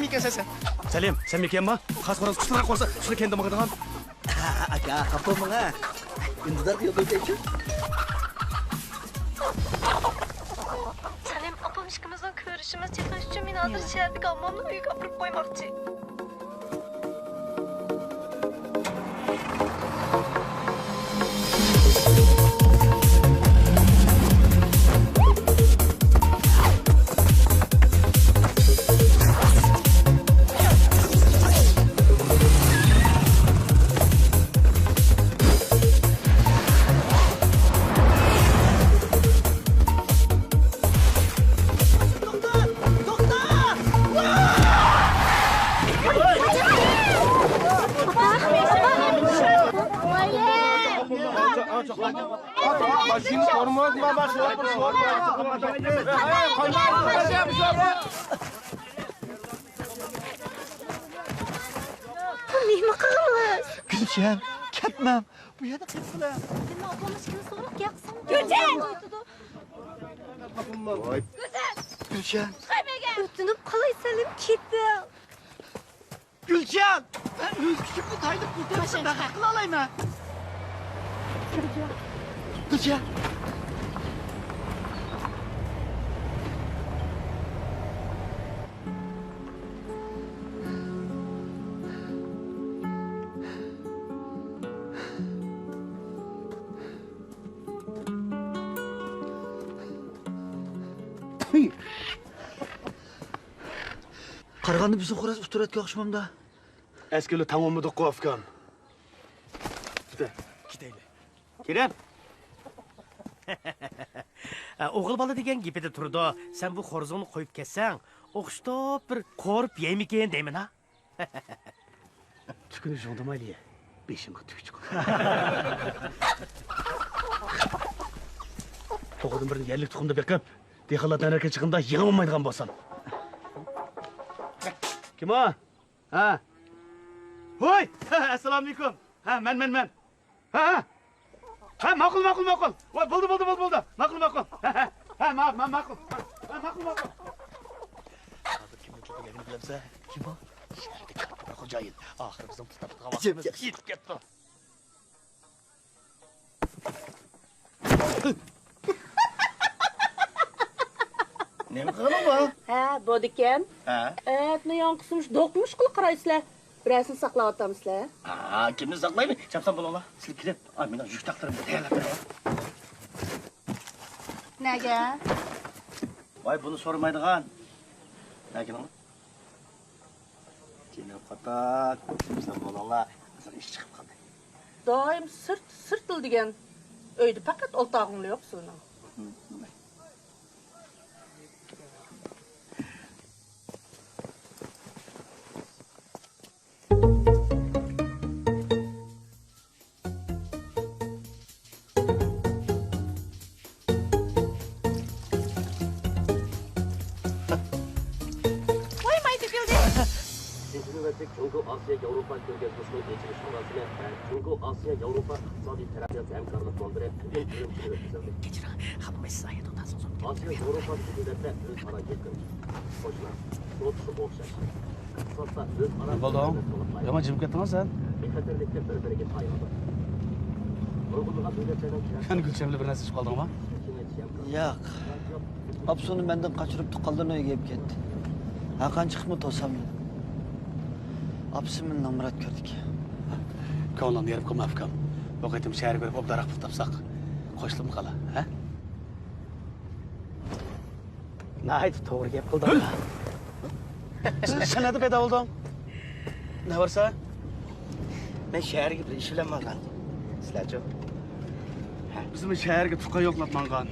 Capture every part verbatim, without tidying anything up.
ئىكەنسەن سەن. سەلىم، سەن مىكەنما؟ قاس خوراز قۇسۇرغا قورسا، شۇنى كەندە ماڭىدىغان. ئاكا، خاپا بولماڭ ھە. ئۈندىدار يول قويسايچۇ. سەلىم، ئاپام ئىككىمىزنىڭ كۆرۈشىمىز چېقىش ئۈچۈن مېنى ھازىر شەھەردىكى ئاممامنىڭ ئۆيىگە ئاپىرىپ قويماقچى. نېمە قىلىمىز؟ گۈلشەن، كەتمەڭ. بۇ يەردە قېلىپ قېلىڭ. سېنىڭ ئاپاڭنى ئىككىمىز سوراپ گەپ قىلساڭ. گۈلشەن! گۈلشەن! ئۆتۈنۈپ قالاي، سەلىم، كېتىڭ. گۈلشەن! مەن ئۆز كۈچۈمنى تايىنىپ ئولتۇرۇپ بەخت قىلالايمەن. گۈلشەن! قارىغاندا بىزنىڭ خوراز ئۇتتۇرۇۋەتكەن ئوخشىمامدا؟ ئەسكىلى تاڭ ئۇنمىدۇققۇ، ئۇكام. كېتەيلى. كېرەم. ئوغۇل بالا دېگەن گېپىدە تۇرىدۇ. سەن بۇ خورزۇڭنى قويۇپ كەتسەڭ، ئوخشىتىپ بىر قورۇپ يەيمىكىن دەيمەن ھا. تۈكىنى ژۇڭدىمايلى، بېشىمغا تۈك چىقىدۇ. توخۇدىن بىرنى يەرلىك تۇخۇمدا بېقىپ، دېھقانلار تەنھەرىكەت چىققىنىدا يېڭىۋالمايدىغان بولسام. كىم ئۇ؟ ھە. ھوي! ئەسسالامۇئەلەيكۇم. ھە، مەن، مەن، مەن. ھە، ھە. ھە، ماقۇل، ماقۇل، ماقۇل. ۋاي، بولدى، بولدى، بولدى، بولدى. ماقۇل، ماقۇل. ھە، ھە. ھە، ما-، ما-، ماقۇل. ھە، ماقۇل، ماقۇل. ھازىر كىمنىڭ چوقۇم گەپنى بىلەمسەن؟ كىم ئۇ؟ شەھەردىكى كاتتا بىر خوجايىن. ئاخىرى بىزنىڭ تۇتۇپ تۇرغان ۋاقتىمىز يېتىپ كەپتۇ. نېمە قىلغىنىڭ بۇ؟ ھە، بولىدىكەن. ھە؟ ئەتنى ياڭقىسىمۇش دوقمۇش قىلىپ قارايسىلەر. بىرەرسىنى ساقلاۋاتامسىلەر؟ ھا، كىمنى ساقلايمەن؟ چاپسان بولۇڭلار. سىلەر كېلىپ، ئا، مېنىڭ يۈك تاقلىرىمنى تەييارلاپ بېرىڭلار. نەگە؟ ۋاي، بۇنى سورىمايدىغان. نەگە كېلىڭلار. جېنىم قاتار، سەن بولۇڭلار، ھازىر ئىش چىقىپ قالدى. دائىم سىرت، سىرتلا دېگەن، ئۆيدە پەقەت ئولتۇرغۇڭلا يوق سېنىڭ. ۋاي، ماي تۆكۈلدى! ئىككىنچى نۆۋەتلىك جۇڭگو ئاسىيا ياۋروپا كۆرگەزمىسىنىڭ ئېچىلىش مۇراسىمى ۋە جۇڭگو ئاسىيا ياۋروپا ئىقتىسادىي تەرەققىيات ھەمكارلىق مۇنبىرى بۈگۈن ئۈرۈمچىدە ئۆتكۈزۈلدى. كەچۈرۈڭ، خاپىمايسىز، ئايەت ئوتتۇرىسىڭىز. ئاسىيا ياۋروپا بۇ دۆلەتلەر ئۆزئارا يېقىن قوشنا، دوستلۇقى ئوخشاش. نېمە بولدۇڭ؟ يامان جىمىپ كەتتىڭغۇ سەن؟ سەن گۈلشەن بىلەن بىر نەرسە ئىچىپ قالدىڭما؟ ياق. ئاپىسىنى مەندىن قاچۇرۇپ، تۇغقانلىرىنىڭ ئۆيىگە ئېلىپ كەتتى. ھەرقانچە چىقىپمۇ توسالمىدىم. ئاپىسى مېنى نامرات كۆردىكەن. كۆڭلۈڭنى يېرىم قىلما، ئۇكام. بۇ قېتىم شەھەرگە بېرىپ ئوبدانراق پۇل تاپساق، قوشۇلۇپ قالا، ھە؟ ناھايىتى توغرا گەپ قىلدىڭ. سەن نەدە پەيدا بولدۇڭ؟ نە بارسا؟ مەن شەھەرگە بىر ئىش بىلەن ماڭغان. سىلەرچۇ؟ بىزمۇ شەھەرگە تۇغقان يوقلاپ ماڭغان.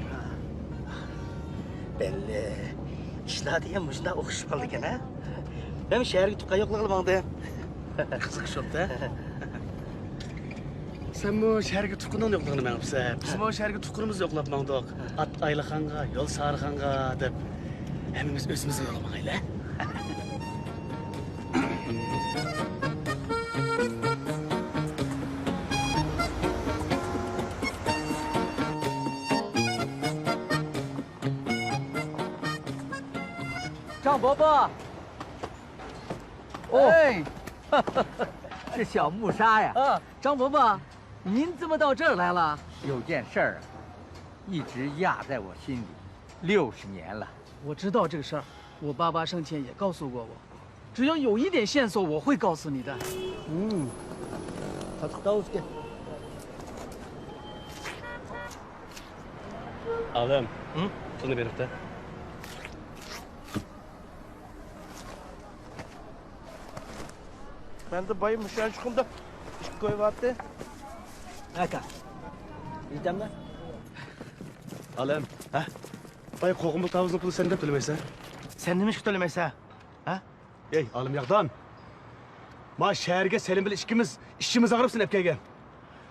بەللى. ئىشلار دېگەن مۇشۇنداق ئوخشىشىپ قالىدىكەن، ھە؟ مەنمۇ شەھەرگە تۇغقان يوقلىغىلى ماڭدىم. قىزىق ئىش بوپتۇ. سەنمۇ شەھەرگە تۇغقىنىڭنى يوقلىغىلى مېڭىپسەن. بىزمۇ شەھەرگە تۇغقىنىمىزنى يوقلاپ ماڭدۇق. ئات ئايلىخانغا، يول سارىخانغا دەپ، ھەممىمىز ئۆزىمىزنىڭ يولىغا ماڭايلى. جاڭ بابا! 哦，哎，这小木沙呀，啊，张伯伯，您怎么到这儿来了？有件事儿啊，一直压在我心里六十年了。我知道这个事儿，我爸爸生前也告诉过我，只要有一点线索，我会告诉你的。嗯，他知道这个。ئالىم، ھە؟ پۇلنى بېرىپ. مەندە بايا مۇشۇ يانچۇقۇمدا ئىككى كوي بارتى. ئاكا، يېتەمدۇ؟ ئالىم، ھە؟ بايا قوغۇنبۇ تاۋۇزنىڭ پۇلى سەندە، تۆلىمەيسەن؟ سەن نېمە ئىشقا تۆلىمەيسەن، ھە؟ ئەي، ئالىم ياغدان. ما شەھەرگە سېلىم بىلەن ئىككىمىز ئىچىمىز ئاغرىپ سېلىپ كەلگەن.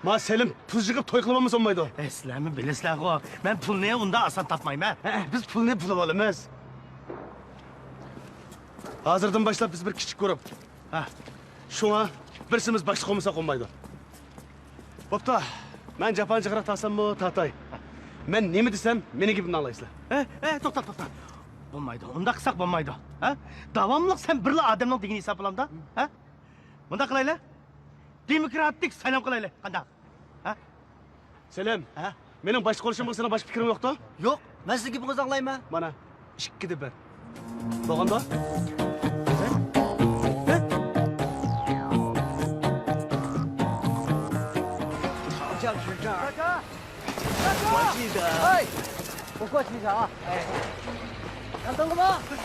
ما سېلىم پۇل يىغىپ توي قىلىۋالمىسا بولمايدۇ. ئەي، سىلەرمۇ بىلىسىلەرغۇ، مەن پۇلنى ئۇنداق ئاسان تاپمايمەن. ھە، بىز پۇلنى بۇلىۋالىمىز. ھازىردىن باشلاپ بىز بىر كىچىك گۇرۇپ. ھە. شۇڭا بىرسىمىز باشلىق بولمىساق بولمايدۇ. بوپتۇ. مەن جاپانى جىقراق تارتساممۇ تارتاي. مەن نېمە دېسەم، مېنىڭ گېپىمنى ئاڭلايسىلەر. ھە، ھە، توختا، توختا. بولمايدۇ. ئۇنداق قىلساق بولمايدۇ. ھە؟ داۋاملىق سەن بىرلا ئادەمنىڭ دېگىنىنى ھېسابلامدا؟ ھە؟ مۇنداق قىلايلى. دېموكراتىك سايلام قىلايلى. قانداق؟ ھە؟ سېلىم، ھە؟ مېنىڭ باشلىق بولۇشۇمغا سېنىڭ باشقا پىكرىڭ يوقتۇ؟ يوق، مەن سىزنىڭ گېپىڭىزنى ئاڭلايمەن. مانا، ئىككىدە بىر. بولغاندا؟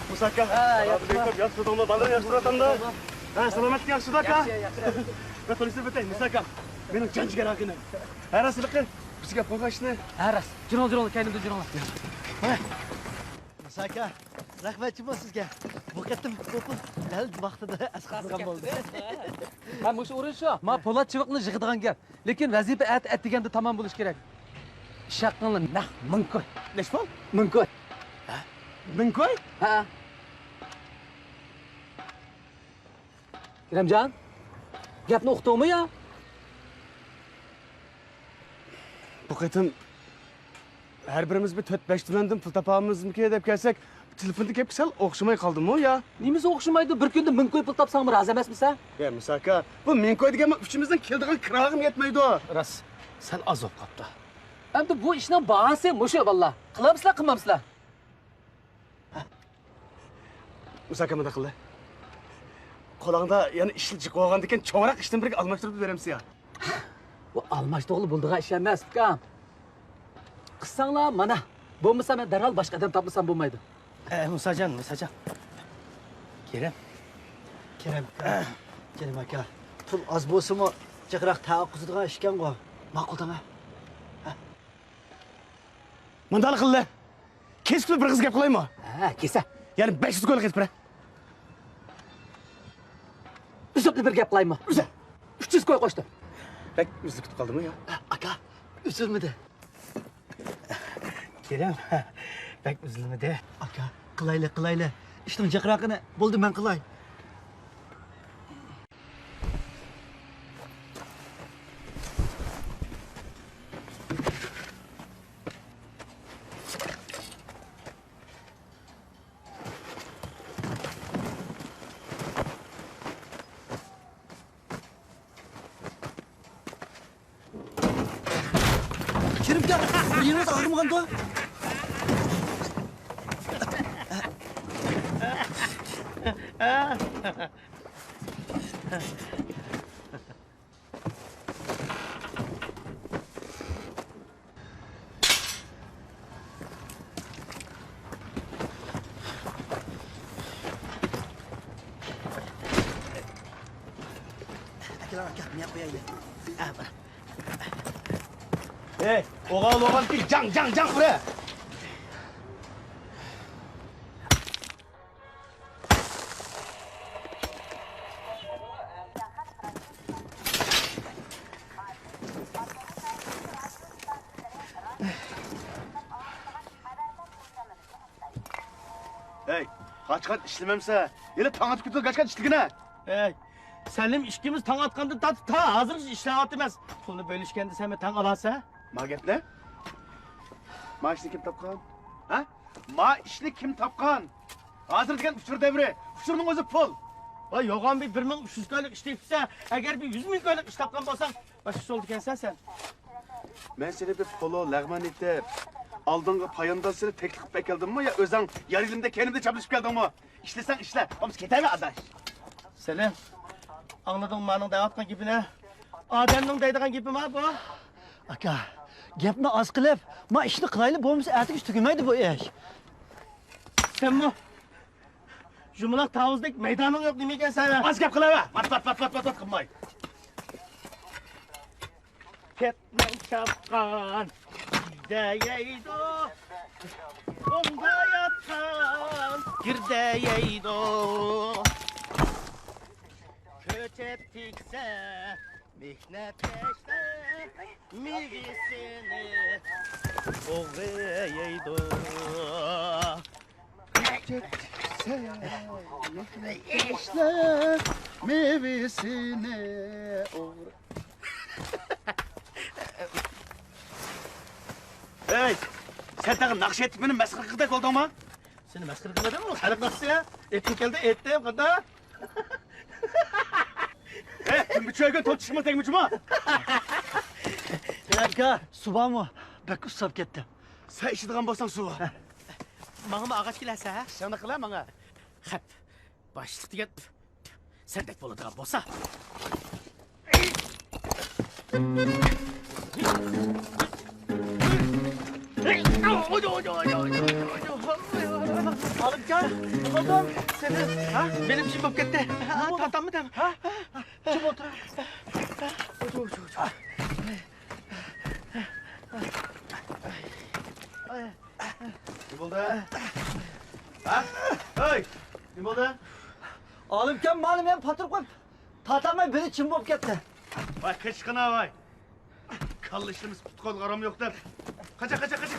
مۇساكا. ھە، ياخشى. ياخشى تۇردۇڭلار، بالىلار ياخشى تۇرۇۋاتامدۇ؟ ھە، سالامەتلىك ياخشى ئاكا. ياخشى، ياخشى. مەن تونۇشتۇرۇپ ئۆتەي، مۇساكا. مېنىڭ جان جىگەر ئاكىنىم. ھە، راست ھېلىقى بىزگە بولغان ئىشنى. ھە، راست. جۈرۈڭ، جۈرۈڭ، كەينىمدىن جۈرۈڭلار. ھە. مۇساكا، رەھمەتچىمۇ سىزگە. بۇ قېتىم بۇ پۇل دەل ۋاقتىدا ئەسقاتقان بولدى. ھە، مۇشۇ ئورۇن شۇ. ما پولات چىۋىقنى يىغىدىغان گەپ. لېكىن ۋەزىپە ئەتە ئەتىگەندە تامام بولۇشى كېرەك. ئىش ھەققىڭلار نەق مىڭ كوي. نەچچە پۇل؟ مىڭ كوي. ھە؟ مىڭ كوي؟ ھە. كېرەمجان، گەپنى ئۇقتۇڭمۇ يا؟ بۇ قېتىم ھەر بىرىمىز بىر تۆت-بەش تۈمەندىن پۇل تاپامىزمىكى دەپ كەلسەك، تېلېفوندىكى گەپكە سەل ئوخشىماي قالدىمۇ يا؟ نېمىسى ئوخشىمايدۇ؟ بىر كۈندە مىڭ كوي پۇل تاپساڭمۇ رازى ئەمەسمىسەن؟ يا مۇساكا، بۇ مىڭ كوي دېگەنمۇ ئۈچىمىزنىڭ كېلىدىغان كىراغىمۇ يەتمەيدۇ. راست، سەل ئاز بولۇپ قاپتۇ. ئەمدى بۇ ئىشنىڭ باھاسى مۇشۇ، بالىلار. قىلامسىلەر، قىلمامسىلەر؟ مۇساكا، مۇنداق قىلدى. قولۇڭدا يەنە ئىشلار جىق بولغاندىكىن چوڭراق ئىشتىن بىرگە ئالماشتۇرۇپ بېرەمسىز يا؟ بۇ ئالماشتۇرغىلى بولىدىغان ئىش ئەمەس، ئۇكام. قىلساڭلار مانا. بولمىسا مەن دەرھال باشقا ئادەم تاپمىسام بولمايدۇ. ئە، مۇساجان، مۇساجان. كېرەم. كېرەم، كېرەم. كېرەم ئاكا. پۇل ئاز بولسىمۇ، جىقراق تەئەققۇزىدىغان ئىشكەنغۇ. ماقۇل دەڭە. ھە. مۇنداق قىللى. كېسىپلا بىر قىز گەپ قىلايمۇ؟ ھە، كېسە. يەنى بەش يۈز كويلۇق ئېيتىپ بېرە. ئۈزۈپلا بىر گەپ قىلايمۇ؟ ئۈزە. ئۈچ يۈز كوي قوشتۇم. بەك ئۈزۈلۈپ كېتىپ قالدىمۇ يا؟ ئاكا، ئۈزۈلمىدى. كېرەم، بەك ئۈزۈلمىدى. ئاكا، قىلايلى، قىلايلى. ئىشنىڭ جىقراقىنى. بولدى، مەن قىلاي. كىرىپ كەل، بىر يېرىڭىز ئاغرىمىغاندۇ؟ ئاكىلار، ئاكا، مېنى قويايلى. ھەي، ئوغال، ئوغال، جاڭ، جاڭ، جاڭ، ئۇرە! ھەي، قاچقان ئىشلىمەمسە، ھېلى تاڭ ئاتقۇچە قاچقان ئىشلىگىنە. ھەي، سەلىم ئىككىمىز تاڭ ئاتقاندىن تارتىپ تا ھازىرغىچە ئىشلەۋاتىمىز. پۇلنى بۆلۈشكەندە سەنمۇ تەڭ ئالارسەن. ما گەپلەر؟ ما ئىشنى كىم تاپقان؟ ھە؟ ما ئىشنى كىم تاپقان؟ ھازىر دېگەن ئۇچۇر دەۋرى. ئۇچۇرنىڭ ئۆزى پۇل. ۋاي، يوغان بىر بىر مىڭ ئۈچ يۈز كويلۇق ئىش تېپىپسەن. ئەگەر بىر يۈز مىڭ كويلۇق ئىش تاپقان بولساڭ، باشقىچە بولىدىكەنسەن سەن. مەن سېنى بىر پولۇ لەغمەن ئېتىپ، ئالدىڭغا پايانداز سېلىپ تەكلىپ قىلىپ ئەكەلدىممۇ يا ئۆزۈڭ يار يېلىمدا كەينىمدە چاپلىشىپ كەلدىڭمۇ؟ ئىشلىسەڭ ئىشلە، بولمىسا كېتەۋەر ئاداش. سېلىم، ئاڭلىدىڭمۇ مانىڭ دەۋاتقان گېپىنى؟ ئادەمنىڭ دەيدىغان گېپىما بۇ؟ ئاكا، گەپنى ئاز قىلىپ، ما ئىشنى قىلايلى، بولمىسا ئەتىگىچە تۈگىمەيدۇ بۇ ئىش. سەنمۇ يۇمىلاق تاۋۇزدەك مەيدانىڭ يوق نېمىكەن سەن؟ ئاز گەپ قىلىۋەر. ۋات، ۋات، ۋات قىلماي. كەتمەن چاپقان دەيدۇ. ئوڭدا ياتقان گىردەيدۇ. كۆچەت تىكسە مېھنەتكەشلەر مېۋىسىنى ئوغرى يەيدۇ. كۆچەت تىكسە مېھنەتكەشلەر مېۋىسىنى ئوغرى. ھەي، سەن تېخى ناخشا ئېيتىپ مېنى مەسخىرە قىلغۇدەك بولدۇڭمۇ؟ سېنى مەسخىرە قىلمىدىممۇ؟ خەلق ناخشىسى. ئېيتقۇم كەلدى، ئېيتتىم، قانداق؟ ھەي، كىم بىچۆگە توتۇشما تەگمىچىما؟ ئاكا، سۇ بارمۇ؟ بەك ئۇسساپ كەتتىم. سەن ئىچىدىغان بولساڭ سۇ بار. ماڭىمۇ ئاغاچ كېلەسە، ھە؟ ئىشىڭنى قىلە ماڭا. خەپ. باشلىق دېگەن سەندەك بولىدىغان بولسا. ئالىمجان، نېمە بولدۇڭ؟ سېنى، ھە؟ بېلىم جىم بولۇپ كەتتى. ھە، تارتاممىدىم؟ ھە؟ جىم ئولتۇر. نېمە بولدى؟ ھە؟ ھەي! نېمە بولدى؟ ئالىمكەن مانا مېنى پاتۇرۇپ قويۇپ، تارتالماي بېلى جىم بولۇپ كەتتى. ۋاي، قېچىقىنا ۋاي! كاللا ئىشلىمىسە پۇت-قولغا ئارام يوق دەپ. قاچا، قاچا، قاچا!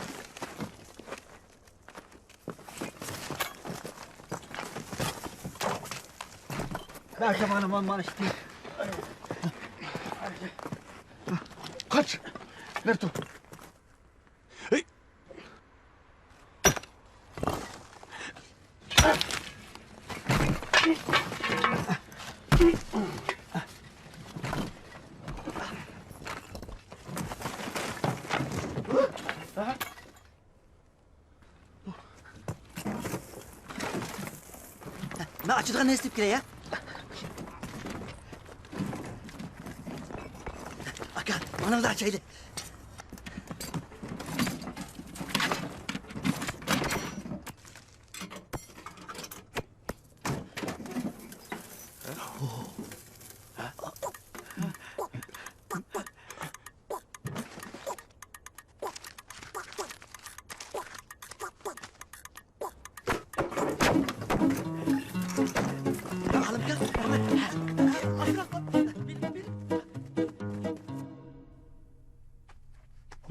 بەركە مانا، مانا، مانا ئىشتى. قاچ! نېرى تۇر؟ ھەي! مەن ئاچىدىغان نەرسە ئېلىپ كېلەي، ھە؟ ئاكا، مانا بۇنى ئاچايلى.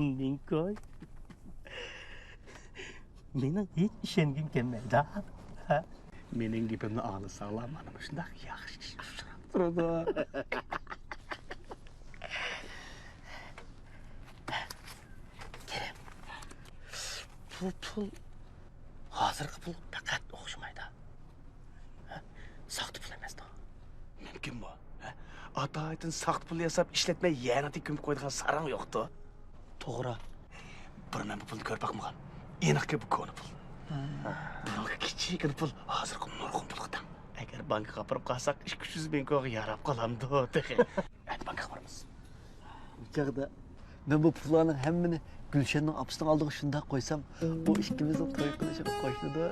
نىڭكوي، مېنىڭ ھېچ ئىشەنگۈم كەلمەيدۇ. ھە؟ مېنىڭ گېپىمنى ئاڭلىساڭلار، مانا مۇشۇنداق ياخشى ئىش ئۇچراپ تۇرىدۇ. كېرەم، بۇ پۇل، ھازىرقى پۇل پەقەت ئوخشىمايدۇ. ھە؟ ساختا پۇل ئەمەستۇ. مۇمكىنمۇ؟ ھە؟ ئاتايىتىن ساختا پۇل ياساپ ئىشلەتمەي يەرنىڭ تېگىگە كۆمۈپ قويىدىغان ساراڭ يوقتۇ. توغرا. بۇرۇن مەن بۇ پۇلنى كۆرۈپ باقمىغان. ئېنىقكى بۇ كونا پۇل. ھە. بۇرۇنقى كىچىككىنە پۇل ھازىرقى نۇرغۇن پۇلغا تەڭ. ئەگەر بانكىغا ئاپىرىپ قالساق، ئىككى يۈز مىڭ كويغا ياراپ قالامدۇ تېخى. ئەمدى بانكىغا بارىمىز. ئۇ چاغدا مەن بۇ پۇللارنىڭ ھەممىنى گۈلشەننىڭ ئاپىسىنىڭ ئالدىغا شۇنداق قويسام، ئۇ ئىككىمىزنىڭ توي قىلىشىغا قوشۇلىدۇ.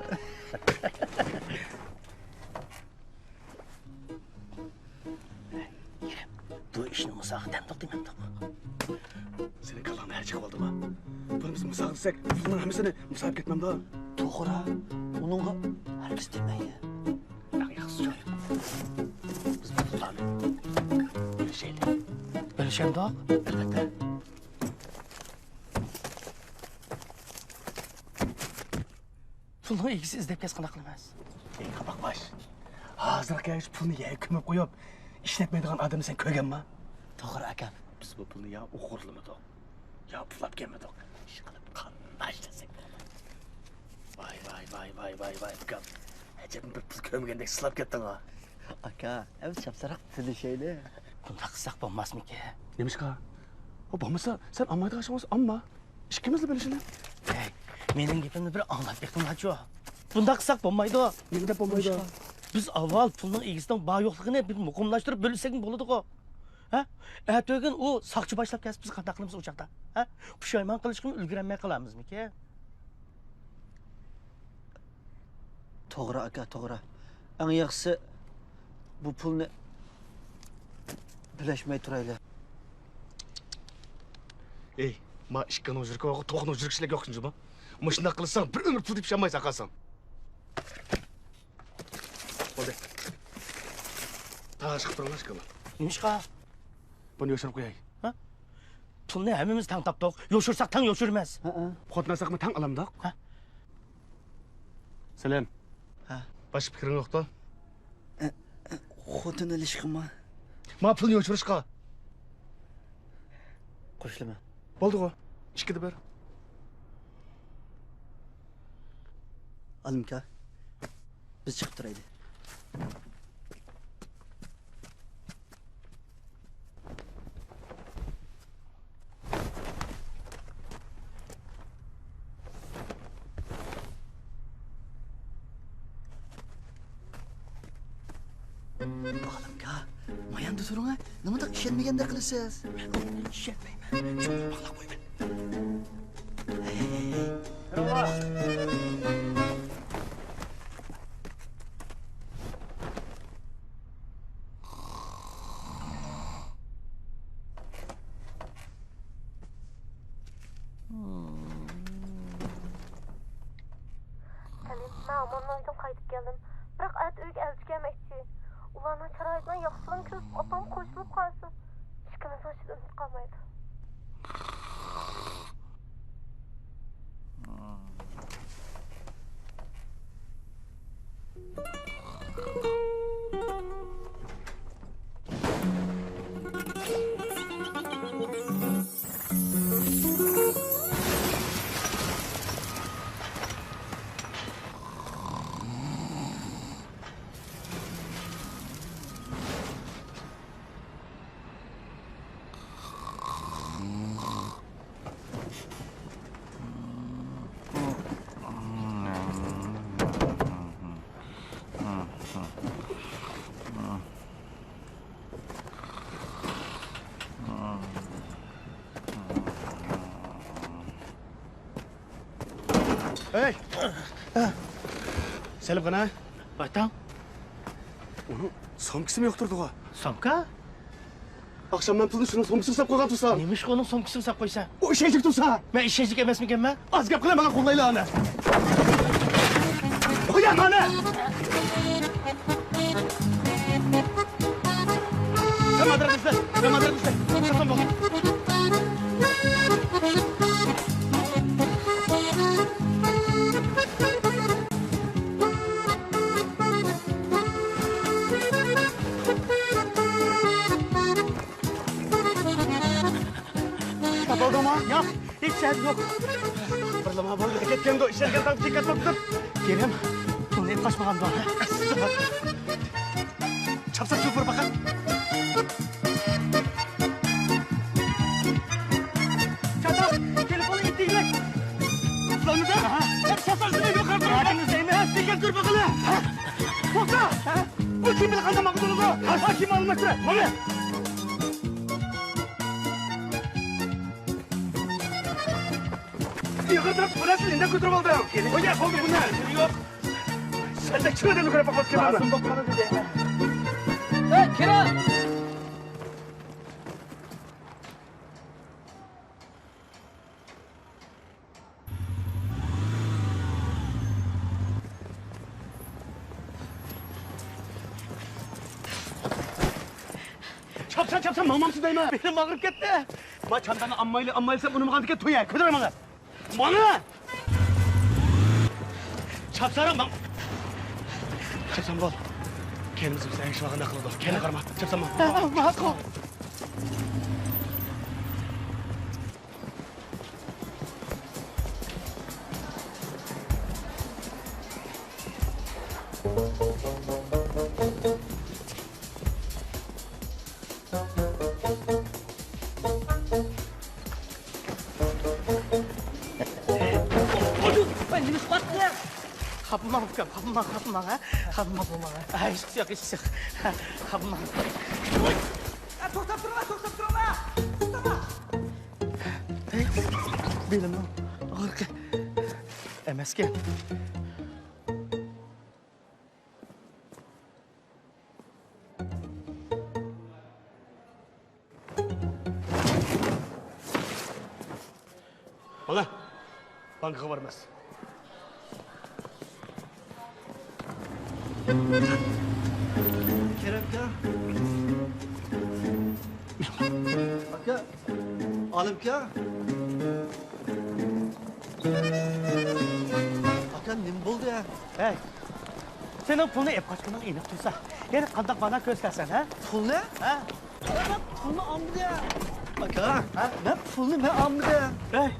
بۇ ئىشنى مۇساغا دەمدۇق دېمەمدۇق. سېنىڭ كاللاڭدا ھەر چىقىۋالدىما؟ بۇنى بىز مۇساغا دېسەك، پۇلنىڭ ھەممىسىنى مۇساغا كەتمەمدۇ؟ توغرا، ئۇنىڭغا ھەرگىز دېمەيلى. ئەڭ ياخشىسى شۇ. بىز بۇ پۇللارنى بۆلۈشەيلى. بۆلۈشەمدۇق؟ ئەلۋەتتە. پۇلنىڭ ئىگىسى ئىزدەپ كەلسە قانداق قىلىمىز؟ ئەي قاپاقباش، ھازىرغا كەلگۈچە پۇلنى يەرگە كۆمۈپ قويۇپ، ئىشلەتمەيدىغان ئادەمنى سەن كۆرگەنما؟ توغرا ئاكام. بىز بۇ پۇلنى يا ئوغرىلىمىدۇق، يا پۇلاپ كەلمىدۇق. ئىشقىلىپ قانداق ئىشلەتسەك بولىدۇ؟ ۋاي، ۋاي، ۋاي، ۋاي، ۋاي، ۋاي، ئۇكام. ئەجەبمۇ بىر پۇل كۆرمىگەندەك سىلاپ كەتتىڭ ھا. ئاكا، ئەمىسە چاپسانراق تىللىشەيلى. بۇنداق قىلساق بولماسمىكىن؟ نېمىشقا؟ ئۇ بولمىسا، سەن ئالمايدىغان ئىشىڭ بولسا ئالما. ئىككىمىزلا بۆلۈشىلى. ھەي، مېنىڭ گېپىمنى بىر ئاڭلاپ بېقىڭلارچۇ. بۇنداق قىلساق بولمايدۇ. نېمە دەپ بولمايدۇ؟ نېمىشقا؟ بىز ئاۋۋال پۇلنىڭ ئىگىسىنىڭ بار-يوقلۇقىنى بىر مۇقىملاشتۇرۇپ بۆلۈشسەكمۇ بولىدىغۇ. ھە؟ ئەتىگۈن ئۇ ساقچى باشلاپ كەلسە، بىز قانداق قىلىمىز ئۇ چاغدا؟ ھە؟ پۇشايمان قىلىشقىمۇ ئۈلگۈرەلمەي قالارمىزمىكىن؟ توغرا، ئاكا، توغرا. ئەڭ ياخشىسى، بۇ پۇلنى بۆلۈشمەي تۇرايلى. ئەي، ما ئىككىنىڭ يۈرىكى بارغۇ، توقنىڭ يۈرىكى سىلەرگە يوق جۇمۇ. مۇشۇنداق قىلساڭ، بىر ئۆمۈر پۇل تېپىشالمايسەن، قالساڭ. بولدى. تاشقا تۇرۇڭلار، ئىككىڭلار. نېمىشقا؟ بۇنى يوشۇرۇپ قوياي. ھە؟ پۇلنى ھەممىمىز تەڭ تاپتۇق. يوشۇرساق تەڭ يوشۇرىمىز. ھەئە. خوتۇن ئالساقمۇ تەڭ ئالامدۇق؟ ھە. سەلەم. ھە. باشقا پىكرىڭ يوقتۇ؟ ئە، ئە، خوتۇن ئېلىشقىمۇ؟ ما پۇلنى يوشۇرۇشقا. قوشۇلىمەن. بولدىغۇ. ئىككىدە بىر. ئالىمكا، بىز چىقىپ تۇرايلى. ئالىمكا، ماياندا تۇرۇڭ ھە. نېمانداق ئىشەنمىگەندەك قىلىسىز؟ مەن ئۇنى ئىشەنمەيمەن. شۇڭا باغلاپ قويىمەن. سەلىم، مەن ئاماننىڭ ئۆيىدىن قايتىپ كەلدىم. بىراق ئەتە ئۆيگە ئەلچى كەلمەكچى. ئۇلارنىڭ شارائىتىنىڭ ياخشىلىقىنى كۆرۈپ، ئاپام قوشۇلۇپ قالسا، ئىككىمىزنىڭ ئىچىدە ئۈمىد قالمايدۇ. ھەي! سەلىم قانا؟ ۋايتاڭ. ئۇنىڭ سومكىسىمۇ يوق تۇرىدىغۇ. سومكا؟ ئاخشام مەن پۇلنى شۇنىڭ سومكىسىغا ساپ قويغان تۇرسام. نېمىشقا ئۇنىڭ سومكىسىغا ساپ قويىسەن؟ ئۇ ئىشەنچلىك تۇرسا. مەن ئىشەنچلىك ئەمەسمىكەنمەن؟ ئاز گەپ قىلە، ماڭا قوللايلا ئانا. قويا مانا! سەن مادىرەك ئىزدە، سەن مادىرەك ئىزدە. چاتام بول. تاپالدىڭمۇ؟ ياق، ھېچ شەرت يوق. بىرلىما بولدى، كەتكەندۇ، ئىشەنگەن تاغ چېكەت بوپتۇ. كېرەم، پۇلنى ئېلىپ قاچمىغاندۇ؟ چاپسان شوپۇر پەقەت. چاتاق، تېلېفوننى ئېيتىڭلار. ئۇلارنى دە، ھە؟ چاتاق، سېنى يۇقىرى تۇرۇپ. نەدىن ئىزدەيمىز؟ دېگەن تۇرۇپ باقىلى. توختا! بۇ كىم بىلەن قانداق ماڭىدۇ؟ ھە، كىم ئالماشتۇرە؟ مانا. يىغىردىرىپ قاراسىز، ئىندەك كۆتۈرۈپ ئالدىم. قويە، قويدى بۇنى. يوق. سەندە چىڭىدىن كۆرۈپ باقماپتىكەنمەن. لازىم بولۇپ قالىدۇ دەيمەن. ھەي، كىرە! چاپسان، چاپسان، ماڭمامسىز دەيمەن. بېلىم ئاغرىپ كەتتى. ما چامداننى ئاممايلى، ئاممايلى دېسەم ئۇنىمىغاندىكىن تويا، كۆتۈرۈڭ ماڭا. مانا! چاپسانراق ماڭ. چاپسان بول. كەينىمىزدە بىز ئەگىشىپ ئالغاندەك قىلىدۇ. كەينىگە قارىما. چاپسان ماڭ. ماقۇل. خاپىماڭ ئۇكام، خاپىماڭ، خاپىماڭ، ھە؟ خاپىماڭ، خاپىماڭ، ھە؟ ھە، ھېچقىسى يوق، ھېچقىسى يوق. خاپىماڭ. ئە، توختاپ تۇرۇڭلار، توختاپ تۇرۇڭلار! توختاڭلار! بېلىمنىڭ ئاغرىقى ئەمەسكەن. مانا، بانكىغا بارىمىز. كېرەمكا. ئاكا. ئالىمكا. ئاكا، نېمە بولدى؟ ھەي، سېنىڭ پۇلنى ئېلىپ قاچقىنىڭ ئېنىق تۇرسا، يەنە قانداق باھانە كۆرسىتەسەن، ھە؟ پۇلنى؟ ھە؟ مەن پۇلنى ئالمىدىم. ئاكا، ھە؟ مەن پۇلنى مەن ئالمىدىم. ھەي،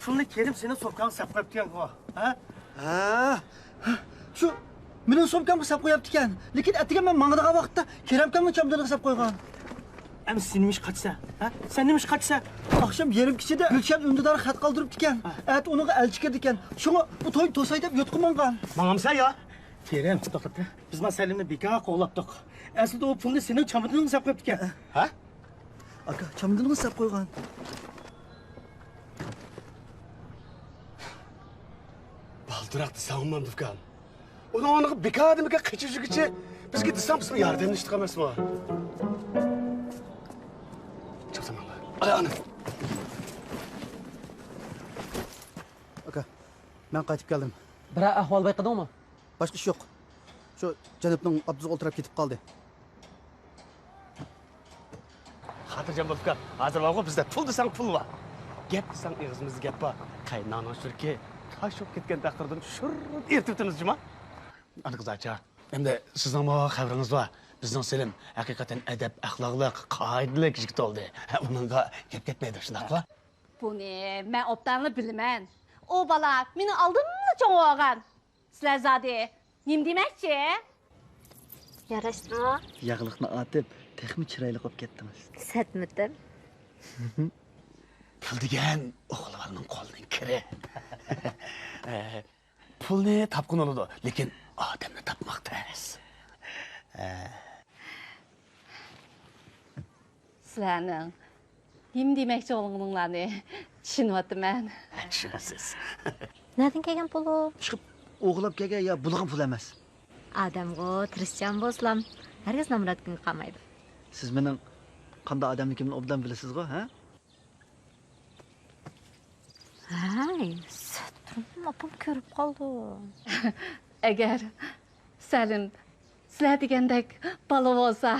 پۇلنى كېرىم سېنىڭ سومكاڭغا ساپ قويۇپتىكەنغۇ، ھە؟ ھە؟ شۇ مېنىڭ سومكامغا ساپ قويۇپتىكەن. لېكىن ئەتىگەن مەن ماڭىدىغان ۋاقىتتا كېرەمكامنىڭ چامىدىنىغا ساپ قويغان. ئەمدى سەن نېمە ئىش قاچىسەن؟ ھە؟ سەن نېمە ئىش قاچىسەن؟ ئاخشام يېرىم كېچىدە گۈلشەن ئۈندىدارغا خەت قالدۇرۇپتىكەن. ھە. ئەتە ئۇنىڭغا ئەلچى كىرىدىكەن. شۇڭا بۇ توينى توساي دەپ يوتقا ماڭغان. ماڭامسەن يا؟ كېرەم، توختاپ تۇر. بىز ما سەلىمنى بىكارغا قوغلاپتۇق. ئەسلىدە ئۇ پۇلنى سېنىڭ چامىدىنىڭغا ساپ قويۇپتىكەن. ھە؟ ئاكا، چامىدىنىڭغا ساپ قويغان. بالدۇراق دېسەڭ بولمامدۇ ئۇكام؟ ئۇنىڭ ئورنىغا بىكار دېمىكەن قېچىپ يۈرگۈچى. بىزگە دېسەڭ بىزمۇ ياردەملىشىدىغان ئەمەسمۇ؟ چىقسا ماڭا. ئاي، ئانا. ئاكا، مەن قايتىپ كەلدىم. بىرەر ئەھۋال بايقىدىڭمۇ؟ باشقا ئىش يوق. شۇ جەنۇبنىڭ ئاپتوبۇسىغا ئولتۇرۇپ كېتىپ قالدى. خاتىرجەم بول ئۇكام، ھازىر بارغۇ بىزدە پۇل دېسەڭ پۇل بار. گەپ دېسەڭ ئېغىزىمىزدا گەپ بار. قەينانىڭ شۇركى تاش بولۇپ كەتكەن تاقىردىن شۇررۇپ ئېرىتىۋېتىمىز جۇما. ئانا قىزاچا، ئەمدى سىزنىڭمۇ خەۋىرىڭىز بار. بىزنىڭ سېلىم ھەقىقەتەن ئەدەپ ئەخلاقلىق، قائىدىلىك يىگىت بولدى. ئۇنىڭغا گەپ كەتمەيدۇ، شۇنداققۇ؟ بۇنى مەن ئوبدانلا بىلىمەن. ئۇ بالا مېنىڭ ئالدىملا چوڭ بولغان. سىلەر زادى نېمە دېمەكچى؟ ياراشتىمۇ؟ ياغلىقنى ئارتىپ، تېخىمۇ چىرايلىق بولۇپ كەتتىڭىز. سەتمىتىم؟ پۇل دېگەن ئوغۇل بالىنىڭ قولىنىڭ كىرى. پۇلنى تاپقىن بولىدۇ، لېكىن ئادەمنى تاپماق تەس. سىلەرنىڭ نېمە دېمەكچى بولغىنىڭلارنى چۈشىنىۋاتىمەن. چۈشىنىسىز. نەدىن كەلگەن پۇل ئۇ؟ ئىشقىپ ئوغرىلاپ كەلگەن يا بۇلىغان پۇل ئەمەس. ئادەمغۇ تىرىشچان بولسىلا، ھەرگىز نامرات كۈنگە قالمايدۇ. سىز مېنىڭ قانداق ئادەملىكىمنى ئوبدان بىلىسىزغۇ، ھە؟ ھەي، سەترىم ئاپام كۆرۈپ قالىدۇ. ئەگەر سەلىم سىلەر دېگەندەك بالا بولسا،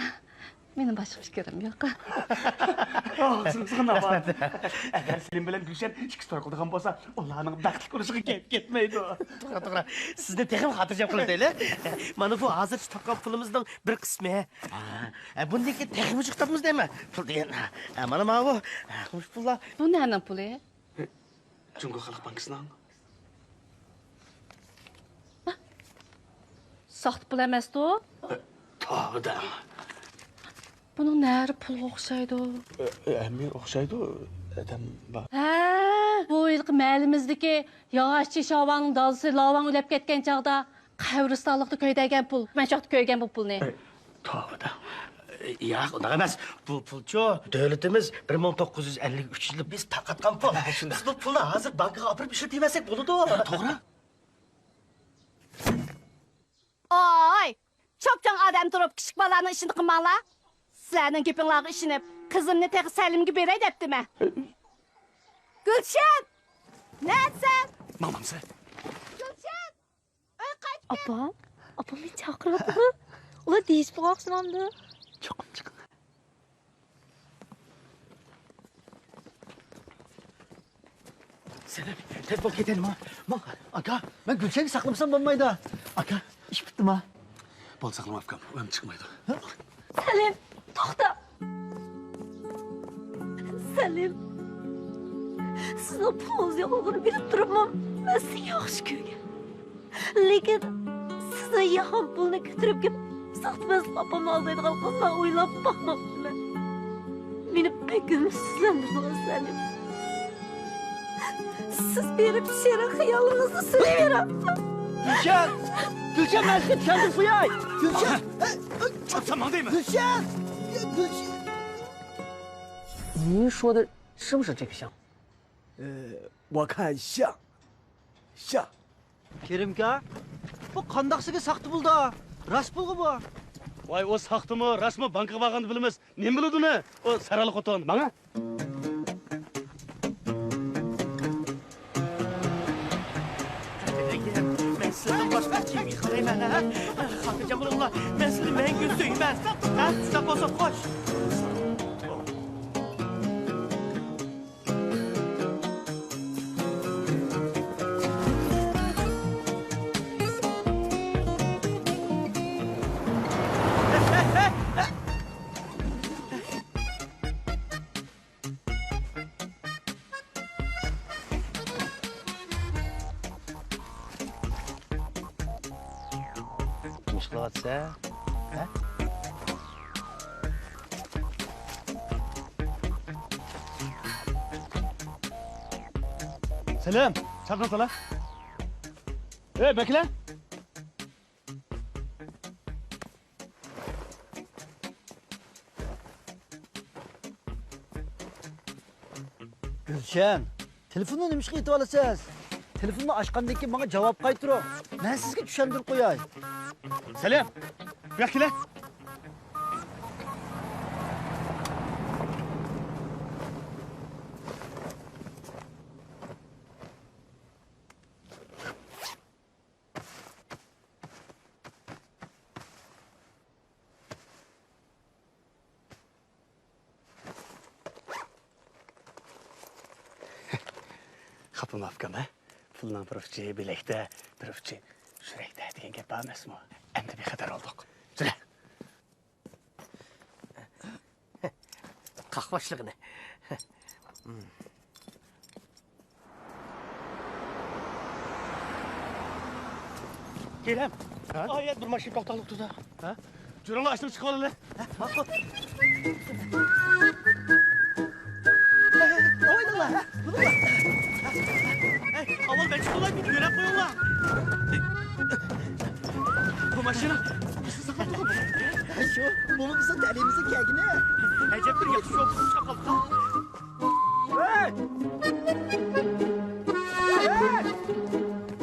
مېنىڭ باشقا پىكرىم يوق. ئاغزىڭىزغا ناۋا. ئەگەر سېلىم بىلەن گۈلشەن ئىككىسى توي قىلىدىغان بولسا، ئۇلارنىڭ بەختلىك بولۇشىغا گەپ كەتمەيدۇ. توغرا، توغرا. سىزنى تېخىمۇ خاتىرجەم قىلىۋېتەيلى. مانا بۇ ھازىرچە تاپقان پۇلىمىزنىڭ بىر قىسمى. ھە، بۇندىن كېيىن تېخىمۇ جىق تاپىمىز دەيمەن. پۇل دېگەن. ھە، مانا ماۋۇ. ھە، مۇشۇ پۇللار. بۇ نەنىڭ پۇلى؟ جۇڭگو خەلق بانكىسىنىڭ. ساختا پۇل ئەمەستۇ؟ توۋا دەڭ. بۇنىڭ نەرى پۇلغا ئوخشايدۇ. ھەممىگە ئوخشايدۇ، ئادەم بار. ھە، بۇ ھېلىقى مەھەللىمىزدىكى ياغاچچى شاۋاڭنىڭ دادىسى لاۋاڭ ئۆلۈپ كەتكەن چاغدا قەبرىستانلىقتا كۆيدۈرگەن پۇل. مەن شۇ ۋاقىتتا كۆرگەن بۇ پۇلنى. توۋا دەڭ. ياق، ئۇنداق ئەمەس. بۇ پۇلچۇ دۆلىتىمىز بىر مىڭ توققۇز يۈز ئەللىك ئۈچىنچى يىلى بىز تارقاتقان پۇل. ھە، شۇنداق. بىز بۇ پۇلنى ھازىر بانكىغا ئاپىرىپ ئىشلىتىۋەرسەك بولىدۇ. ھە، توغرا. ئاي، چوپچوڭ ئادەم تۇرۇپ كىچىك بالىلارنىڭ ئىشىنى قىلماڭلار. سىلەرنىڭ گېپىڭلارغا ئىشىنىپ، قىزىمنى تېخى سەلىمگە بېرەي دەپتىمەن. گۈلشەن! نەدىسەن؟ ماڭمامسەن؟ گۈلشەن! ئۆيگە قايتىپ كەل! ئاپام؟ ئاپام مېنى چاقىرىۋاتىدۇ. ئۇلار دېيىشىپ قالغان ئوخشىمامدۇ؟ چوقۇم چىقىڭ. سەلىم، تېز بول، كېتەيلى، ماڭ، ماڭ. ئاكا، مەن گۈلشەنگە ساقلىمىسام بولمايدۇ. ئاكا، ئىش پۈتتىما؟ بولدى، ساقلىما ئۇكام، ئۇ ئەمدى چىقمايدۇ. سەلىم، توختا! سەلىم، سىزنىڭ پۇلىڭىز يوقلۇقىنى بىلىپ تۇرۇپمۇ مەن سىزنى ياخشى كۆرگەن. لېكىن سىزنىڭ يىغقان پۇلنى كۆتۈرۈپ كېلىپ، تاختىپەز ئاپامنى ئالدايدىغان قىلسا ئويلاپ باقماپتىمەن. مېنى بەك ئۈمىدسىزلەندۈردىڭىز، سەلىم. سىز بېرىپ شېرىن خىيالىڭىزنى سۈرۈۋېرىڭ. گۈلشەن! گۈلشەن، مەن سىزگە چۈشەندۈرۈپ قوياي! گۈلشەن! چاپسان ماڭ دەيمەن! گۈلشەن! گۈلشەن! 您说的是不是这个像？ ئە، 我看像. 像. كېرىمكا، بۇ قانداق سىزگە ساختا بولدى؟ راست پۇلغۇ بۇ. ۋاي، ئۇ ساختىمۇ، راستمۇ بانكىغا بارغاندا بىلىمىز. نېمە بىلىدۇ ئۇنى؟ ئۇ سەرەللىك خوتۇن. ماڭا. مەن سىزدىن باشقا كىمگە قارايمەن، ھە؟ خاتىرجەم بولۇڭلار، مەن سىزنى مەڭگۈ سۆيىمەن. ھە؟ شۇنداق بولسۇن، خوش. نېمە ئىش قىلىۋاتىسەن؟ ھە؟ سەلام، چاقىرسالا. ئەي، بەكرى! گۈلشەن، تېلېفوننى نېمىشقا ئېتىۋالىسىز؟ تېلېفوننى ئاچقاندىن كېيىن ماڭا جاۋاب قايتۇرۇڭ. مەن سىزگە چۈشەندۈرۈپ قوياي. سەلام، بۇياققا كېلە. خاپىما ئۇكام، ھە؟ پۇلنىڭ بىر ئۇچى بىلەكتە، بىر ئۇچى يۈرەكتە دېگەن گەپ بار ئەمەسمۇ؟ ئەمدى بىخەتەر بولدۇق. يۈرە. قاق باشلىقىنى. كېرەم. ھە؟ ئايەت بىر ماشىنا توختاقلىق تۇرسا. ھە؟ جۈرۈڭلار، ئاشتىن چىقىۋالىلى. ھە، ماقۇل. ئوينىڭلار، ھە، بۇنىڭلار. ئەي، ئاۋۋال مەن چىقىۋالاي، مېنى يۆلەپ قويۇڭلار. بۇ ماشىنا بىزنى ساقلاپ تۇرغان بۇ. شۇ، بۇمۇ بىزنىڭ تەلىيىمىزنىڭ كەلگىنى. ئەجەب بىر ياخشى يول تۇتۇپ چىقىۋالدۇق. ھەي! ھەي!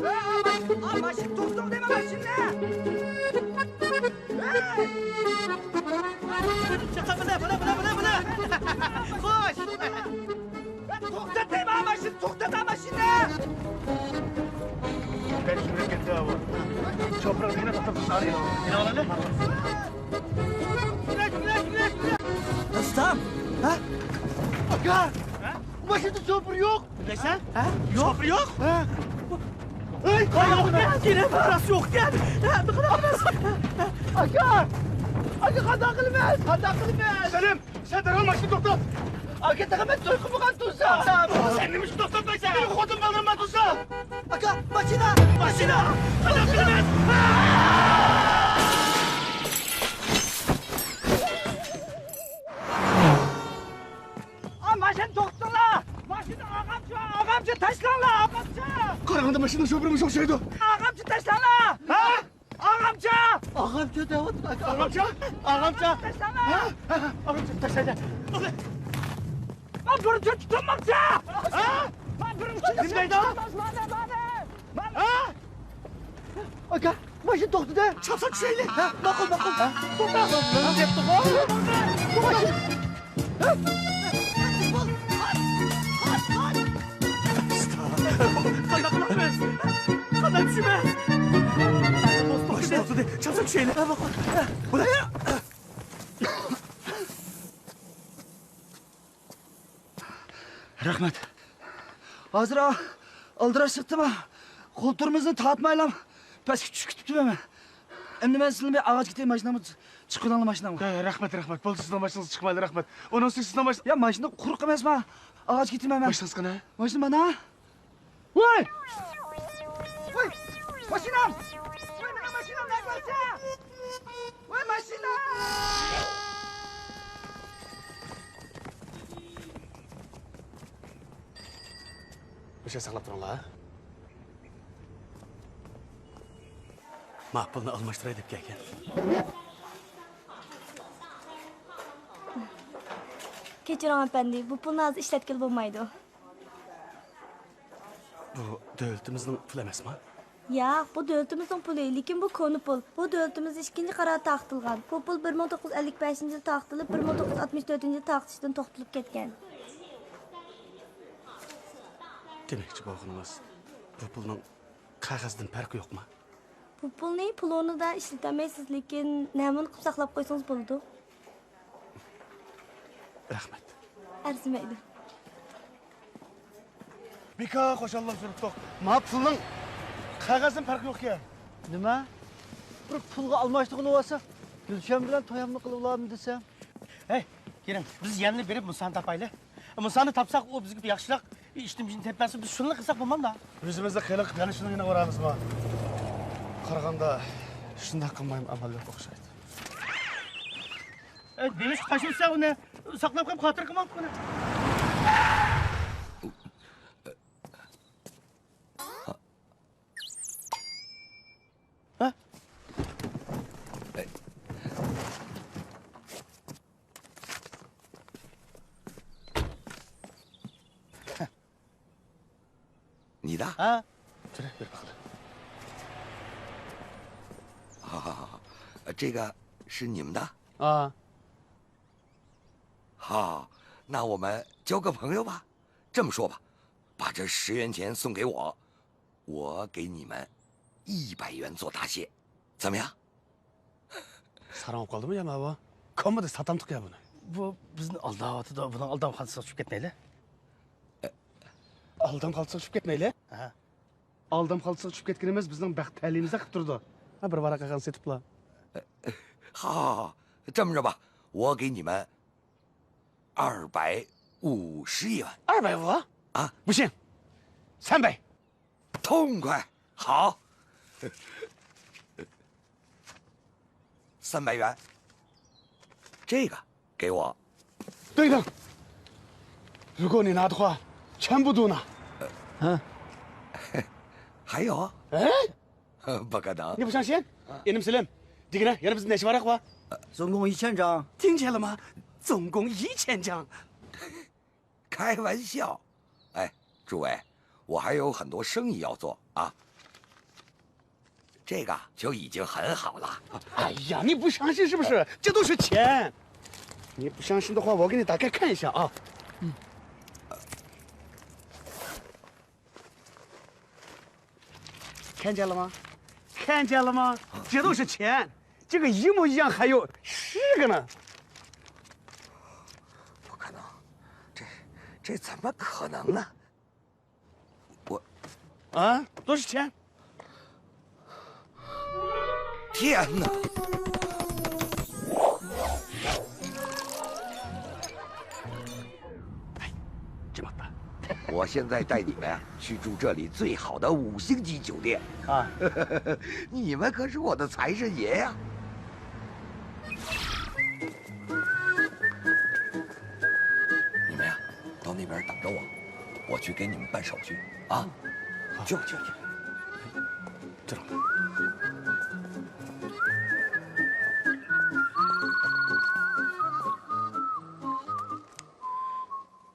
ھەي! ئا، ماشىنا توختىتىڭ دەيمەن، ماشىنىنى! ھەي! چىقىڭ، بۇنى، بۇنى، بۇنى، بۇنى، بۇنى! خوش! ھەي، توختات دەيمەن، ماشىنا، توختات، ماشىنا! بەك سۈرۈپ كەتتى، ئاۋۇ. شوپۇرغا دېگىنە توختاپ، سارى. مېنى ئالالى. رۇستام! ھە؟ ئاكا! ھە؟ ماشىنىدا شوپۇر يوق! نېمە دەيسەن؟ ھە؟ يوق! شوپۇر يوق؟ ھە؟ ئەي، يوق ئىكەن! يەنە راست يوق ئىكەن! ھە، بىر قاراڭ راست! ئاكا! ئاكا، قانداق قىلىمىز؟ قانداق قىلىمىز؟ سەلىم، سەن دەرھال ماشىنىنى توختات! ئاكا، تېخى مەن توي قىلمىغان تۇرسام! سەن نېمە ئۈچۈن توختاتمايسەن؟ مېنىڭ خوتۇن بالىلىرىم بار تۇرسا! ئاكا، ماشىنا! ماشىنا! قانداق قىلىمىز؟ ئا، ماشىنا توختىتىڭلار! ماشىنا ئاغامچە، ئاغامچە تاشلاڭلار، ئاغامچە! قاراڭدا ماشىنا شوپۇرىمىز ئوخشايدۇ. ئاغامچە تاشلاڭلار! ھە؟ ئاغامچە! ئاغامچە دەۋاتىدۇ، ئاكا. ئاغامچە! ئاغامچە! تاشلاڭلار! ھە؟ ھە، ھە، ئاغامچە تاشلايدۇ. مانا بىرىنچى تۇتۇلماقچى! ھە؟ مانا بىرىنچى نېمە دەيدۇ؟ مانا، مانا، مانا. ھە؟ ئاكا، ماشىنا توختىدى. چاپسان چۈشەيلى. ھە، ماقۇل، ماقۇل. ھە؟ توختا. نېمە دەپتۇ؟ ماشىنا. ھە؟ قانداق قىلىمىز؟ قانداق چۈشىمىز؟ ماشىنا توختىدى. چاپسان چۈشەيلى. ھە، ماقۇل. ھە. بۇلار. رەھمەت. ھازىر ئا-، ئالدىراش چىقتىما؟ قولتۇرىمىزنى تارتمايلا پەسكە چۈشۈپ كېتىپتىمەن مەن. ئەمدى مەن سىلىنى بىر ئاغاچ كېتەي، ماشىنامنى چىقىۋېلىڭلار ماشىنامغا. ھە، رەھمەت، رەھمەت. بولدى، سىزنىڭ ماشىنىڭىزغا چىقمايلى، رەھمەت. ئۇنىڭ ئۈستىگە سىزنىڭ ماشىنا. يا، ماشىنا قۇرۇق ئەمەسما؟ ئاغاچ كېتىمەن مەن. ماشىنىڭىز قېنى؟ ماشىنا مانا. ۋاي! ۋاي! ماشىنام! ۋاي، مېنىڭ ماشىنام نەگە بارسا؟ ۋاي، ماشىنا! مۇشۇ ساقلاپ تۇرۇڭلار. ما پۇلنى ئالماشتۇراي دەپ كەلگەن. كەچۈرۈڭ ئەپەندى، بۇ پۇلنى ھازىر ئىشلەتكىلى بولمايدۇ. بۇ دۆلىتىمىزنىڭ پۇلى ئەمەسمۇ؟ ياق، بۇ دۆلىتىمىزنىڭ پۇلى، لېكىن بۇ كونا پۇل. بۇ دۆلىتىمىزدە ئىككىنچى قارار تارقىتىلغان. بۇ پۇل بىر مىڭ توققۇز يۈز ئەللىك بەشىنچى يىلى تارقىتىلىپ، بىر مىڭ توققۇز يۈز ئاتمىش تۆتىنچى يىلى تارقىتىشتىن توختىتىلىپ كەتكەن. دېمەكچى بولغىنىڭىز، بۇ پۇلنىڭ قەغەزدىن پەرقى يوقما؟ بۇ پۇلنى پۇل ئورنىدا ئىشلىتەلمەيسىز، لېكىن نەمۇنە قىلىپ ساقلاپ قويسىڭىز بولىدۇ. رەھمەت. ئەرزىمەيدۇ. بىكار خۇشاللىق سۈرۈپتۇق. ما پۇلنىڭ قەغەزدىن پەرقى يوقكەن. نېمە؟ بىر پۇلغا ئالماشتۇرغىلى بولسا، گۈلشەن بىلەن تويامنى قىلىۋالامدۇ دېسەم. ھەي، كېلىڭ، بىز يەنىلا بېرىپ مۇسانى تاپايلى. مۇسانى تاپساق، ئۇ بىزگە ياخشىراق ئىشتىن تەپمەسمۇ، بىز شۇنىلا قىلساق بولمامدا؟ ئۆزىمىزنى خېلى قىلىپ يەنە شۇنىڭ يېنىغا بارامىزمۇ؟ قارىغاندا، شۇنداق قىلمايمۇ ئامال يوق ئوخشايدۇ. ئە، نېمىشقا تاشلىۋەتسە ئۇنى؟ ساقلاپ قويۇپ خاتىرە قىلماپتۇ ئۇنى. ھە؟ 你的？啊，这里，别别别。好好好好，呃，这个是你们的？啊。好，那我们交个朋友吧。这么说吧，把这十元钱送给我，我给你们一百元做答谢，怎么样？ ساراڭ بولۇپ قالدىمۇ يا ماۋۇ؟ كومىدا ساتامتۇق يا بۇنى. بۇ بىزنى ئالداۋاتىدۇ، بۇنىڭ ئالدامخانىسىغا چۈشۈپ كەتمەيلى. ئالدامخانىسىغا چۈشۈپ كەتمەيلى؟ ھە. ئالدامخانىسىغا چۈشۈپ كەتكىنىمىز بىزنىڭ بەخت تەلىيىمىزدە قىلىپ تۇرىدۇ. ھە، بىر ۋاراق قەغەزنى سېتىپلا. 好好好，这么着吧，我给你们二百五十元。二百五？啊。不行，三百。 痛快，好。三百元，这个给我。等一等，如果你拿的话，全部都拿。嗯。还有？哎？不可能。你不相信？ ئىنىم سېلىم، دېگىنە، يەنە بىزدە نەچچە ۋاراق بار؟ 总共一千张。听见了吗？总共一千张。 开玩笑。哎，诸位，我还有很多生意要做啊。这个就已经很好了。哎呀，你不相信是不是？这都是钱。你不相信的话，我给你打开看一下啊。嗯。 看见了吗？看见了吗？这都是钱，这个一模一样，还有十个呢。不可能，这这怎么可能呢？我啊，都是钱。 天哪！哎，这么大。我现在带你们啊去住这里最好的五星级酒店啊！你们可是我的财神爷呀！你们呀，到那边等着我，我去给你们办手续啊！去吧，去吧，去吧。 这种。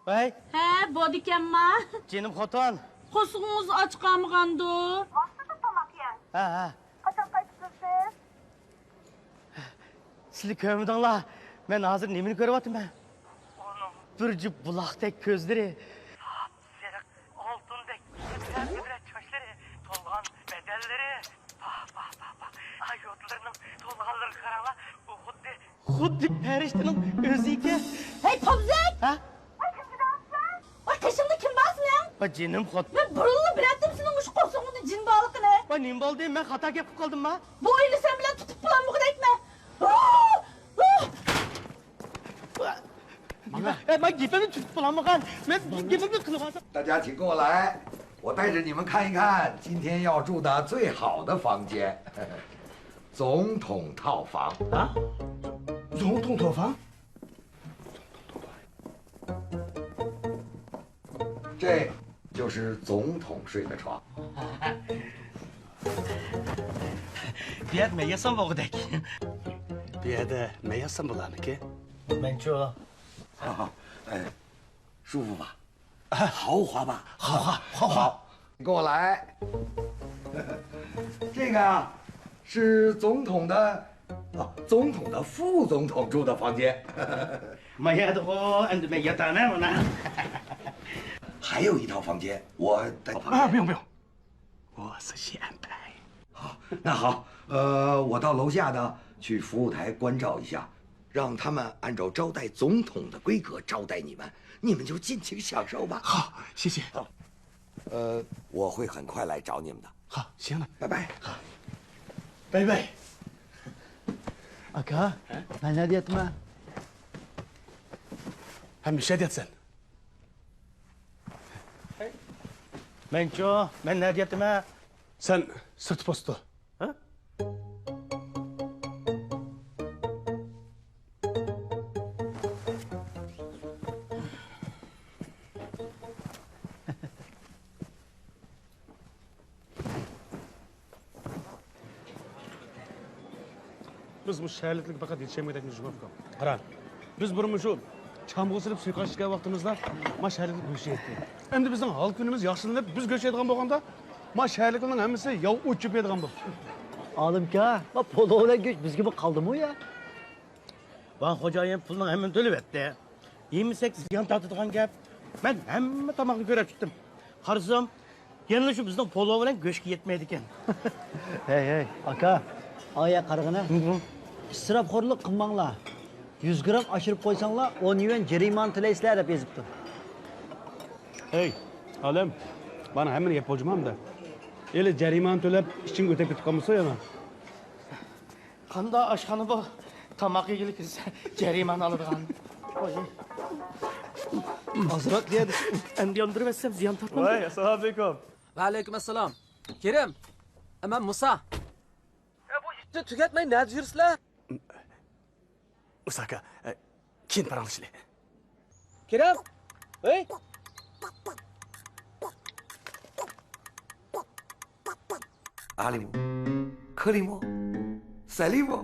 ۋەي. ھە، بولىدىكەنما؟ جېنىم خوتۇن. قورسىقىڭىز ئاچ قالمىغاندۇ؟ ۋاقتىدا تاماق يەڭ. ھە، ھە. قاچان قايتىسىز سىز؟ سىلەر كۆرمىدىڭلار، مەن ھازىر نېمىنى كۆرۈۋاتىمەن؟ ئۇنىڭ بىر جۈپ بۇلاقتەك كۆزلىرى، ساپسېرىق ئالتۇندەك يېپيېشىل چاچلىرى، تولغان بەدەنلىرى. پاھ، پاھ، پاھ، پاھ. ئاي، يوتىلىرىنىڭ تولغانلىرىغا قاراڭلار، ئۇ خۇددى، خۇددى پەرىشتىنىڭ ئۆزى ئىكەن. ھەي، پوپزەك! ھە؟ ۋاي، قېشىڭدا كىم بار سېنىڭ؟ ۋاي، جېنىم خوت. مەن بۇرۇنلا بىلەتتىم سېنىڭ مۇشۇ قورسىقىڭدا جىن بارلىقىنى. ۋاي، نېمە بولدى؟ مەن خاتا گەپ قىلىپ قالدىمما؟ بۇ ئۆينى سەن بىلەن تۇتۇپ بولامدۇق دەيمەن. ماڭا. ئەي، مەن گېپىمنى تۇتۇپ بولامدىغان. مەن گېپىمنى قىلىۋالسام. 大家请跟我来，我带着你们看一看今天要住的最好的房间，总统套房。啊？总统套房？这就是总统睡的床。 بۇ يەردە مەن ياتسام بولغۇدەك. بۇ يەردە مەن ياتسام بولارمىكىن؟ مەنچۇ. 哎，舒服吧？豪华吧？豪华，豪华。好，你跟我来。这个啊，是总统的，啊，总统的副总统住的房间。 ما يەردىغۇ، ئەمدى مەن ياتامەن مانا. 还有一套房间，我的房间。 아, 不用不用，我自己安排。 好，那好，呃，我到楼下呢，去服务台关照一下，让他们按照招待总统的规格招待你们，你们就尽情享受吧。 好，谢谢。 呃，我会很快来找你们的。 好，行了，拜拜。 拜拜。 ئاكا، مەن نەدە ياتىمەن؟ ھە، مۇشۇ يەردە ياتىسەن. مەنچۇ، مەن نەدە ياتىمەن؟ سەن سىرت پوستى. ھە؟ بىز مۇشۇ شەھەرلىكلەرگە پەقەت يېتىشەلمىگەندەك يۈز بېرىۋاتىمىز. قارا، بىز بۇرۇن مۇشۇ چامغۇر سېلىپ سۇيۇقئاش ئىچكەن ۋاقتىمىزدا مانا شەھەرلىكلەر كۆرۈشەتتى. ئەمدى بىزنىڭ ھال كۈنىمىز ياخشىلىنىپ، بىز كۆرۈشەيدىغان بولغاندا، مانا شەھەرلىكلەرنىڭ ھەممىسى ياۋا ئوت چۆپىيىدىغان بولدى. ئالىمكا، ما پولۇ بىلەن گۆش بىزگىمۇ قالدىمۇ يا؟ ۋاڭ خوجايىن، پۇلنىڭ ھەممىنى تۆلىۋەتتى. يېمىسەك زىيان تارتىدىغان گەپ. مەن ھەممە تاماقنى كۆرۈپ چىقتىم. قارىسام، يەنىلا شۇ بىزنىڭ پولۇ بىلەن گۆشكە يەتمەيدىكەن. ھەي، ھەي، ئاكا. ئايا قارىغىنا. ئىسراپخورلۇق قىلماڭلار. يۈز گرام ئاشۇرۇپ قويساڭلار، ئون يۈەن جەرىمانە تۆلەيسىلەر دەپ يېزىپتۇ. ھەي، ئالىم، مانا ھەممىنى يەپ بولجىما ئەمدى؟ ئېلى جەرىمانە تۆلەپ، ئىچىڭگە ئۆتۈپ كېتىپ قالمىسا يەنە. قانداق ئاشخانا بۇ؟ تاماق يېگىلى كىرسە جەرىمانە ئالىدىغان. ئازراق يەدى. ئەمدى ياندۇرۇۋەتسەم زىيان تارتمامدۇ؟ ۋاي، ئەسسالامۇئەلەيكۇم. ۋەئەلەيكۇم ئەسسالام. كېرىم. مەن مۇسا. يا، بۇ ئىشنى تۈگەتمەي نەدە يۈرسىلەر؟ مۇسا ئاكا، كېيىن پاراڭلىشىلى. كېرەم! ھەي! ئالىمۇ، كىرىمۇ، سەلىمۇ.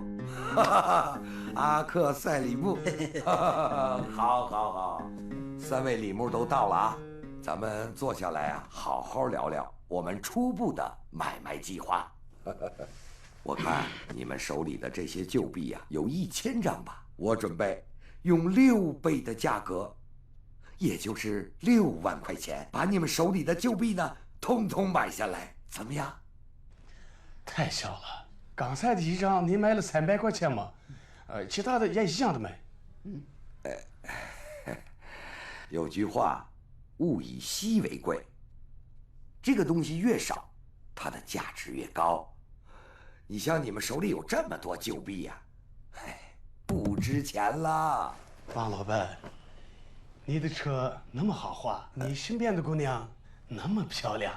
阿克赛里木. 好，好，好，三位李木都到了啊，咱们坐下来啊，好好聊聊我们初步的买卖计划。 我看你们手里的这些旧币呀，有一千张吧。我准备用六倍的价格，也就是六万块钱，把你们手里的旧币呢，通通买下来，怎么样？太少了，刚才的一张你买了三百块钱嘛，呃，其他的也一样的买。有句话，物以稀为贵，这个东西越少，它的价值越高。 你像你们手里有这么多旧币呀，哎，不值钱了。王老板，你的车那么豪华，你身边的姑娘那么漂亮，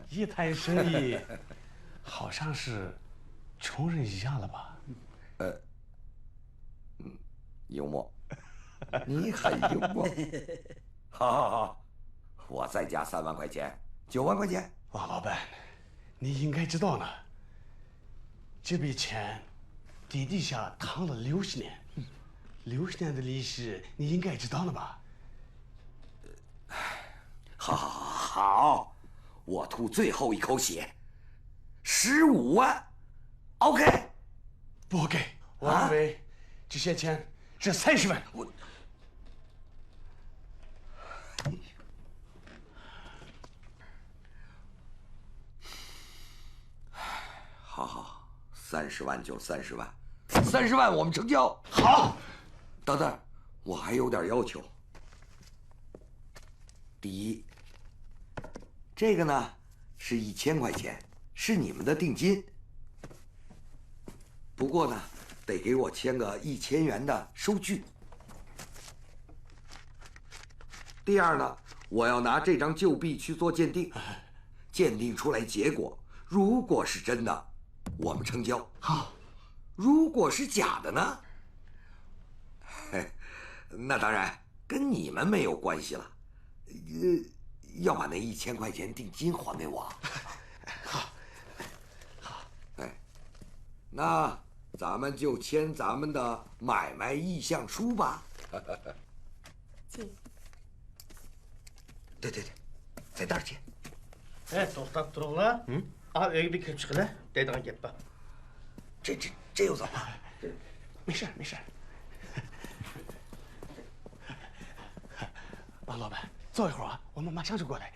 一谈生意，好像是穷人一样了吧？呃，嗯，幽默，你很幽默。好好好，我再加三万块钱，九万块钱。王老板，你应该知道了，这笔钱地底下躺了六十年，六十年的利息你应该知道了吧？好好好好，我吐最后一口血，十五万，OK。不 OK，我认为这些钱值三十万。我，好好，三十万就三十万，三十万我们成交。好，等等，我还有点要求。第一，这个呢是一千块钱，是你们的定金。不过呢，得给我签个一千元的收据。第二呢，我要拿这张旧币去做鉴定，鉴定出来结果如果是真的，我们成交。好，如果是假的呢？嘿，那当然跟你们没有关系了。呃，要把那一千块钱定金还给我。好，好。哎，那咱们就签咱们的买卖意向书吧。对对对，在这儿签。 ھەي، توختاپ تۇرۇڭلار. ھە؟ ئا، ئۆيگە بىر كىرىپ چىقىلى، دەيدىغان گەپ بار. 这这这又怎么了？没事没事。王老板，坐一会儿啊，我们马上就过来。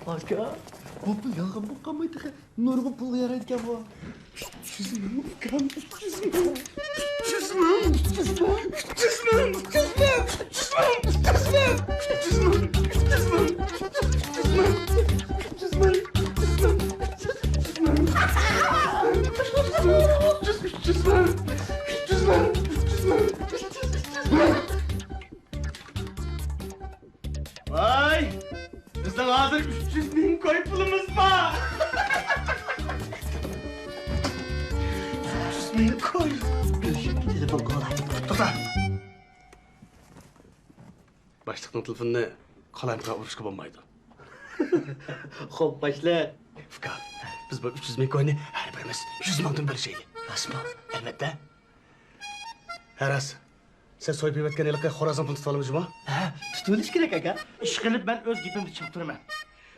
ئاكا، بۇ پۇل يالغان بولۇپ قالماي تېخى. نۇرغۇن پۇلغا يارايدىكەن بۇ. ۋاي، بىزنىڭ ھازىر ئۈچ يۈز مىڭ كوي پۇلىمىز بار. ئۈچ يۈز مىڭ كوي. گۈلشەن، تېلېفون قىلاي. توختا. باشلىقنىڭ تېلېفونىنى قالايمىقان ئۇرۇشقا بولمايدۇ. خوپ، باشلىق. ئۇكا، بىز بۇ ئۈچ يۈز مىڭ كوينى ھەر بىرىمىز يۈز مىڭدىن بۆلۈشەيلى. راستمۇ؟ ئەلۋەتتە. ھە، راست. سەن سويۇپ يېۋەتكەن ھېلىقى خورازنىڭ پۇلىنى تۇتۇۋالىمىز جۇمۇ؟ ھە، تۇتۇۋېلىش كېرەك، ئاكا. ئىشقىلىپ مەن ئۆز گېپىمدە چىڭ تۇرىمەن.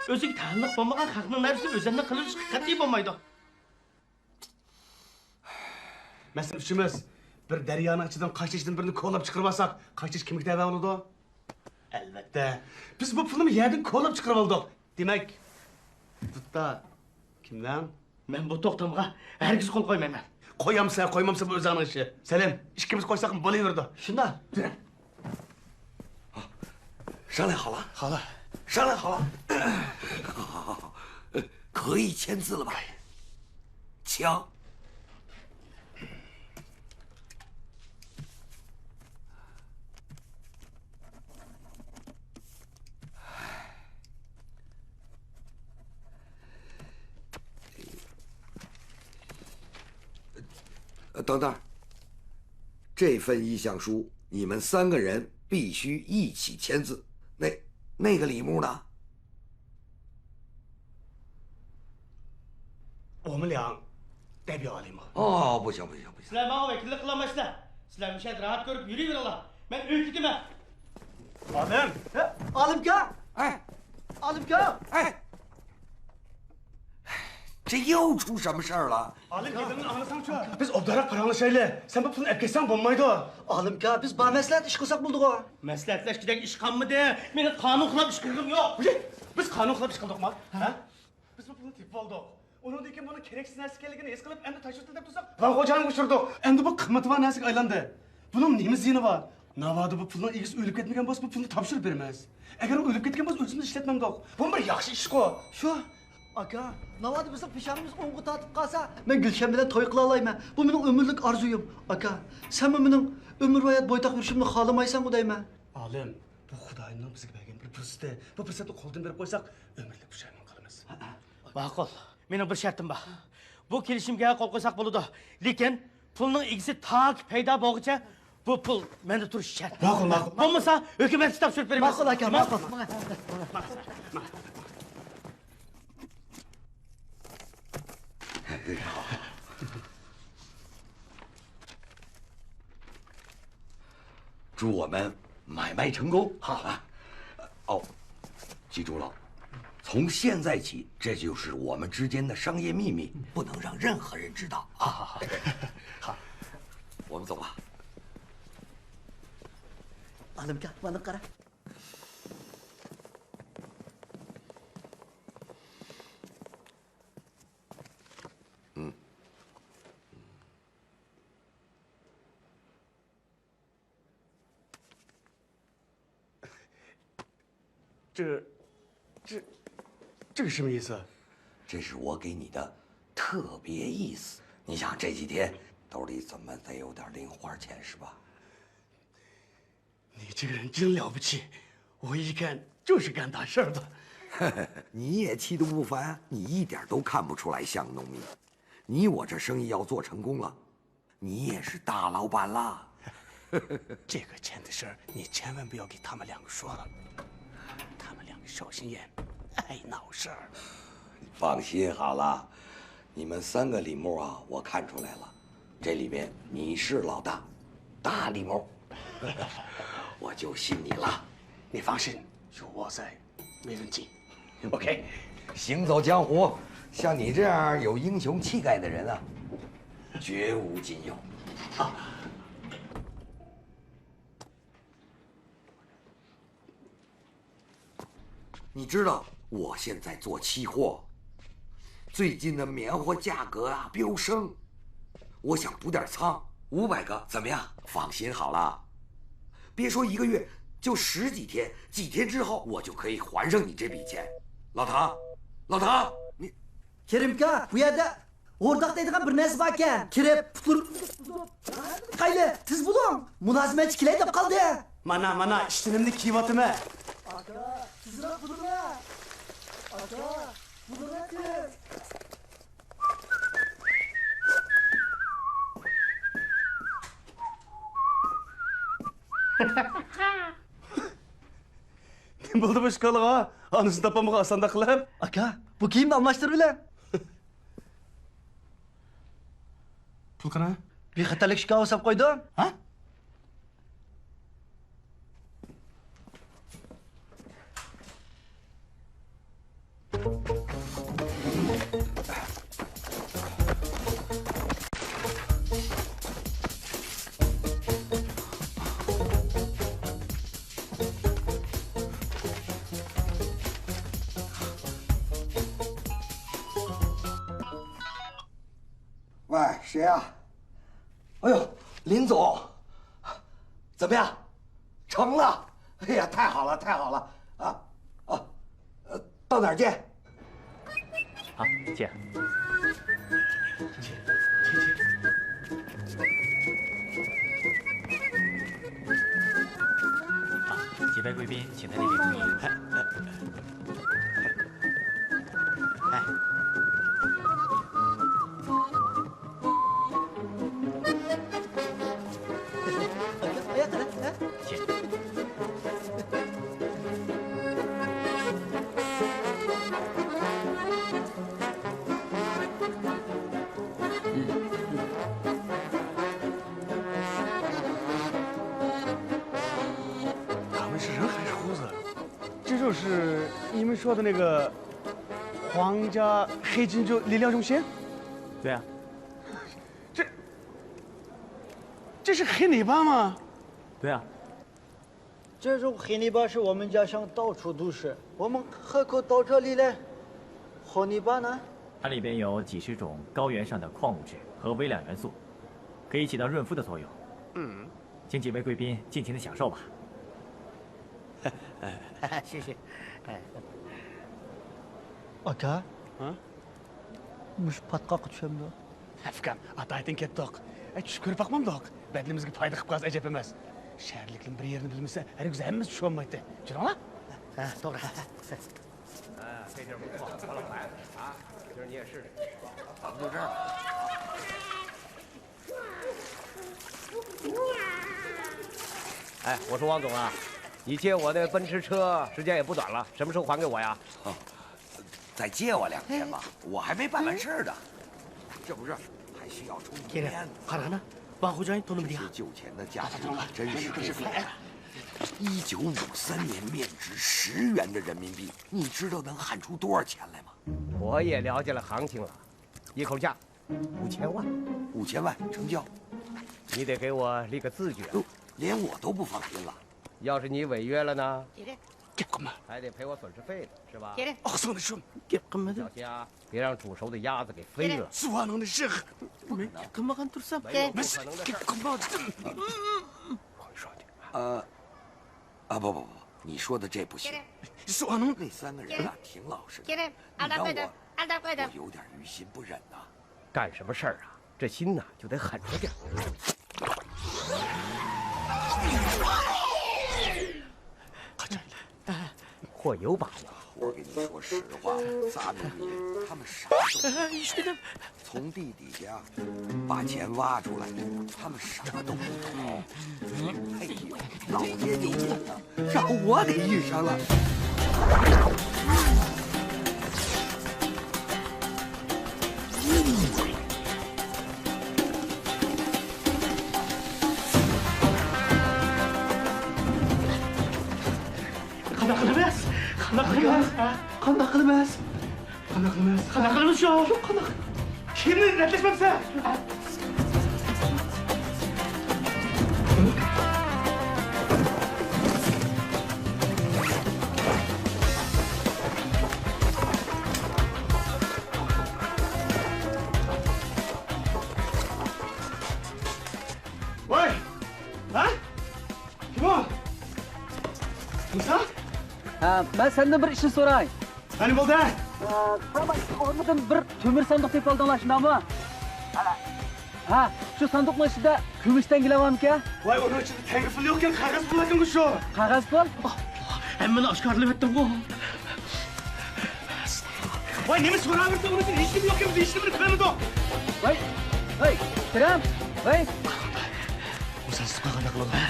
ئۆزىگە تەئەللۇق بولمىغان خەقنىڭ نەرسىنى ئۆزۈمدىن قىلىۋېلىشقا قەتئىي بولمايدۇ. مەسىلەن، ئۈچىمىز بىر دەريانىڭ ئىچىدىن قاچا ئىچىدىن بىرنى كولاپ چىقىرىۋالساق، قاچا ئىچ كىمگە تەۋە بولىدۇ؟ ئەلۋەتتە، بىز بۇ پۇلنى يەردىن كولاپ چىقىرىۋالدۇق. دېمەك، دۇتتا كىمنىڭ؟ مەن بۇ توختامغا ھەرگىز قول قويمايمەن. قويامسەن، قويمامسەن، بۇ ئۆزۈڭنىڭ ئىشى. سەلىم، ئىككىمىز قويساقمۇ بولۇۋېرىدۇ. شۇنداق. يۈرۈڭ. 商量好了？好了。商量好了？可以签字了吧？请。 等等，这份意向书你们三个人必须一起签字。那那个李牧呢？我们俩代表阿里吗？哦，不行不行不行！ سىلەر ماڭا ۋەكىللىك قىلالمايسىلەر. سىلەر مۇشۇ يەردە راھەت كۆرۈپ يۈرۈۋېرىڭلار. مەن ئۆي كېتىمەن. ئالىم! ئالىمكا! ئەي! ئالىمكا! ئەي! 这又出什么事儿了？ ئالىم، گېپىمنى ئاڭلىساڭچۇ. بىز ئوبدانراق پاراڭلىشايلى. سەن بۇ پۇلنى ئەپ كەتسەڭ بولمايدۇ. ئالىمكا، بىز بار مەسلىھەت ئىش قىلساق بولىدىغۇ. مەسلىھەتلەشكۈدەك ئىش قالمىدى. مېنىڭ قانۇن خىلاپ ئىش قىلغۇم يوق. بىز قانۇن خىلاپ ئىش قىلدۇقمۇ؟ ھە؟ بىز بۇ پۇلنى تېپىپ ئالدۇق. ئۇنىڭدىن كېيىن بۇنىڭ كېرەكسىز نەرسە ئىكەنلىكىنى ھېس قىلىپ، ئەمدى تاپشۇرسىلا دەپ تۇرساق، ۋاڭ خوجايىنغا ئۇچرىدۇق. ئەمدى بۇ قىممىتى بار نەرسىگە ئايلاندى. بۇنىڭ نېمە زىيىنى بار؟ ناۋادا بۇ پۇلنىڭ ئىگىسى ئۆلۈپ كەتمىگەن بولسا، بۇ پۇلنى تاپشۇرۇپ بېرىمىز. ئەگەر ئۇ ئۆلۈپ كەتكەن بولسا، ئۆزىمىز ئىشلەتمەمدۇق. بۇمۇ بىر ياخشى ئىشقۇ. شۇ، ئاكا، ناۋادا بىزنىڭ پېشانىمىز ئوڭغا تارتىپ قالسا، مەن گۈلشەن بىلەن توي قىلالايمەن. بۇ مېنىڭ ئۆمۈرلۈك ئارزۇيۇم. ئاكا، سەنمۇ مېنىڭ ئۆمۈرۋايەت بويتاق يۈرۈشۈمنى خالىمايسەنغۇ دەيمەن. ئالىم، بۇ خۇدايىمنىڭ بىزگە بەرگەن بىر پۇرسىتى. بۇ پۇرسەتنى قولدىن بېرىپ قويساق، ئۆمۈرلۈك پۇشايمان قىلىمىز. ماقۇل. مېنىڭ بىر شەرتىم بار. بۇ كېلىشىمگە قول قويساق بولىدۇ. لېكىن پۇلنىڭ ئىگىسى تاكى پەيدا بولغۇچە بۇ پۇل مەندە تۇرۇشى شەرت. ماقۇل، ماقۇل. بولمىسا ھۆكۈمەتكە تاپشۇرۇپ بېرىمەن. ماقۇل، ئاكا، ماقۇل. ژ 买卖成功。好啊。哦，记住了，从现在起，这就是我们之间的商业秘密，不能让任何人知道啊。好，好，好。好，我们走吧。 ئالىمكا، مانا قارا. ژ 这这这个什么意思？这是我给你的特别意思。你想这几天兜里怎么得有点零花钱是吧？你这个人真了不起，我一看就是干大事儿的。你也气度不凡，你一点都看不出来像农民。你我这生意要做成功了，你也是大老板啦。这个钱的事儿，你千万不要给他们两个说了，他们两个小心眼，爱闹事儿。放心好了，你们三个李木啊，我看出来了，这里边你是老大，大李木，我就信你了。你放心，有我在，没问题。OK。行走江湖，像你这样有英雄气概的人啊，绝无仅有。啊，你知道我现在做期货，最近的棉花价格啊飙升，我想补点仓，五百个怎么样？放心好了，别说一个月，就十几天，几天之后我就可以还上你这笔钱。老唐，老唐，你 كېرىم ئاكا، بۇ يەردە ھورداق دەيدىغان بىر نەرسە باركەن. كىرىپ، پۇتلىرىنى قايلى، تېز بولۇڭ! مۇلازىمەتچى كېلەي دەپ قالدى. مانا، مانا، ئىشتىنىمنى كىيىۋاتىمەن. ئاكا، تېزرەك بولۇڭە! ئاكا، بولۇڭە تېز! نېمە بولدى بۇ ئىشقالغا؟ ئانىسىنى تاپالمىغان ئاسانداق قىلىپ. ئاكا، بۇ كىيىمنى ئالماشتۇر بىلەن. پۇل قانا؟ بىخەتەرلىك شىكاۋا ساپ قويدۇم. ھە؟ 喂，谁呀？哎呦，林总，怎么样？成了？哎呀，太好了，太好了！啊，啊，呃，到哪儿见？好，见。好，几位贵宾，请在这里注意。哎。 他们是人还是猴子？这就是你们说的那个皇家黑金就李亮雄先？对啊。这，这是黑泥巴吗？对啊。这种黑泥巴是我们家乡到处都是，我们何苦到这里来？黑泥巴呢？它里边有几十种高原上的矿物质和微量元素，可以起到润肤的作用。嗯。 请几位贵宾尽情的享受吧。谢谢。哎。ئاكا، ھە؟ مۇشۇ پاتقاققا چۈشەمدۇ؟ ئەپكام، ئاتايتىن كەتتۇق. ئەي، چۈش كۆرۈپ باقمامدۇق. بەدىنىمىزگە پايدا قىلىپ قالسا ئەجەب ئەمەس. شەھەرلىكلەرنىڭ بىر يېرىنى بىلمىسە، ھەرگىز ھەممىسى چۈشۈۋالمايتتى. چۈشەندىڭلار؟ ھە، توغرا. 啊，这地儿不错，我老来啊，今儿夜市。咱们就这儿。 哎，我说王总啊，你借我那奔驰车时间也不短了，什么时候还给我呀？哦，再借我两天吧，我还没办完事儿呢。这不是还需要充电呢。 قارىغىنا، ۋاڭ خوجايىن تونۇمىدى. 这些旧钱的价值真是不菲啊！一九五三年面值十元的人民币，你知道能换出多少钱来吗？我也了解了行情了，一口价 五千万。五千万成交。你得给我立个字据啊。哟，连我都不放心了。要是你违约了呢？ گەپ قىلما. 还得赔我损失费呢，是吧？ ئاغزىڭنى يۇم. گەپ قىلمىدىم. 小心啊，别让煮熟的鸭子给飞了。 سۇۋانىڭنى يىغ. مەن گەپ قىلمىغان تۇرسام. 没有不可能的事儿。گەپ قىلما دېدىم. 啊，啊，不不不，你说的这不行。 سۇۋانىڭ 那三个人啊，挺老实的。 ئالداپ قويدۇم. ئالداپ قويدۇم. 我有点于心不忍呐。 干什么事儿啊，这心呐就得狠着点儿。货有把握。我跟你说实话，仨农民他们啥都不懂。从地底下把钱挖出来，他们什么都不懂。哎呦，老爹有病啊，让我给遇上了。قانداق قىلىمىز؟ قانداق قىلىمىز؟ قانداق قىلىمىز؟ قانداق قىلىمىز؟ قانداق قىلىمىز شۇ؟ شۇ قانداق؟ كىمنى رەتلەشمەمسەن؟ ۋاي! ھە؟ كىم ئۇ؟ مۇسا؟ ھە، مەن سەندىن بىر ئىشنى سوراي. قېنى بولدى؟ ئە، قارا، ئورنىدىن بىر تۆمۈر ساندۇق تېپىپ ئالدىڭلار، شۇنداقمۇ؟ ھە، شۇ ساندۇقنىڭ ئىچىدە كۈمۈش تەڭگىلەر بارمىكەن؟ ۋاي، ئۇنىڭ ئىچىدە تەڭگە پۇل يوقكەن، قاغىز پۇل ئىكەنغۇ شۇ. قاغىز پۇل؟ ئاھ، ھەممىنى ئاشكارىلىۋەتتىڭغۇ. ۋاي، نېمە سوراۋېرىسەن، ئۇنىڭ ئىچىدە ھېچنېمە يوقكەن، بىز ھېچنېمىنى كۆرمىدۇق. ۋاي، ۋاي، تىرەم، ۋاي. بۇ سەن سىزغا قانداق قىلىدۇ، ھە؟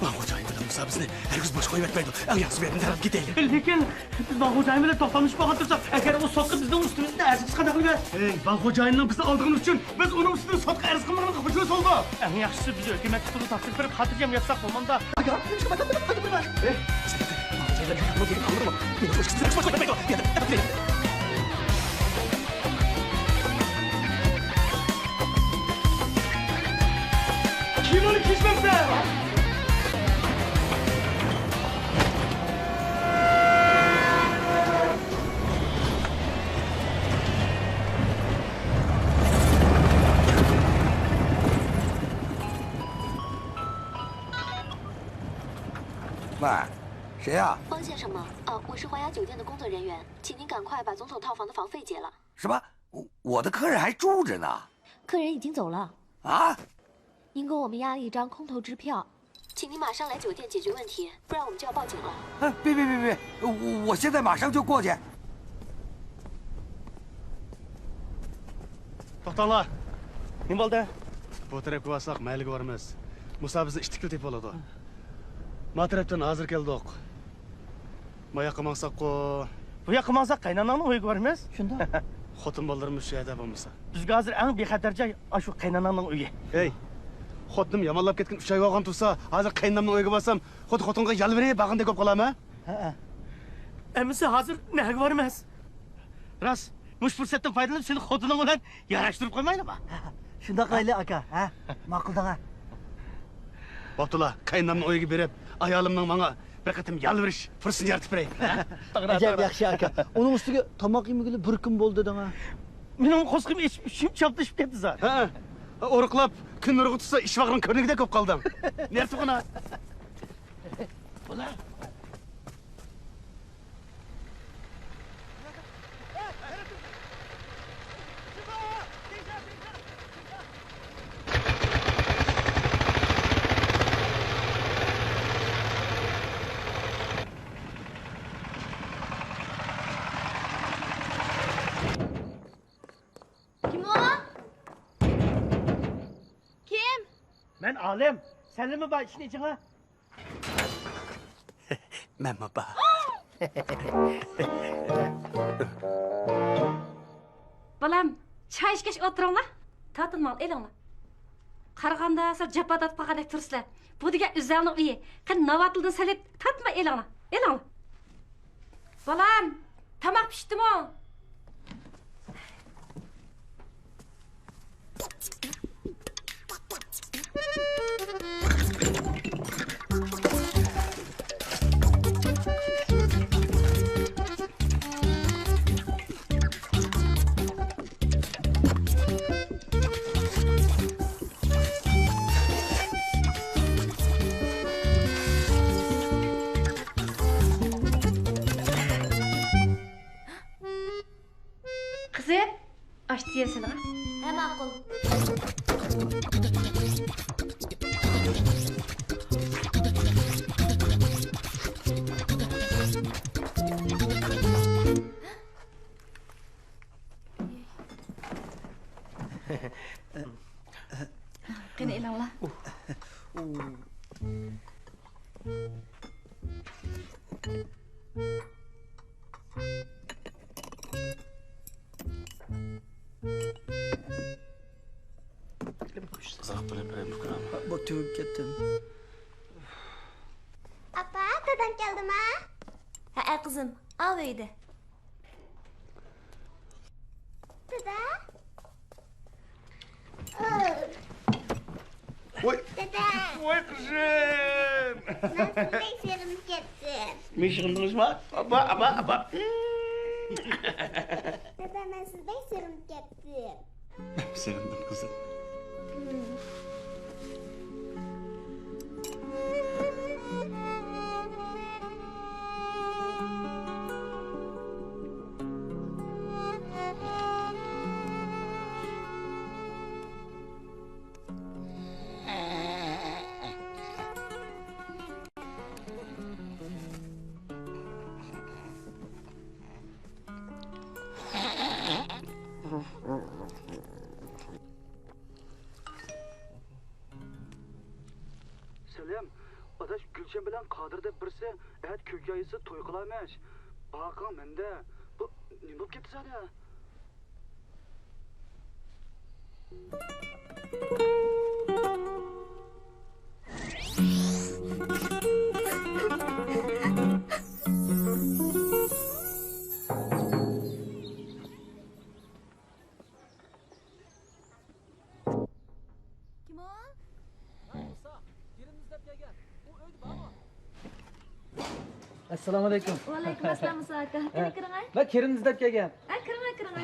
ۋاڭ خوجايىن بىلەن مۇسا بىزنى ھەرگىز بوش قويۇۋەتمەيدۇ. ئەڭ ياخشىسى بۇ يەردىن تەرەپ كېتەيلى. لېكىن بىز ۋاڭ خوجايىن بىلەن توختاملىشىپ قالغان تۇرساق، ئەگەر ئۇ سوتقا بىزنىڭ ئۈستىمىزدىن ئەرز قىلسا قانداق بولىدۇ؟ ھېي، ۋاڭ خوجايىننىڭ بىزنى ئالدىغىنى ئۈچۈن بىز ئۇنىڭ ئۈستىدىن سوتقا ئەرز قىلمىغىنىمىزغا خوشىمىز بولىدۇ. ئەڭ ياخشىسى بىز ھۆكۈمەتكە تۇرۇپ تاپشۇرۇپ بېرىپ خاتىرجەم ياتساق بولمامدا؟ كىنونى كېچمەمسەن! 喂，谁呀？方先生吗？啊，我是华雅酒店的工作人员，请您赶快把总统套房的房费结了。什么？我我的客人还住着呢。客人已经走了。啊？您给我们压了一张空头支票，请您马上来酒店解决问题，不然我们就要报警了。哎，别别别别，我我现在马上就过去。 توختاڭلار. نېمە بولدى؟ بۇ تەرەپكە بارساق مەھەللىگە بارىمىز. مۇسا بىزنى ئىتتىكلا تېپىۋالىدۇ. ما تەرەپتىن ھازىر كەلدۇق. ما ياققا ماڭساققۇ؟ بۇ ياققا ماڭساق قايناناڭنىڭ ئۆيىگە بارىمىز. شۇنداق. خوتۇن بالىلىرىمىز شۇ يەردە بولمىسا. بىزگە ھازىر ئەڭ بىخەتەر جاي ئاشۇ قايناناڭنىڭ ئۆيى. ھەي، خوتۇنۇم يامانلاپ كەتكىنى ئۈچ ئاي بولغان تۇرسا، ھازىر قاينانامنىڭ ئۆيىگە بارسام، خۇددى خوتۇنغا يالۋۇرۇپ بارغاندەك بولۇپ قالامەن. ھەئە. ئەمىسە ھازىر نەگە بارىمىز؟ راست، مۇشۇ پۇرسەتتىن پايدىلىنىپ سېنى خوتۇنۇڭ بىلەن ياراشتۇرۇپ قويمايلىما؟ شۇنداق قىلايلى، ئاكا، ھە؟ ماقۇل دەڭە. بوپتۇلا، قاينامنىڭ ئۆيىگە بېرىپ، ئايالىمنىڭ ماڭا بىر قېتىم يالۋۇرۇش پۇرسىتىنى يارىتىپ بېرەي. ئەجەب ياخشى، ئاكا. ئۇنىڭ ئۈستىگە تاماق يېمىگىلى بىر كۈن بولدى دەڭە. مېنىڭ قورسىقىم ئېچىپ، ئىچىم چاپلىشىپ كەتتى زادى. ھە، ئورۇقلاپ كۈن نۇرىغا تۇتسا ئىشۋاقنىڭ كۆرنىكىدەك بولۇپ قالدىم. نېرى تۇغىنا؟ كىم ئۇ؟ كىم؟ مەن ئالىم. سەنلىمۇ بار ئىشىكنى ئېچىڭا. مەنمۇ بار. بالام، چاي ئىچكەچ ئولتۇرۇڭلار. تارتىنماڭ، ئېلىڭلار. قارىغاندا سەل جاپا تارتىپ قالغاندەك تۇرىسىلەر. بۇ دېگەن ئۆزەلنىڭ ئۆيى. قېنى، ناۋاتىلدىن سېلىپ تارتماي ئېلىڭلار. ئېلىڭلار. بالام، تاماق پىشتىمۇ؟ قىزىم، ئاشتى يەسىلىغا. ھە، ماقۇل. قېنى، ئېلىڭلار. ئۇزاق بولۇپ بىر ئۆمۈر كۆرەم. بۇ تۈگۈپ كەتتىم. ئاپا، دادام كەلدىما؟ ھەئە، قىزىم، ئاۋۇ ئۆيدە. دادا. ۋاي. دادا. ۋاي قىزىم. مەن سىزدەك سېغىنىپ كەتتىم. مېنى سېغىندىڭىزمۇ؟ ئاپا، ئاپا، ئاپا. دادا، مەن سىزدەك سېغىنىپ كەتتىم. سېغىندىم قىزىم. سەلەم، ئاداش، گۈلشەن بىلەن قادىر دەپ بىرسى ئەتە كۆك يايىسى توي قىلارمىش. باقىڭ مەندە. بۇ نېمە بولۇپ كەتتى زادى؟ كىم ئۇ؟ ئەسسالامۇئەلەيكۇم. ۋەئەلەيكۇم ئەسسالام، مۇسا ئاكا. قېنى، كىرىڭە. مەن كېرىمنى ئىزدەپ كەلگەن. ھە، كىرىڭە، كىرىڭە.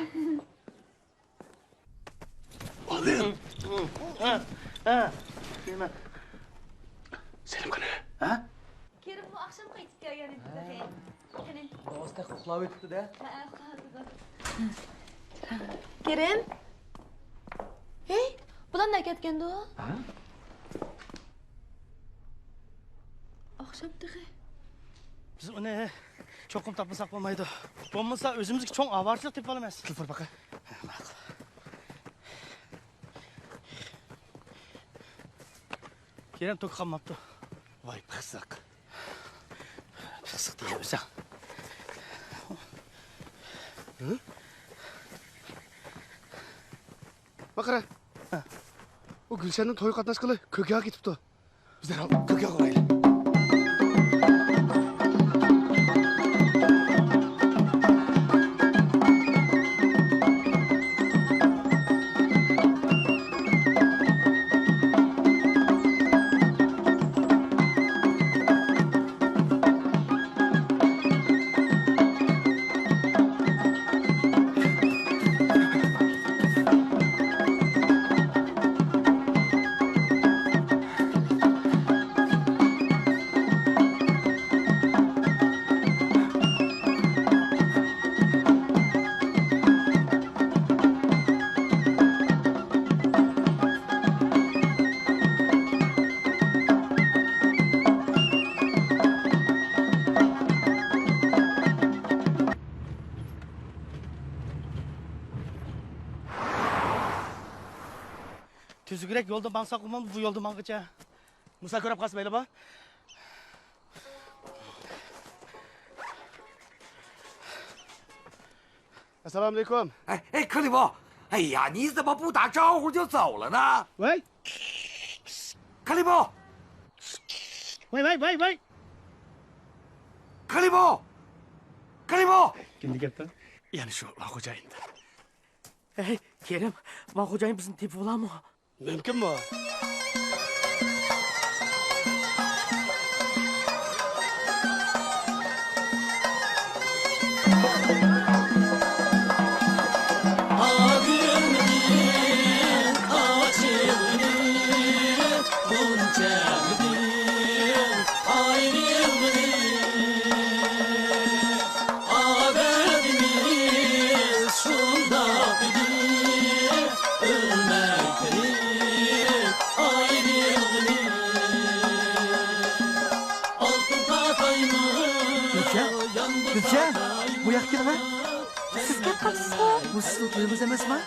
ئالىم. ھە، ھە. سېلىم قېنى؟ ھە؟ كېرىممۇ ئاخشام قايتىپ كەلگەن ئىدى تېخى. قېنى. راست ئۇخلاۋېتىپتۇ-دە. ھە، ئۇخلاۋېتىدۇ. كېرىم. ھېي، بۇلار نەگە كەتكەندۇ؟ ھە؟ ئاخشام تېخى. بىز ئۇنى چوقۇم تاپمىساق بولمايدۇ. بولمىسا ئۆزىمىزگە چوڭ ئاۋارىچىلىق تېپىۋالىمىز. تېلېفون باقاي. ماقۇل. كېرىم توكى قالماپتۇ. ۋاي پىخسىق. پىخسىق دېيەمسەن. ھە؟ باقرا. ھە. ئۇ گۈلشەننىڭ تويىغا قاتناشقىلى كۆكياغا كېتىپتۇ. بىز دەرھال كۆكياغا بارايلى. تۈزۈكرەك يولدا ماڭساق بولمامدۇ بۇ يولدا ماڭغىچە؟ مۇسا كۆرۈپ قالسا مەيلىما. ئەسسالامۇئەلەيكۇم. 哎，哎，克里夫，哎呀，你怎么不打招呼就走了呢？喂。克里夫。喂，喂，喂，喂。克里夫。克里夫。كىمدە گەپتە؟ يەنە شۇ ۋاڭ خوجايىندا. ئەي، كېرىم، ۋاڭ خوجايىن بىزنى تېپىۋالامۇ؟ مۇمكىنمۇ؟ گۈلشەن، گۈلشەن، بۇ ياققا كېلىڭە. سىزگە قاپسىزغۇ؟ بۇ سىزنىڭ تويىڭىز ئەمەسمۇ؟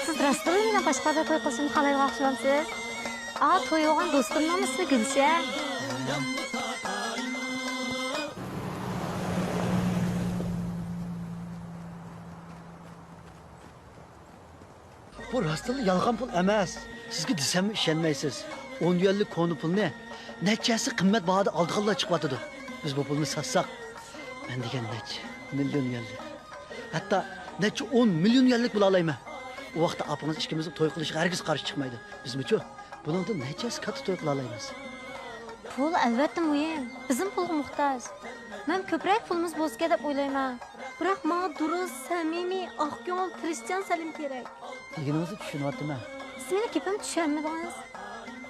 سىز راستتىنلا مېنىڭ باشقا بىر توي قىلىشىمنى خالايدىغان ئوخشىمامسىز؟ ئا، تويۇلغان دوستۇمنىڭمۇ ئىسمى گۈلشەن. بۇ راستتىنلا يالغان پۇل ئەمەس. سىزگە دېسەممۇ ئىشەنمەيسىز. ئون يۈەنلىك كونا پۇلنى نەچچە ھەسسە قىممەت باھادا ئالىدىغانلار چىقىۋاتىدۇ. بىز بۇ پۇلنى ساتساق، مەن دېگەن نەچچە مىليون يۈەنلىك. ھەتتا نەچچە ئون مىليون يۈەنلىك بولالايمەن. ئۇ ۋاقىتتا ئاپىڭىز ئىككىمىزنىڭ توي قىلىشىغا ھەرگىز قارشى چىقمايدۇ. بىزمۇچۇ؟ بۇنىڭدىن نەچچە ھەسسە كاتتا توي قىلالايمىز. پۇل ئەلۋەتتە مۇھىم. بىزمۇ پۇلغا موھتاج. مەن كۆپرەك پۇلىمىز بولسىكەن دەپ ئويلايمەن. بىراق ماڭا دۇرۇس، سەمىمىي، ئاق كۆڭۈل، تىرىشچان سەلىم كېرەك. دېگىنىڭىزنى چۈشىنىۋاتىمەن. سىز مېنىڭ گېپىمنى چۈشەنمىدىڭىز.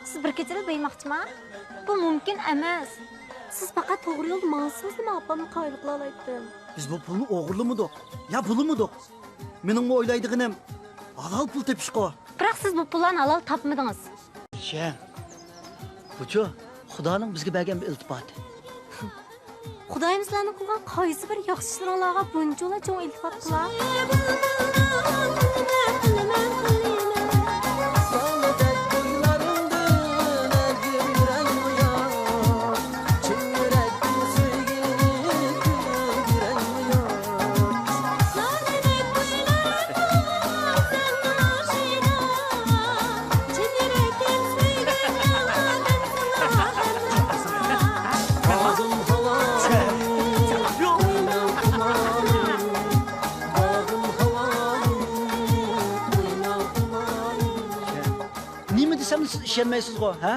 سىز بىر كېچىدە بېيىماقچىما؟ بۇ مۇمكىن ئەمەس. سىز پەقەت توغرا يولدا ماڭسىڭىزلا مەن ئاپامنى قايىل قىلالايتتىم. بىز بۇ پۇلنى ئوغرىلىمىدۇق، يا بۇلىمىدۇق. مېنىڭمۇ ئويلايدىغىنىم ھالال پۇل تېپىشقۇ. بىراق سىز بۇ پۇللارنى ھالال تاپمىدىڭىز. شەڭ، بۇچۇ خۇدانىڭ بىزگە بەرگەن بىر ئىلتىپاتى. خۇدايىم سىلەرنىڭ قىلغان قايسى بىر ياخشى ئىشلىرىڭلارغا بۇنچىۋالا چوڭ ئىلتىپات قىلا؟ نېمە دېسەممۇ سىز ئىشەنمەيسىزغۇ، ھە؟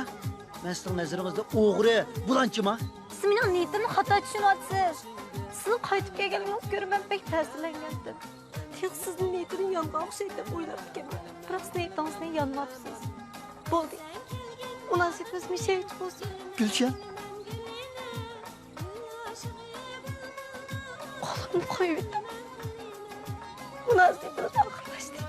مەن سىزنىڭ نەزىرىڭىزدە ئوغرى، بۇلانچىما؟ سىز مېنىڭ نىيىتىمنى خاتا چۈشىنىۋاتىسىز. سىزنىڭ قايتىپ كەلگەنلىكىڭىزنى كۆرۈپ مەن بەك تەسىرلەنگەنتىم. تېخى سىزنى نىيىتىدىن يانغان ئوخشايدۇ دەپ ئويلاپتىكەنمەن. بىراق سىز نىيىتىڭىزدىن يانماپسىز. بولدى. مۇناسىۋىتىمىز مىشەيچە بولسۇن. گۈلشەن. قولۇمنى قويۇۋېتىڭ. مۇناسىۋىتىمىز ئاخىرلاشتى.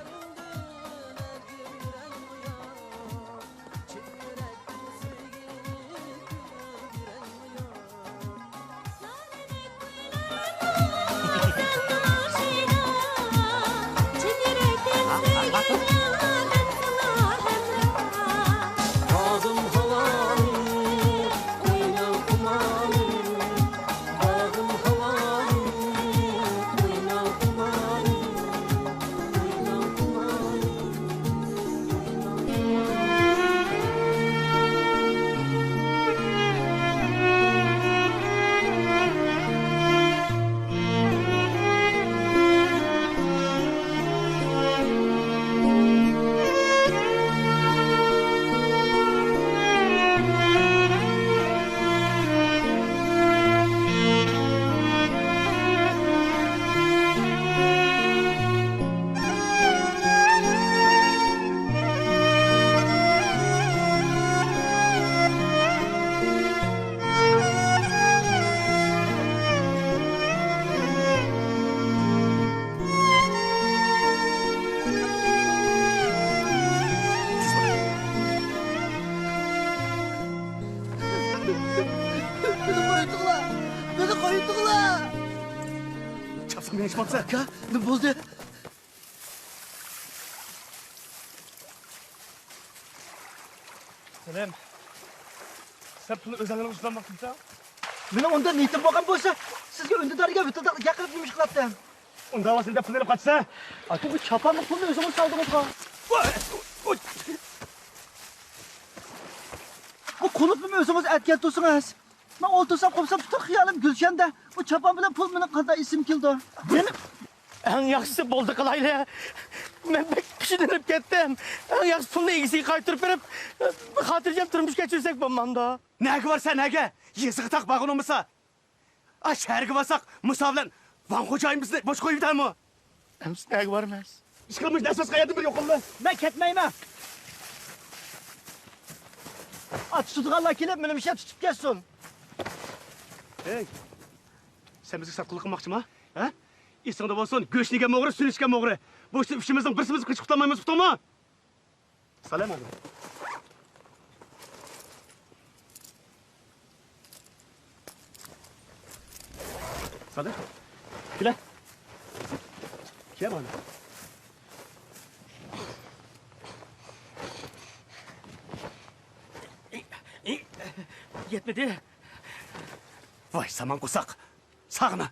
مېنى قويدۇڭلار! مېنى قويدۇڭلار! چاپسان مېڭىشىپ ئاكا، نېمە بولدى؟ سەلىم، سەن پۇلنى ئۆزۈڭنىڭ ئۈستىدىن باقتىمسەن؟ مېنىڭ ئۇنداق نىيىتىم بولغان بولسا، سىزگە ئۈندىدارغا ۋىتىلداقلىق گەپ قىلىپ نېمە ئىش قىلاتتىم؟ ئۇنداق بولسا، پۇلنى ئېلىپ قاچسا. ئاكا، بۇ چاپاننىڭ پۇلىنى ئۆزىڭىز سالدىڭىزغۇ. بۇ قۇلۇپنىمۇ ئۆزىڭىز ئەتكەن تۇرسىڭىز. مەن ئولتۇرسام، قوپسام، پۈتۈن خىيالىم گۈلشەندە. بۇ چاپان بىلەن پۇل مېنىڭ قانداق ئېسىمگە كېلىدۇ؟ مېنى ئەڭ ياخشىسى بولدى قىلايلى. مەن بەك كۈچلىنىپ كەتتىم. ئەڭ ياخشىسى پۇلنى ئىگىسىگە قايتۇرۇپ بېرىپ، خاتىرجەم تۇرمۇش كەچۈرسەك بولمامدۇ؟ نەگە بارسا نەگە؟ يېزىغا تاق بارغىنى بولمىسا. ئا، شەھەرگە بارساق، مۇسا بىلەن ۋاڭ خوجايىن بىزنى بوش قويۇۋېتەرمۇ؟ ئەمىسە نەگە بارىمىز؟ ئىشقىلىپ مۇشۇ دەسماس قەيەردىن بىر يوقالدى. مەن كەتمەيمەن. ئا، تۇتىدىغانلار كېلىپ مېنى مۇشۇ يەردە تۇتۇپ كەتسۇن. ھەي، سەن بىزگە ساتقۇنلۇق قىلماقچىما؟ ھە؟ ئېسىڭدە بولسۇن، گۆشنى يېگەنمۇ ئوغرى، سۈيىنى ئىچكەنمۇ ئوغرى. بۇ ئىشتىن ئۈچىمىزنىڭ بىرسىمىز قېچىپ قۇتۇلالمايمىز، ئۇقتۇڭمۇ؟ سالام ئەدىم. سادىق، كېلە. يامان. يەتمىدى. ۋاي سامان قورساق. ساغنا.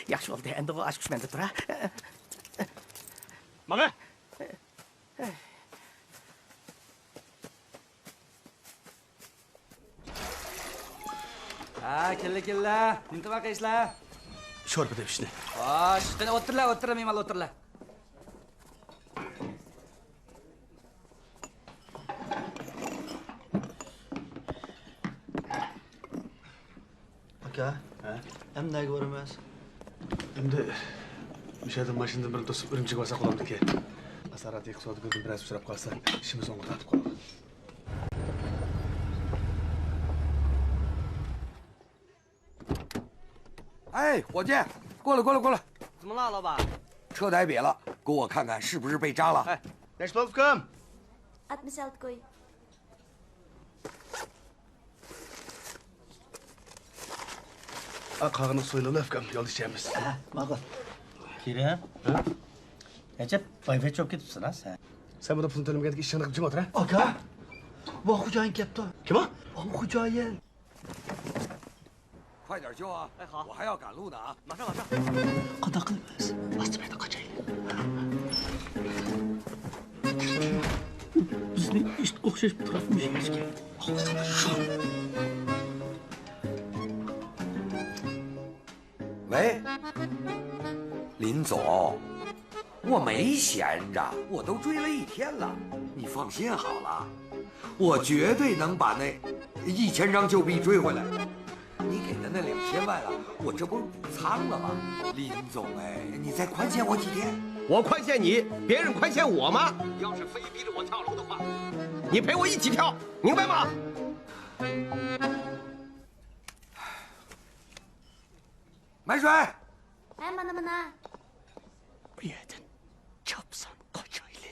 ياخشى بولدى، ئەمدىغۇ ئاچقۇچ مەندە تۇرا. ماڭا. ھە، كېلە، كېلە. نېمە تاماق يەيسىلەر؟ شورپا دەپ ئىشنى. خوش، قېنى ئولتۇرلا، ئولتۇرلا، مېھمان ئولتۇرلا. ئاكا، ھە؟ ئەمدى نەگە بارىمىز؟ ئەمدى مۇشۇ يەردىن ماشىنىدىن بىرنى توسۇپ ئۈرۈمچىگە بارساق بولامدىكىن؟ ئاسارەت يېقى سودىگەردىن بىرەرسى سوراپ قالسا، ئىشىمىز ئوڭغا تارتىپ قالىدۇ. 哎，伙计，过来，过来，过来。怎么了，老板？车胎瘪了，给我看看是不是被扎了。哎，نەچچە پۇل ئۇكام؟ ئاتمىش ئالتە كوي. ئا، قالغىنىنى سويۇلۇۋېلە ئۇكام، يولدا ئىچەرمىز. ھە، ماقۇل. كېرەم. ھە؟ ئەجەب بايۋەچچە بولۇپ كېتىپسەن ھە سەن. سەن بۇنىڭ پۇلىنى تۆلىمىگەندىكىن ئىشىڭنى قىلىپ جىم ئولتۇر ھە. ئاكا، ۋاڭ خوجايىن كەپتۇ. كىم ئۇ؟ ۋاڭ خوجايىن. 快点修啊！哎，好。我还要赶路呢啊。马上，马上。قانداق قىلىمىز؟ ئاستا پەيدە قاچايلى. بىزنى ئىت ئوخشاش پۇتراپ يۈرۈشكەن. 喂，林总，我没闲着，我都追了一天了。你放心好了，我绝对能把那一千张旧币追回来。你给的那两千万啊，我这不是补仓了吗？林总哎，你再宽限我几天。我宽限你，别人宽限我吗？你要是非逼着我跳楼的话，你陪我一起跳，明白吗？ 买水。 ھە، مانا، مانا. بۇ يەردىن چاپسان قاچايلى.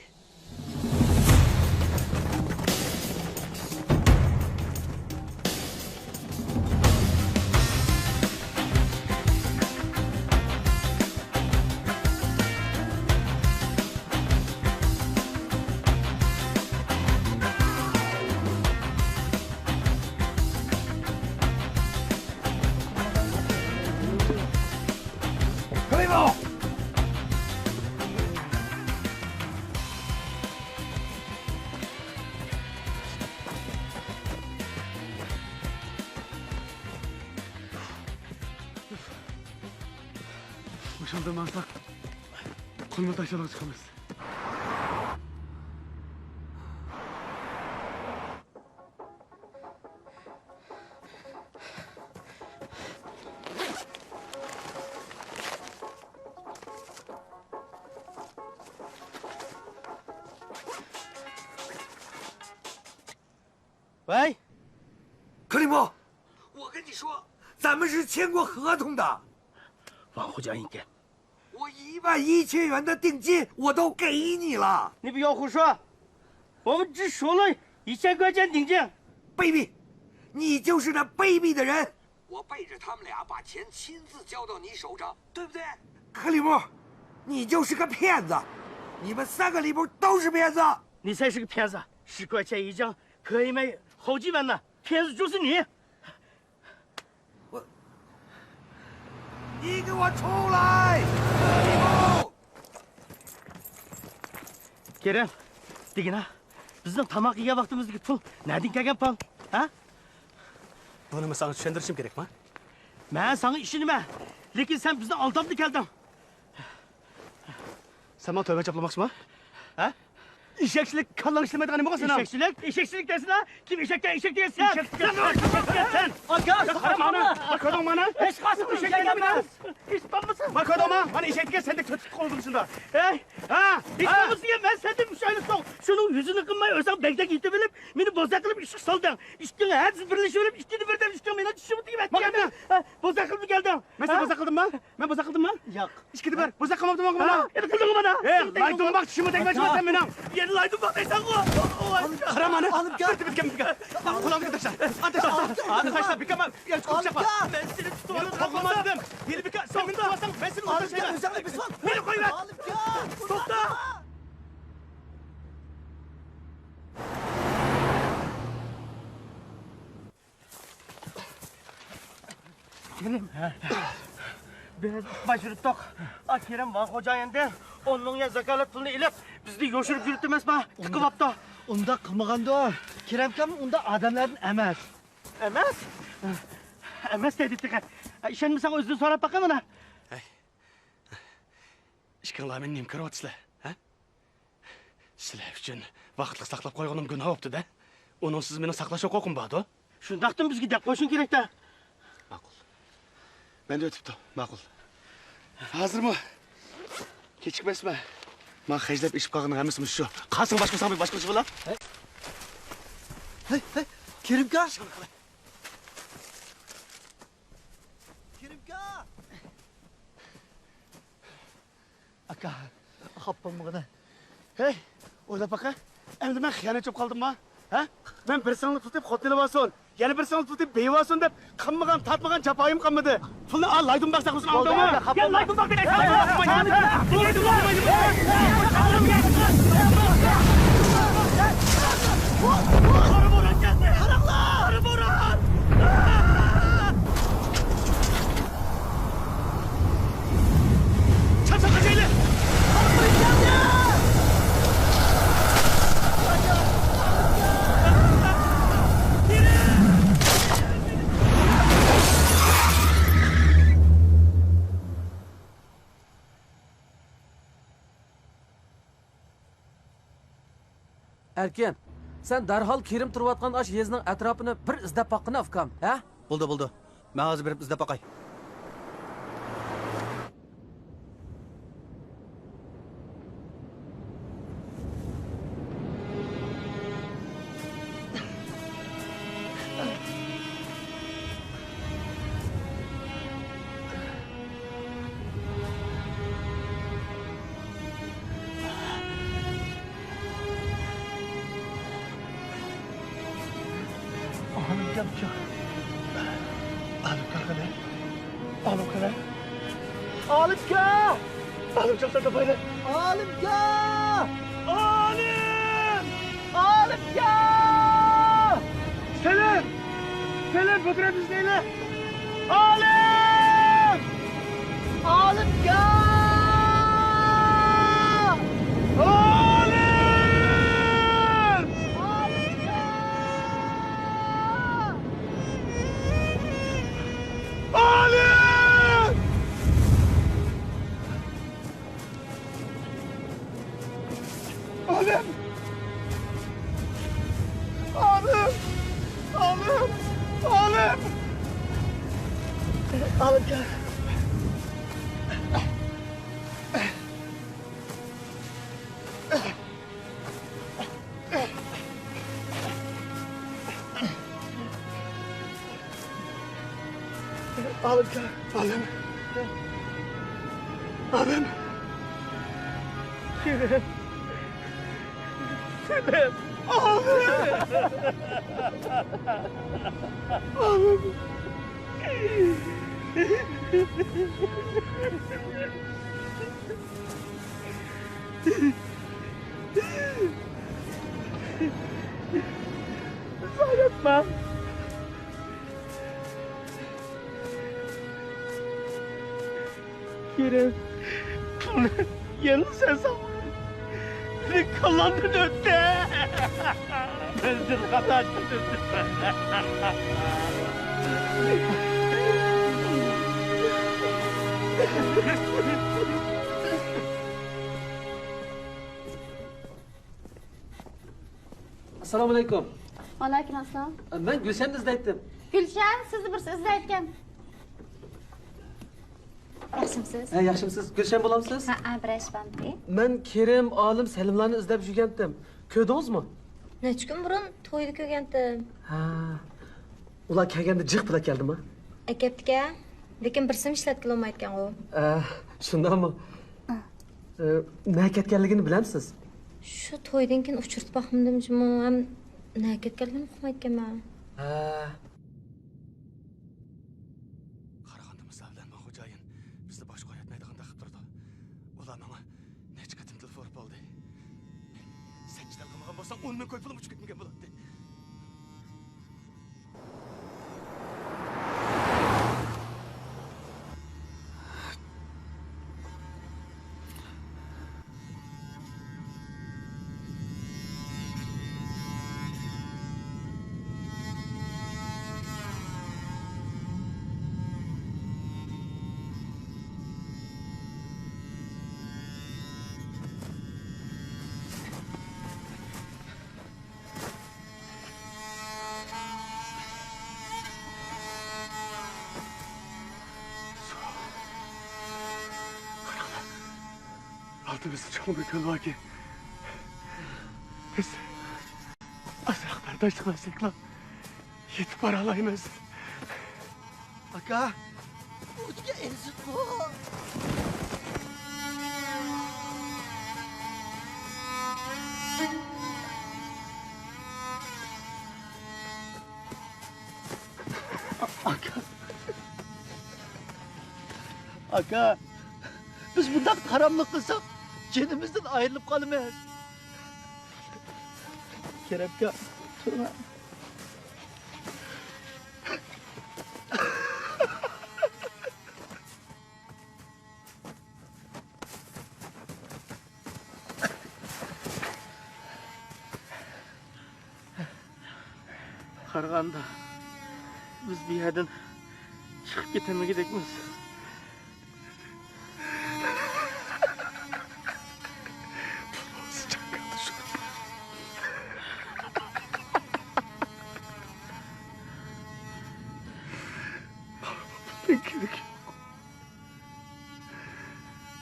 克里姆！مۇشۇندىن ماڭساق، قۇمۇل تاشيولغا چىقىمىز. ۋەي! 克里姆，我跟你说，咱们是签过合同的。 ۋاڭ خوجايىنكەن. 我一万一千元的定金我都给你了。 你不要胡说，我们只收了一千块钱定金。 卑鄙！你就是那卑鄙的人！我背着他们俩把钱亲自交到你手上，对不对？克里姆，你就是个骗子！你们三个里边都是骗子！ 你才是个骗子！十块钱一张，可以卖好几万呢！骗子就是你！ 你给我出来！ كېرەم، دېگىنە، بىزنىڭ تاماق يېگەن ۋاقتىمىزدىكى پۇل نەدىن كەلگەن پۇل؟ ھە؟ بۇنىمۇ ساڭا چۈشەندۈرۈشۈم كېرەكما؟ مەن ساڭا ئىشىنىمەن، لېكىن سەن بىزنى ئالدامدا كەلدىڭ. سەن ماڭا تۆۋەن چاپلىماقچىما؟ ھە؟ ئېشەكچىلىك كاللاڭ ئىشلىمەيدىغان نېمە بولغان سېنىڭ؟ ئېشەكچىلىك؟ ئېشەكچىلىك دەيسىلە؟ كىم ئېشەك دېگەن؟ ئېشەك دېگەن سەن! ئېشەك دېگەن سەن! ئاكا، قارا مانا! باكادوڭ مانا! ھېچقايسى ئېشەك ئەمەس! ھېچ بولمىسا! باكادوما، مانا ئېشەك دېگەن سەندەك تۆت پۇت قولغا تۇرمىسۇن دا. ھەي! ھە! ھېچ ھە! بولمىسا دېگەن مەن سەندىن ئۈچ ئايلىق سوڭ، شۇنىڭ يۈزىنى قىلماي ئۆزۈڭ بەگدەك يېتىۋېلىپ، مېنى بوزەك قىلىپ ئىشقا سالدىڭ. ئىككىڭ ھەدىسى بىرلىشىۋېلىپ، ئىككىنى بىردەم ئىككىڭ مېنى چۈشۈمدە يېمەكچى. ھە، بوزەك قىلىپ كەلدىڭ. سەن بوزەك قىلدىڭمۇ؟ مەن بوزەك قىلدىممۇ؟ ياق. ئىككىدە بىر. بوزەك قىلماپتىمەن مانا. ھە؟ ئېنىق قىلدىڭغۇ مانا؟ ئەي، لايدۇنباق چىشىمغا تەگمەكچىمۇ سەن مېنىڭ؟ يەنە لايدۇنباق دەيسەنغۇ؟ قارا مانا. ئالىمجان. بىر تېپىپ كەلمىگە. قولۇڭنى تاشلا. ئانت تاشلا. ئانت تاشلا. بىكام. يا، چىقىپ چىقما. ئالىمجان. مەن سېنى تۇتۇۋالغان. مېنى قوغلىما دېدىم. يېنى بىكا، سەن مېنى تۇتۇۋالساڭ، مەن سېنى ئالىمجان، ئۆلتۈرۈشەيمەن. ئۆزۈڭنى بېسىۋال. مېنى قويۇۋەر. ئالىمجان. توختا. كېرىم. بىز باجرىتتۇق. ئا، كېرىم ۋاڭ خوجايىندىن ئون مىڭ يۈەن زاكالەت پۇلىنى ئېلىپ، بىزنى يوشۇرۇپ يۈرۈپتۇ ئەمەسمۇ؟ تىقىۋاپتۇ. ئۇنداق قىلمىغاندۇ. كېرەمكەم ئۇنداق ئادەملەردىن ئەمەس. ئەمەس؟ ئەمەس دەيدۇ تېخى. ئىشەنمىسەڭ ئۆزىدىن سوراپ باقە مانا. ھەي. ئىككىڭلار مېنى نېمە كۆرۈۋاتىسىلەر، ھە؟ سىلەر ئۈچۈن ۋاقىتلىق ساقلاپ قويغىنىم گۇناھ بوپتۇ-دە. ئۇنىڭسىز مېنىڭ ساقلاش ھوقۇقۇم بار-دۇ. شۇنداقتىن بىزگە دەپ قويۇشۇڭ كېرەك-تە. ماقۇل. مەندە ئۆتۈپتۇ. ماقۇل. ھازىرمۇ كېچىكمەسمەن. ماڭا خەجلەپ ئېشىپ قالغىنىڭ ھەممىسى مۇشۇ. قالسىڭ باشقا، باشقا ئىش بىلەن. ھەي، ھەي، كېرىمكا! كېرىمكا! ئاكا، خاپا بولمىغىنە. ھەي، ئويلاپ باقە. ئەمدى مەن خىيانەتچى بولۇپ قالدىممۇ؟ ھە؟ مەن بىر سىڭلىنى تۇتۇپ خوتۇن ئېلىۋالسۇن، يەنە بىر سىڭلىنى تۇتۇپ بېيىۋالسۇن دەپ قىلمىغان، تارتمىغان جاپايىم قالمىدى. پۇلنى ئال، لايدۇنباق ساقلىسۇن، ئاڭلىدىڭمۇ؟ ئاكا، خاپا بولما. يەنە لايدۇنباق دېگەن ساقلىسۇن. قارا بوران كەلدى. قاراڭلار! قارا بوران! چاپسان قاچايلى! ئەركىن، سەن دەرھال كېرىم تۇرۇۋاتقان ئاشۇ يېزىنىڭ ئەتراپىنى بىر ئىزدەپ باققىنا، ئۇكام، ھە؟ بولدى، بولدى. مەن ھازىر بېرىپ ئىزدەپ باقاي. ئالىمجان، ئالىمجان قېنى؟ ئالىم قېنى؟ ئالىمجان! ئالىمجان، تاپايلى. ئالىمجان! ئالىم! ئالىمجان! سېلىم! سېلىم، بۇ تەرەپتە ئىزدەيلى! ئالىم! ئالىمجان! ئالىم! ئالىمجان! ئالىم! ئالىم! ئالىم! ئالىم! ئالىم! ئالىمجان! ئالىمجان، ئالىم. ئالىم. سېنىڭ. ئالىم. ئالىم. ئۇزاق ياتما. كېرىم، پۇلنى يەنىلا سەن سالغىن. مېنىڭ كاللامدىن ئۆتتى. مەن سېنى خاتا چۈشەندۈردۈم. ئەسسالامۇ ئەلەيكۇم. ۋەئەلەيكۇم ئەسسالام. مەن گۈلشەننى ئىزدەيتتىم. گۈلشەن، سىزنى بىرسى ئىزدەيدىكەن. ياخشىمسىز؟ ھە، ياخشىمسىز؟ گۈلشەن بولامسىز؟ ھەئە، بىر ئىش بارمىدى؟ مەن كېرىم، ئالىم، سەلىملارنى ئىزدەپ يۈرگەنتىم. كۆردىڭىزمۇ؟ نەچچە كۈن بۇرۇن تويدا كۆرگەنتىم. ھە. ئۇلار كەلگەندە جىق پۇل ئەكەلدىما؟ ئەكەپتىكەن. لېكىن بىرسىمۇ ئىشلەتكىلى بولمايدىكەنغۇ. ئە، شۇنداقمۇ؟ ئە، نەگە كەتكەنلىكىنى بىلەمسىز؟ شۇ تويدىن كېيىن ئۇچرىتىپ باقمىدىم جۇمۇ، ھەم نەگە كەتكەنلىكىنى ئۇقمايدىكەنمەن. ھە. قاراخاندا مۇسا بىلەن ماڭغۇ جايىن بىزنى باشقا ياتمايدىغاندەك قىلىپ تۇرىدۇ. ئۇلار ماڭا نەچچە قېتىم تېلېفون ئۇرۇپ بولدى. سەن چىدالغان بولساڭ، ئون مىڭ كوي پۇلۇم ئۇچۇپ كەتمىگەن بولاتتى. ئالدىمىزدا چوڭ بىر كۆل باركەن. بىز ئازراق بەرداشلىق بەرسەكلا، يېتىپ بارالايمىز. ئاكا، ئۇچقا ئېرىشىپقۇ. ئاكا. ئاكا، بىز بۇنداق ھاراملىق قىلساق، جېنىمىزدىن ئايرىلىپ قالىمىز. كېرەمكا، تۇرما. قارىغاندا، بىز بۇ يەردىن چىقىپ كېتەلمىگۈدەكمىز.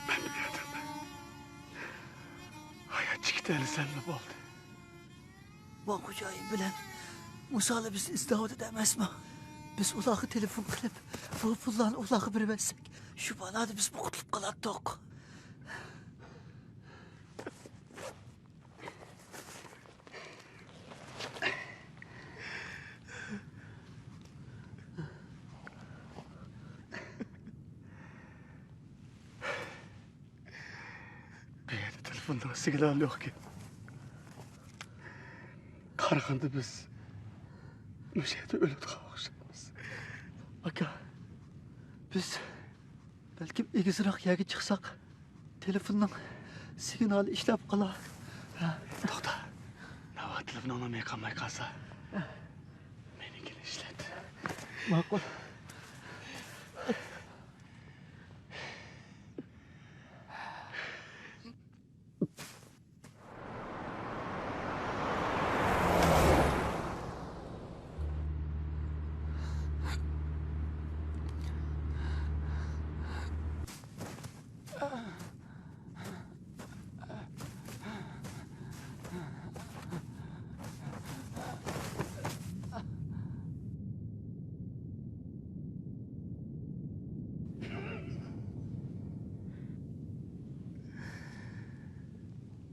مەن بۇ يەردىن ھاياتچە كېتەلىسەملا بولدى. ۋاڭ خوجايىن بىلەن مۇسالا بىزنى ئىزدەۋاتىدۇ ئەمەسمۇ؟ بىز ئۇلارغا تېلېفون قىلىپ، بۇ پۇللارنى ئۇلارغا بېرىۋەتسەك، شۇ بالادىن بىزمۇ قۇتۇلۇپ قالاتتۇق. بۇ يەردە تېلېفوننىڭ سىگنالى يوقكەن. قارىغاندا بىز مۇشۇ يەردە ئۆلىدىغان ئوخشايمىز. ئاكا، بىز بەلكىم ئېگىزرەك يەرگە چىقساق، تېلېفوننىڭ سىگنالى ئىشلەپ قالا. ھە. توختا. ناۋا تېلېفونۇڭنىڭ مېيى قالماي قالسا، مېنىڭكىنى ئىشلەت. ماقۇل.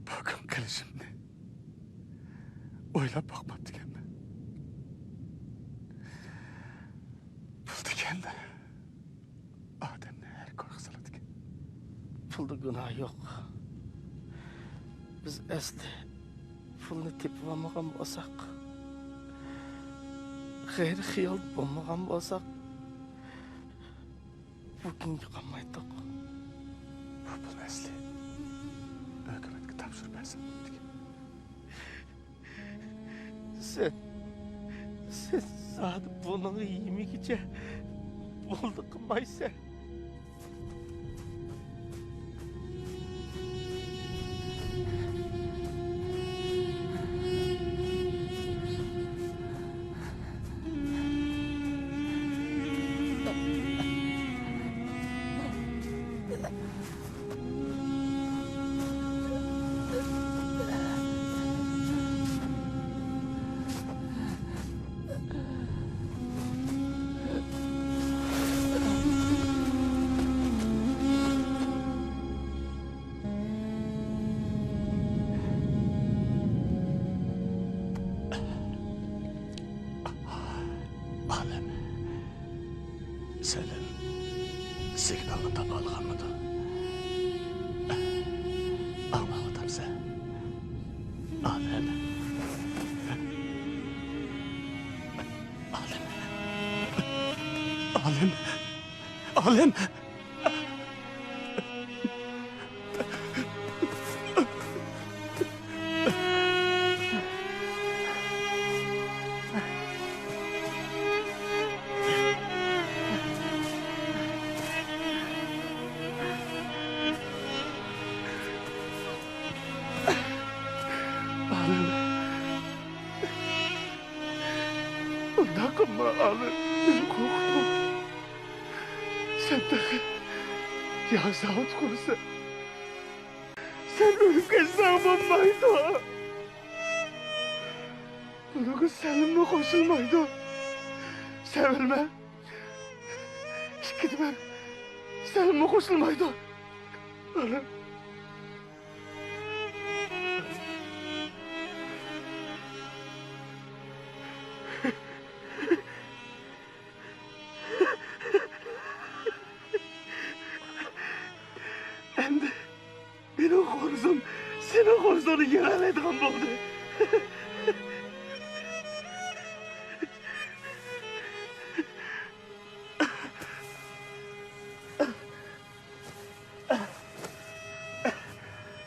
بۇ كۈن قىلىشىمنى ئويلاپ باقماپتىكەنمەن. پۇل دېگەن ئادەمنى ھەر كويغا سالىدىكەن. پۇلدا گۇناھ يوق. بىز ئەسلى پۇلنى تېپىۋالمىغان بولساق، غەيرىي خىيال بولمىغان بولساق، بۇ كۈنگە قالمايتتۇق. بۇ پۇل ئەسلى ھۆكۈمەتكە تاپشۇرۇپ بەرسەم بولىدىكەن. سەن، سەن زادى بۇنىڭغا يېمىگۈچە بولدى قىلمايسەن. ئالىم، سەلىم سىگنالنى تاپالغانمىدۇ؟ ئاڭلاۋاتامسەن؟ ئالىم. ئالىم. ئالىم. ئالىم. ئالىم. ئۇنداق قىلما، ئالىم. مېنى قورقۇتما. سەن تېخى ياڭ زاۋۇت قۇرىسەن. سەن ئۆلۈپ كەتسەڭ بولمايدۇ. بۇنىڭغا سەلىممۇ قوشۇلمايدۇ. سەۋرمە. ئىككىدە بىر. سەلىممۇ قوشۇلمايدۇ. ئالىم. ئەمدى مېنىڭ خورزۇم سېنىڭ خورزۇڭنى يېڭەلەيدىغان بولدى.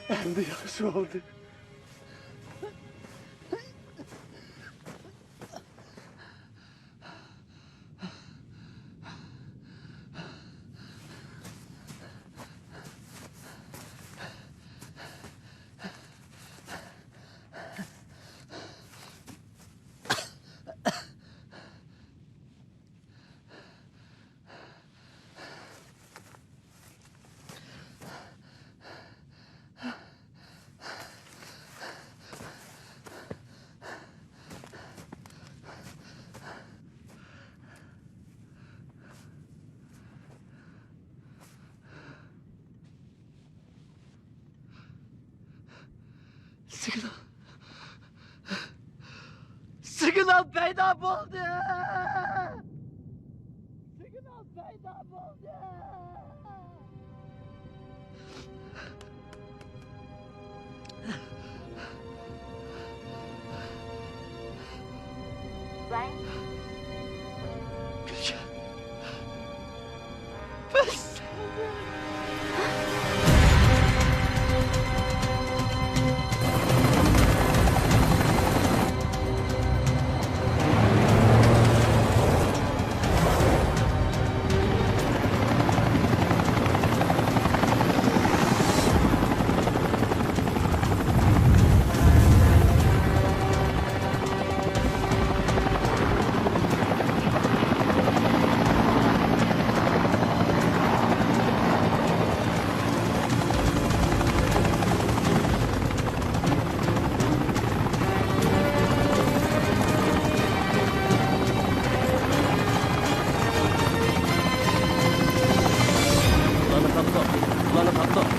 ئەمدى ياخشى بولدى. سىگنال. سىگنال پەيدا بولدى! سىگنال پەيدا بولدى! ۋەي. بىز ئۇلارنى تاپتۇق! ئۇلارنى تاپتۇق!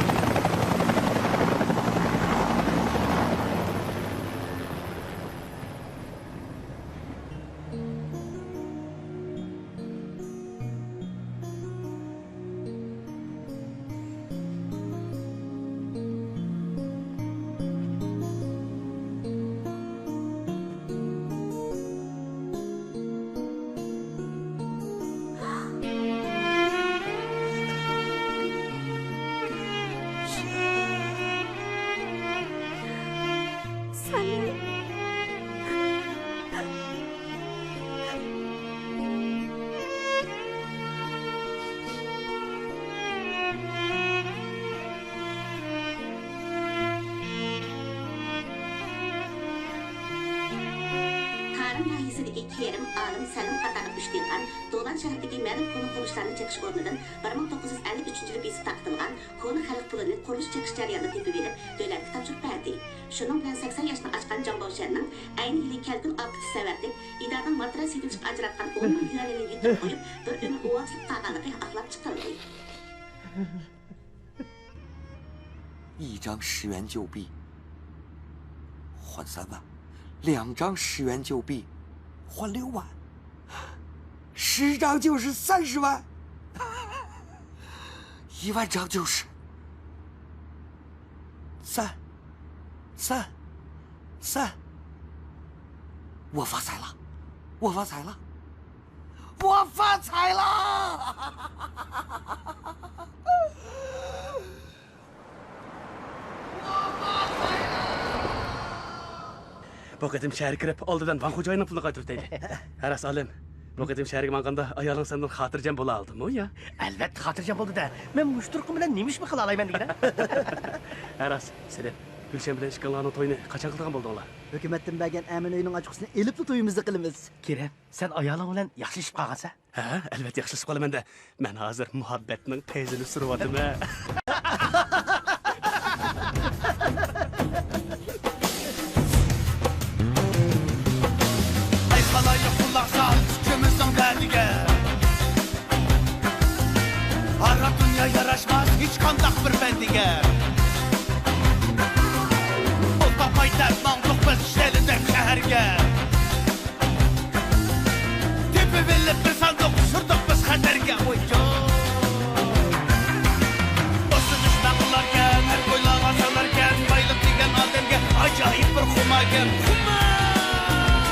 سەلىم. تارىم ناھىيەسىدىكى كېرىم، ئالىم، سەلىم قاتارلىق ئۈچ دېھقان دولان شەھىرىدىكى مەلۇم كونا قۇرۇلۇشلارنى چېقىش ئورنىدىن بىر مىڭ توققۇز يۈز ئەللىك ئۈچىنچى يىلى بېسىپ تارقىتىلغان كونا خەلق پۇلىنى قۇرۇلۇش چېقىش جەريانىدا تېپىۋېلىپ، دۆلەتكە تاپشۇرۇپ بەردى. شۇنىڭ بىلەن سەكسەن ياشتىن ئاشقان جاڭ باۋشيەننىڭ ئەينى يىلى كەلكۈن ئاپىتى سەۋەبلىك ئىدارىنىڭ ماتېرىيال سېتىۋېلىشقا ئاجراتقان ئون مىڭ يۈەنىنى يۈتۈپ قويۇپ، بىر ئۆمۈر ئوۋچىلىق قىلغانلىقى ئاقلاپ چىقىلدى. ئى جاڭ شىيۈەن جيۇ بىي، خۇەن سەن ۋەن. لياڭ جاڭ شىيۈەن جيۇ بىي، خۇەن ليۇ ۋەن. 十张就是三十万，一万张就是三，三，三。我发财了，我发财了，我发财了！بۇ قېتىم شەھەرگە كىرىپ، ئالدىدىن ۋاڭ خوجايىننىڭ پۇلىنى قايتۇرۇۋېتەيلى. ھە، راست، ئالىم. بۇ قېتىم شەھەرگە ماڭغاندا ئايالىڭ سەندىن خاتىرجەم بولالايدىمۇ يا؟ ئەلۋەتتە خاتىرجەم بولىدۇ-دە. مەن مۇشۇ تۇرقۇم بىلەن نېمە ئىشمۇ قىلالايمەن دېگىنە. ھە، راست، سېلىم. گۈلشەن بىلەن ئىككىڭلارنىڭ تويىنى قاچان قىلىدىغان بولدۇڭلار؟ ھۆكۈمەتتىن بەرگەن ئەمىن ئۆيىنىڭ ئاچقۇچىسىنى ئېلىپلا تويىمىزنى قىلىمىز. كېرەم، سەن ئايالىڭ بىلەن ياخشىلىشىپ قالغانسەن؟ ھە، ئەلۋەتتە ياخشىلىشىپ قالىمەن-دە. مەن ھازىر مۇھەببەتنىڭ پەيزىنى سۈرۈۋاتىمەن. ئەي خالايىق، قۇلاق سال، ئىككىمىزنىڭ دەردىگە. ھاراق دۇنيا ياراشماس ھېچقانداق بىر بەندىگە. ئۇل تاپاي دەپ ماڭدۇق بىز شەلىدەك شەھەرگە. تېپىۋېلىپ بىر ساندۇق، چۈشۈردۇق بىز خەتەرگە، ۋوي جان. دوستى دۈشمەن قىلاركەن، ھەر ئويلىغان سالاركەن، بايلىق دېگەن ئادەمگە ئاجايىپ بىر خۇماركەن، خۇمار،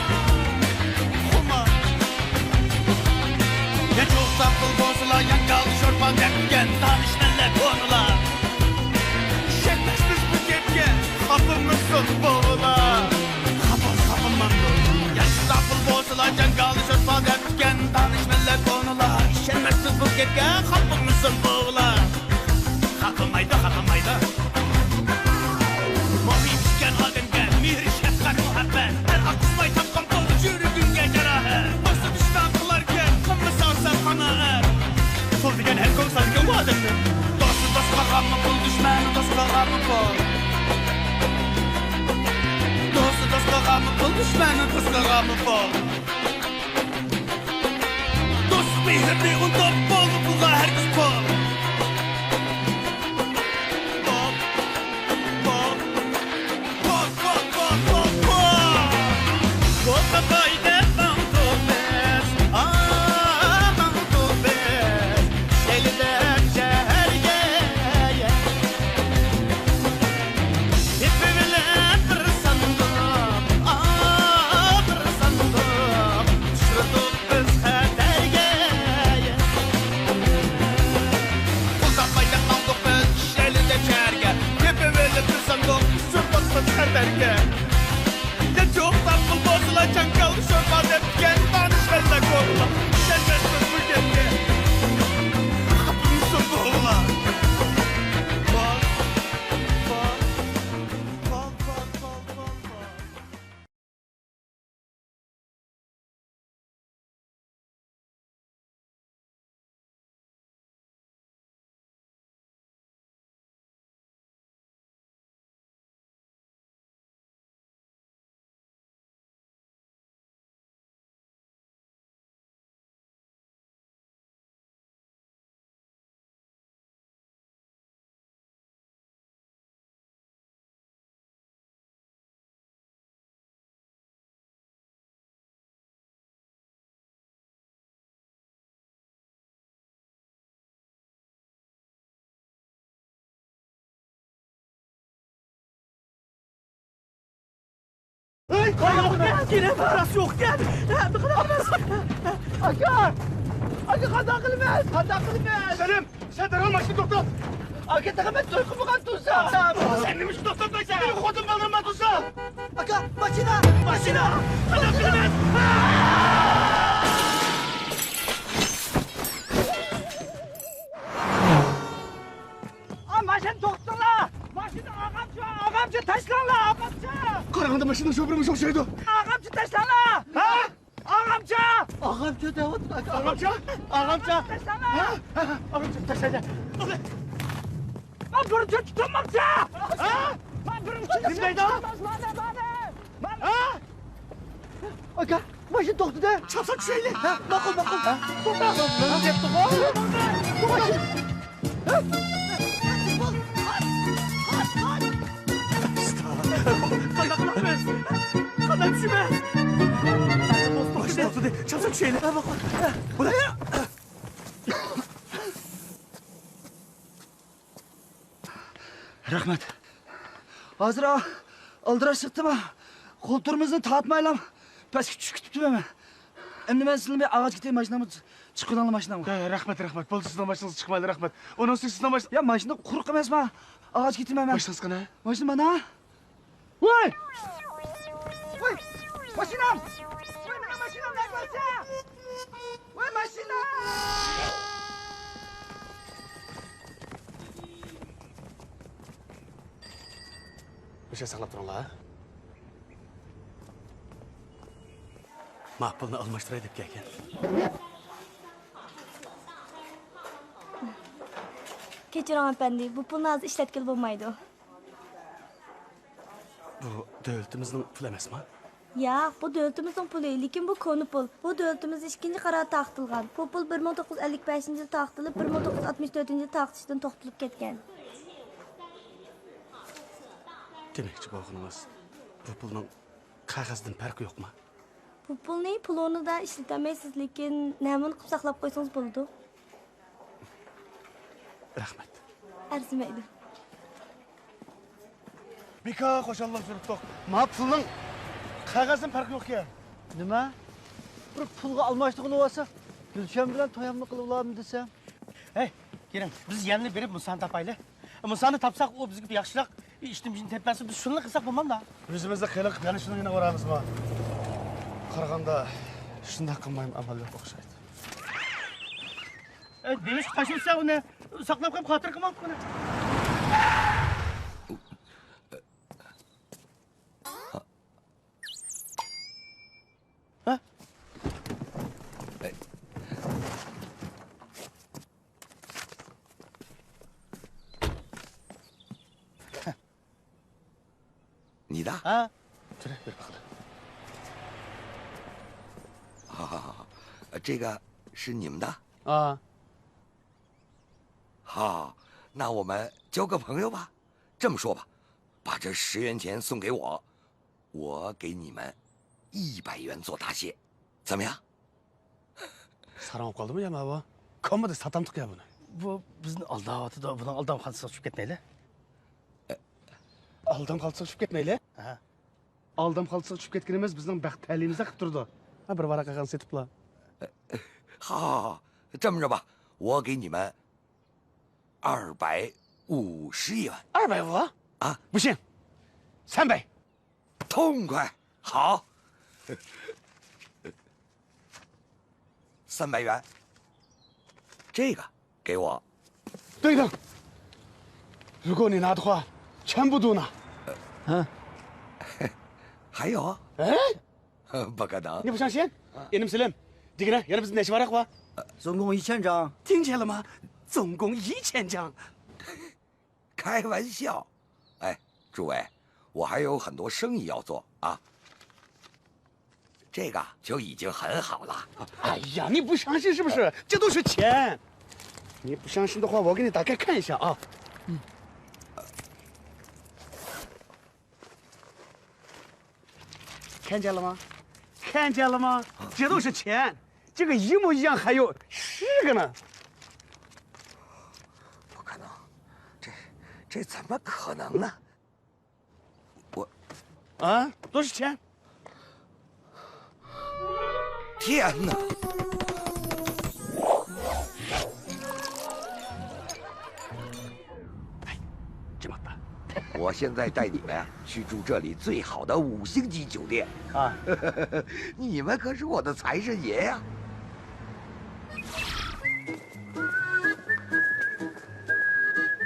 خۇمار. نەچچە ئوقتا پۇل بولسىلا، يانكالدا شورپا دەپكەن، دانىشمەنلەر كونىلار. ئىشەنمەسمىز بۇ گەپكە، خاپىمىسۇن بوۋىلار. خاپا، خاپىمامدۇ؟ ياشلىدا پۇل بولسىلا، جاڭگالدا شورپا دەپتىكەن، دانىشمەنلەر كونىلار. ئىشەنمەسمىز بۇ گەپكە، خاپىمىسۇن بوۋىلار. خاپىمايدۇ، خاپىمايدۇ. مۇھىم ئىكەن ئادەمگە مېھىر، شەپقەت، مۇھەببەت. ھەر ئاققۇزماي تاپقان بولدى يۈرىكىڭگە جاراھەت. بولسا دۈشمەن قىلاركەن، قىلمىساڭ سەن قانائەت. پۇل دېگەن ھەر كۈن سالىدىكەن بۇ ئادەمنى. دوستى دوست قىلغانمۇ پۇل، دۈشمەننى دوست قىلغانمۇ پۇل. دوستى دوست قىلغانمۇ پۇل، دۈشمەننى دوست قىلغانمۇ پۇل. دوستلۇق مېھرىنى ئۇنتۇپ، پۇلنى پۇلغا ھەرگىز پۇل. پۇل، پۇل، پۇل. پۇل تاپماي دەپ ماڭدۇق بىز، ئىشلەيلى دەپ شەھەرگە. تېپىۋېلىپ بىر ساندۇق، سۈرۈپ ئاتىمىز خەتەرگە. نەچچە ئوقتا پۇل بولسىلا، جاڭگالدا شورپا دەپتىكەن، دانىشمەنلەر كونىلار. ئىشەنمەسمىز بۇ گەپكە. خاپىمىسۇن بوۋىلار. ۋاي، ۋاي، ۋاي، ۋاي، ۋاي، ۋاي. ھەي، قانداق قىلىمىز؟ كېرەم پاراسى يوقكەن. ئەمدى قانداق قىلىمىز؟ ئاكا! ئاكا، قانداق قىلىمىز؟ قانداق قىلىمىز؟ سەلىم، سەن دەرھال ماشىنا توختات. ئاكا، تېخى مەن توي قىلمىغان تۇرسا. سەن نېمە ئۈچۈن توختاتمايسەن؟ مېنىڭ خوتۇن بالىلىرىم بار تۇرسا. ئاكا، ماشىنا! ماشىنا! قانداق قىلىمىز؟ ئا، ماشىنا توختىتىڭلار! ماشىنا ئاغامچا، ئاغامچا تاشلاڭلار، ئاغامچا! قاراڭغۇدا ماشىنا شوپۇرىمىز ئوخشايدۇ. ئاغامچا تاشلاڭلار! ھە؟ ئاغامچا! ئاغامچا دەۋاتىدۇ ئاكا. ئاغامچا! ئاغامچا! تاشلاڭلار! ھە؟ ھە، ھە، ئاغامچا تاشلايدۇ. مانا بىرىنچى تۇتۇلماقچى! ھە؟ مانا بىرىنچى نېمە دەيدۇ؟ مانا، مانا، مانا. ھە؟ ئاكا، ماشىنا توختىدى. چاپسان چۈشەيلى. ھە، ماقۇل، ماقۇل. ھە؟ توختا. مانا دەپتىغۇ. ماشىنا. ھە؟ قانداق قىلىمىز؟ قانداق چۈشىمىز؟ توختىدى. چاپسان چۈشەيلى. ھە، باق، باق. ھە. بۇلار. رەھمەت. ھازىر ئا-، ئالدىراش چىقتىما؟ قولتۇرىمىزنى تارتمايلا پەسكە چۈشۈپ كېتىپتىمەن مەن. ئەمدى مەن سىلىنى بىر ئاغاچ كېتەي، ماشىنامغا چىقىۋېلىڭلار ماشىنامغا. ھە، رەھمەت، رەھمەت. بولدى، سىزنىڭ ماشىنىڭىزغا چىقمايلى، رەھمەت. ئۇنىڭ ئۈستىگە سىزنىڭ ماشىنا. يا، ماشىنا قۇرۇق ئەمەسما؟ ئاغاچ كېتىمەن مەن. ماشىنىڭىز قېنى؟ ماشىنا مانا. ۋاي! ۋاي! ماشىنام! ۋاي، مېنىڭ ماشىنام نەگە بارسا؟ ۋاي، ماشىنا! مۇشۇ ساقلاپ تۇرۇڭلار. ما پۇلنى ئالماشتۇراي دەپ كەلگەن. كەچۈرۈڭ ئەپەندى، بۇ پۇلنى ھازىر ئىشلەتكىلى بولمايدۇ. بۇ دۆلىتىمىزنىڭ پۇلى ئەمەسما؟ ياق، بۇ دۆلىتىمىزنىڭ پۇلى، لېكىن بۇ كونا پۇل. بۇ دۆلىتىمىزدە ئىككىنچى قارار تارقىتىلغان. بۇ پۇل بىر مىڭ توققۇز يۈز ئەللىك بەشىنچى يىلى تارقىتىلىپ، بىر مىڭ توققۇز يۈز ئاتمىش تۆتىنچى يىلى تارقىتىشتىن توختىتىلىپ كەتكەن. دېمەكچى بولغىنىڭىز، بۇ پۇلنىڭ قەغەزدىن پەرقى يوقما؟ بۇ پۇلنى پۇل ئورنىدا ئىشلىتەلمەيسىز، لېكىن نەمۇنە قىلىپ ساقلاپ قويسىڭىز بولىدۇ. رەھمەت. ئەرزىمەيدۇ. بىكار خۇشاللىق سۈرۈپتۇق. ما پۇلنىڭ قەغەزدىن پەرقى يوقكەن. نېمە؟ بىر پۇلغا ئالماشتۇرغىلى بولسا، گۈلشەن بىلەن تويامنى قىلىۋالامدۇ دېسەم. ھەي، كېلىڭ، بىز يەنىلا بېرىپ مۇسانى تاپايلى. مۇسانى تاپساق، ئۇ بىزگە بىر ياخشىراق ئىشتىن بېشىنى تېپىپ بەرسە، بىز شۇنىلا قىلساق بولمامدا؟ ئۆزىمىزنى خېلى قىلىپ يەنە شۇنىڭ يېنىغا بارامىزما؟ قارىغاندا، شۇنداق قىلمايمۇ ئامال يوق ئوخشايدۇ. ئەي، نېمىشقا تاشلىۋەتسەن ئۇنى؟ ساقلاپ قويۇپ خاتىرە قىلمامدۇق ئۇنى. ھە؟ 你的？啊，这里，别跑了。好好好好，呃，这个是你们的？啊。好，那我们交个朋友吧。这么说吧，把这十元钱送给我，我给你们一百元做答谢，怎么样？ ساراڭ بولۇپ قالدىمۇ يا ماۋۇ؟ كومىدا ساتامتۇق يا بۇنى. بۇ بىزنى ئالداۋاتىدۇ، بۇنىڭ ئالدام قالسىغا چۈشۈپ كەتمەيلى. ئالدام قالسىغا چۈشۈپ كەتمەيلى؟ ھە. ئالدام قالسىغا چۈشۈپ كەتكىنىمىز بىزنىڭ بەخت تەلىيىمىزدە قىلىپ تۇرىدۇ. ھە، بىر ۋاراق قەغەزنى سېتىپلا. 好好好，这么着吧，我给你们二百五十元。二百五？啊？不行，三百。 痛快，好。三百元，这个给我。等一等，如果你拿的话，全部都拿。嗯。还有？哎？不可能。你不相信？Inim Selim, degine, yana bizde neçe var akwa? 总共一千张。听见了吗？总共一千张。 开玩笑。哎，诸位，我还有很多生意要做啊。这个就已经很好了。哎呀，你不相信是不是？这都是钱。你不相信的话，我给你打开看一下啊。嗯。 看见了吗？看见了吗？这都是钱，这个一模一样，还有十个呢。不可能，这这怎么可能呢？我啊，都是钱。 天哪！哎，这么大。我现在带你们啊，去住这里最好的五星级酒店。啊。你们可是我的财神爷呀！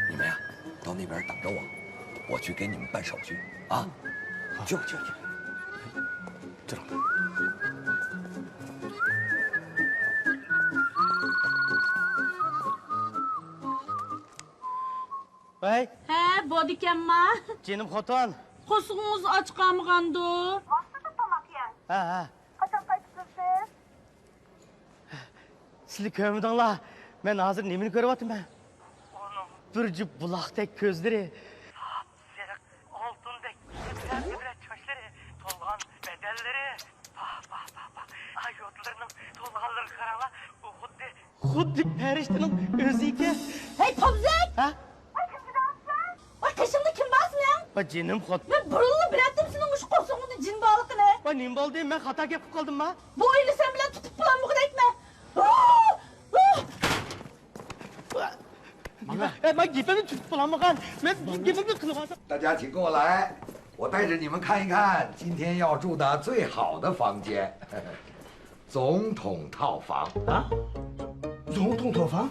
你们呀，到那边等着我，我去给你们办手续啊。去去去。 这种。ۋەي. ھە، بولىدىكەنما؟ جېنىم خوتۇن. قورسىقىڭىز ئاچ قالمىغاندۇ؟ ۋاقتىدا تاماق يەڭ. ھە، ھە. قاچان قايتىسىز سىز؟ سىلى كۆرمىدىڭلار، مەن ھازىر نېمىنى كۆرۈۋاتىمەن؟ بىر جۈپ بۇلاقتەك كۆزلىرى، ساپسېرىق ئالتۇندەك ئىبرەت-ئىبرەت چاچلىرى، تولغان بەدەنلىرى. پاھ، پاھ، پاھ، پاھ. ئايۇ، خۇددى پەرىشتىنىڭ ئۆزى ئىكەن. ھەي، پومزەك! ھە؟ ۋاي، قېشىڭدا كىم بار سېنىڭ؟ ۋاي، جېنىم خوت. مەن بۇرۇنلا بىلەتتىم سېنىڭ مۇشۇ قورسىقىڭدا جىن بارلىقىنى. ۋاي، نېمە بولدى؟ مەن خاتا گەپ قىلىپ قالدىمما؟ بۇ ئۆينى سەن بىلەن تۇتۇپ بولالمىغۇدەكمەن. ماڭا. ئە، ماڭا گېپىمنى تۇتۇپ بولالمىغان. مەن گېپىمنى قىلىۋالسام. 大家请跟我来，我带着你们看一看今天要住的最好的房间，总统套房。啊？总统套房？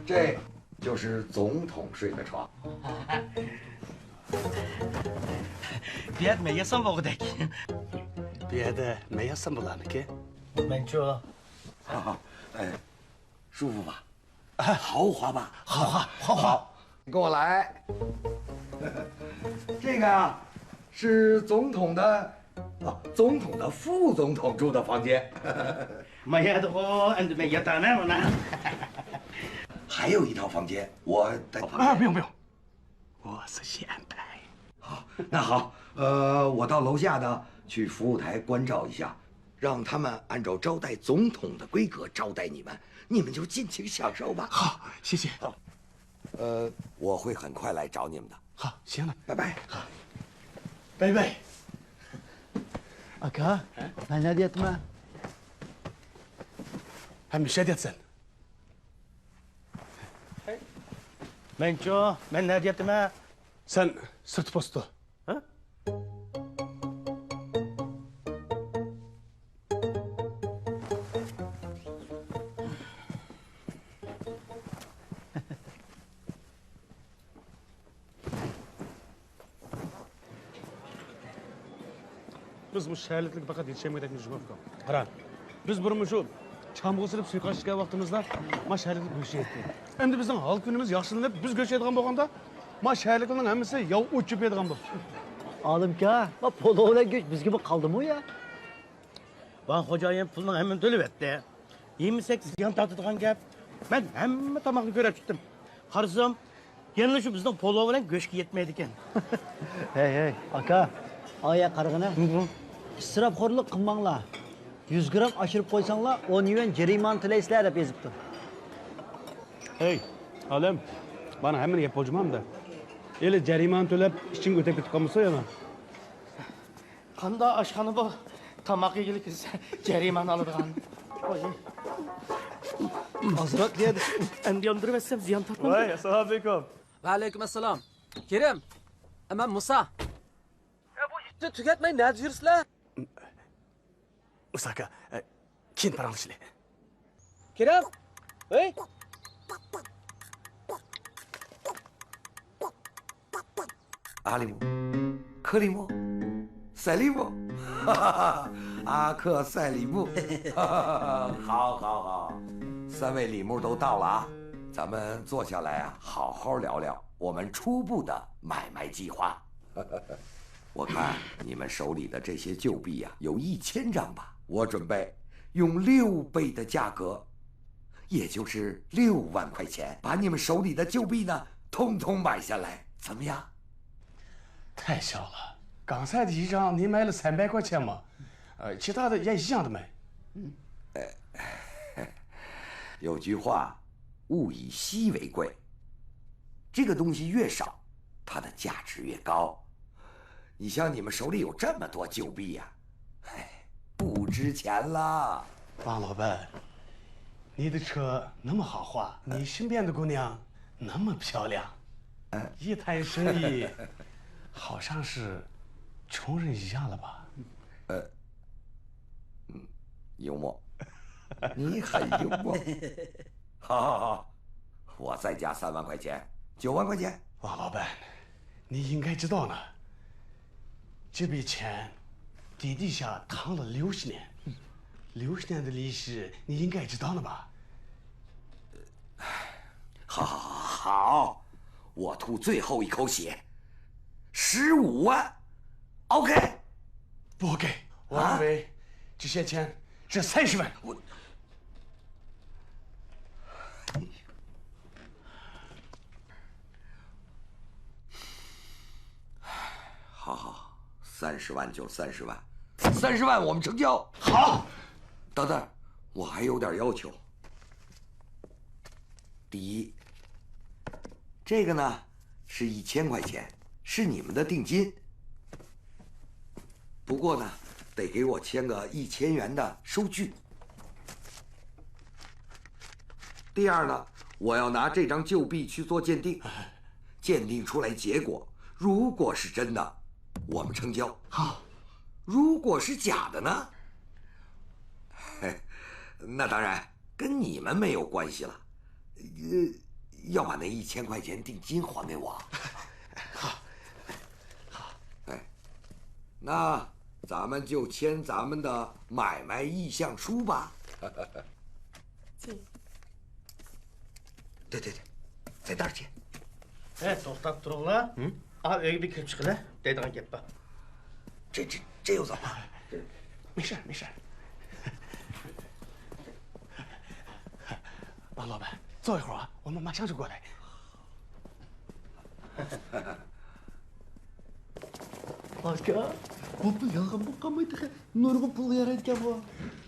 这就是总统睡的床。بۇ يەردە مەن ياتسام بولغۇدەك. بۇ يەردە مەن ياتسام بولارمىكىن؟ مەنچۇ. 哎，舒服吧？豪华吧？豪华，豪华。好，你跟我来。这个啊，是总统的，哦，总统的副总统住的房间。 ما يادغو عندما يطعنا هنا. 还有一套房间，我的房间。啊，不用，不用，我自己安排。好，那好，呃，我到楼下呢，去服务台关照一下，让他们按照招待总统的规格招待你们，你们就尽情享受吧。好，谢谢。呃，我会很快来找你们的。好，行了。拜拜。好，拜拜。ئاكا، مەن نەدە ياتىمەن؟ ھە، مۇشۇ يەردە ياتىسەن. مەنچۇ، مەن نەدە ياتىمەن؟ سەن سىرت پوستتا. ھە؟ بىز مۇشۇ شەھەرلىكلەرگە پەقەت يېتىشەلمىگەندەك يۈزىمىز بار. قارا، بىز بۇرۇن مۇشۇ چامغۇر سېلىپ سۇيۇقئاش ئىچكەن ۋاقتىمىزدا ما شەھەرلىكلەر گۆش يەيتتى. ئەمدى بىزنىڭ ھال-كۈنىمىز ياخشىلىنىپ، بىز گۆش يەيدىغان بولغاندا، ما شەھەرلىكلەرنىڭ ھەممىسى ياۋا ئوت چۆپ يەيدىغان بولدى. ئالىمكا، ما پولۇ بىلەن گۆش بىزگىمۇ قالدىمۇ يا؟ ۋاڭ خوجايىن پۇلنىڭ ھەممىنى تۆلىۋەتتى. يېمىسەك زىيان تارتىدىغان گەپ. مەن ھەممە تاماقنى كۆرۈپ چىقتىم. قارىسام، يەنىلا شۇ بىزنىڭ پولۇ بىلەن گۆشكە يەتمەيدىكەن. ھەي، ھەي، ئاكا، ئايا قارىغىنا. ئىسراپخورلۇق قىلماڭلار. يۈز گرام ئاشۇرۇپ قويساڭلار، ئون يۈەن جەرىمانە تۆلەيسىلەر دەپ يېزىپتۇ. ھەي، ئالىم، مانا ھەممىنى يەپ بولجىما ئەمدى؟ ھېلى جەرىمانە تۆلەپ، ئىچىڭ ئۆتۈپ كېتىپ قالمىسۇن يەنە. قانداق ئاشخانا بۇ؟ تاماق يېگىلى كىرسە، جەرىمانە ئالىدىغان. ئازراق يەدى. ئەمدى ياندۇرۇۋەتسەم زىيان تارتمامدۇ؟ ۋاي، ئەسسالامۇئەلەيكۇم. ۋەئەلەيكۇم ئەسسالام. كېرىم، مەن مۇسا. يا، بۇ ئىشنى تۈگەتمەي نەدە يۈرىسىلەر؟ مۇسا ئاكا، ئە، كېيىن پاراڭلىشىلى. كېرەم! ھەي! ئالىمۇ، كىرىمۇ، سەلىمۇ. 阿克赛里木。好，好，好。三位李木都到了啊，咱们坐下来啊，好好聊聊我们初步的买卖计划。 我看你们手里的这些旧币呀，有一千张吧。我准备用六倍的价格，也就是六万块钱，把你们手里的旧币呢，通通买下来，怎么样？太小了，刚才的一张你买了三百块钱嘛，呃，其他的也一样的买。有句话，物以稀为贵，这个东西越少，它的价值越高。你像你们手里有这么多旧币呀，哎，不值钱了。王老板，你的车那么豪华，你身边的姑娘那么漂亮，一谈生意，好像是穷人一样了吧？呃，嗯，幽默，你很幽默。好好好，我再加三万块钱，九万块钱。王老板，你应该知道呢，这笔钱地底下躺了六十年，六十年的利息你应该知道了吧？好好好，我吐最后一口血，十五万，OK？不 OK，我认为这些钱值三十万。我好好，三十万就三十万，三十万我们成交。好。等等，我还有点要求。第一，这个呢是一千块钱，是你们的定金。不过呢，得给我签个一千元的收据。第二呢，我要拿这张旧币去做鉴定，鉴定出来结果，如果是真的，我们成交。好。如果是假的呢？嘿，那当然跟你们没有关系了。呃，要把那一千块钱定金还给我。好。哎，那咱们就签咱们的买卖意向书吧。请。 对对对，在这儿见。 ھەي، توختاپ تۇرۇڭلار. ھە؟ ئا، ئۆيگە بىر كىرىپ چىقىلى دەيدىغان گەپ بار. 这这这又怎么了？ 没事儿，没事儿。王老板，坐一会儿啊，我们马上就过来。 ئاكا، بۇ پۇل يالغان بولۇپ قالماي تېخى. نۇرغۇن پۇلغا يارايدىكەن بۇ.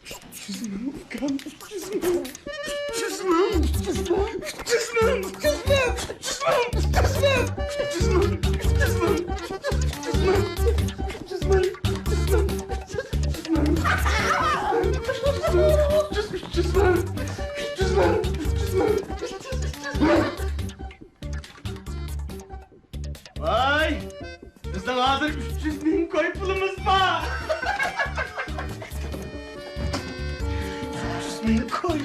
ئۈچ يۈز مىڭ ئۇكام، ئۈچ يۈز مىڭ. ئۈچ يۈز مىڭ، ئۈچ يۈز مىڭ، ئۈچ يۈز مىڭ، ئۈچ يۈز مىڭ، ئۈچ يۈز مىڭ. ۋاي، بىزنىڭ ھازىر ئۈچ يۈز مىڭ كوي پۇلىمىز بار. ئۈچ يۈز مىڭ كوي.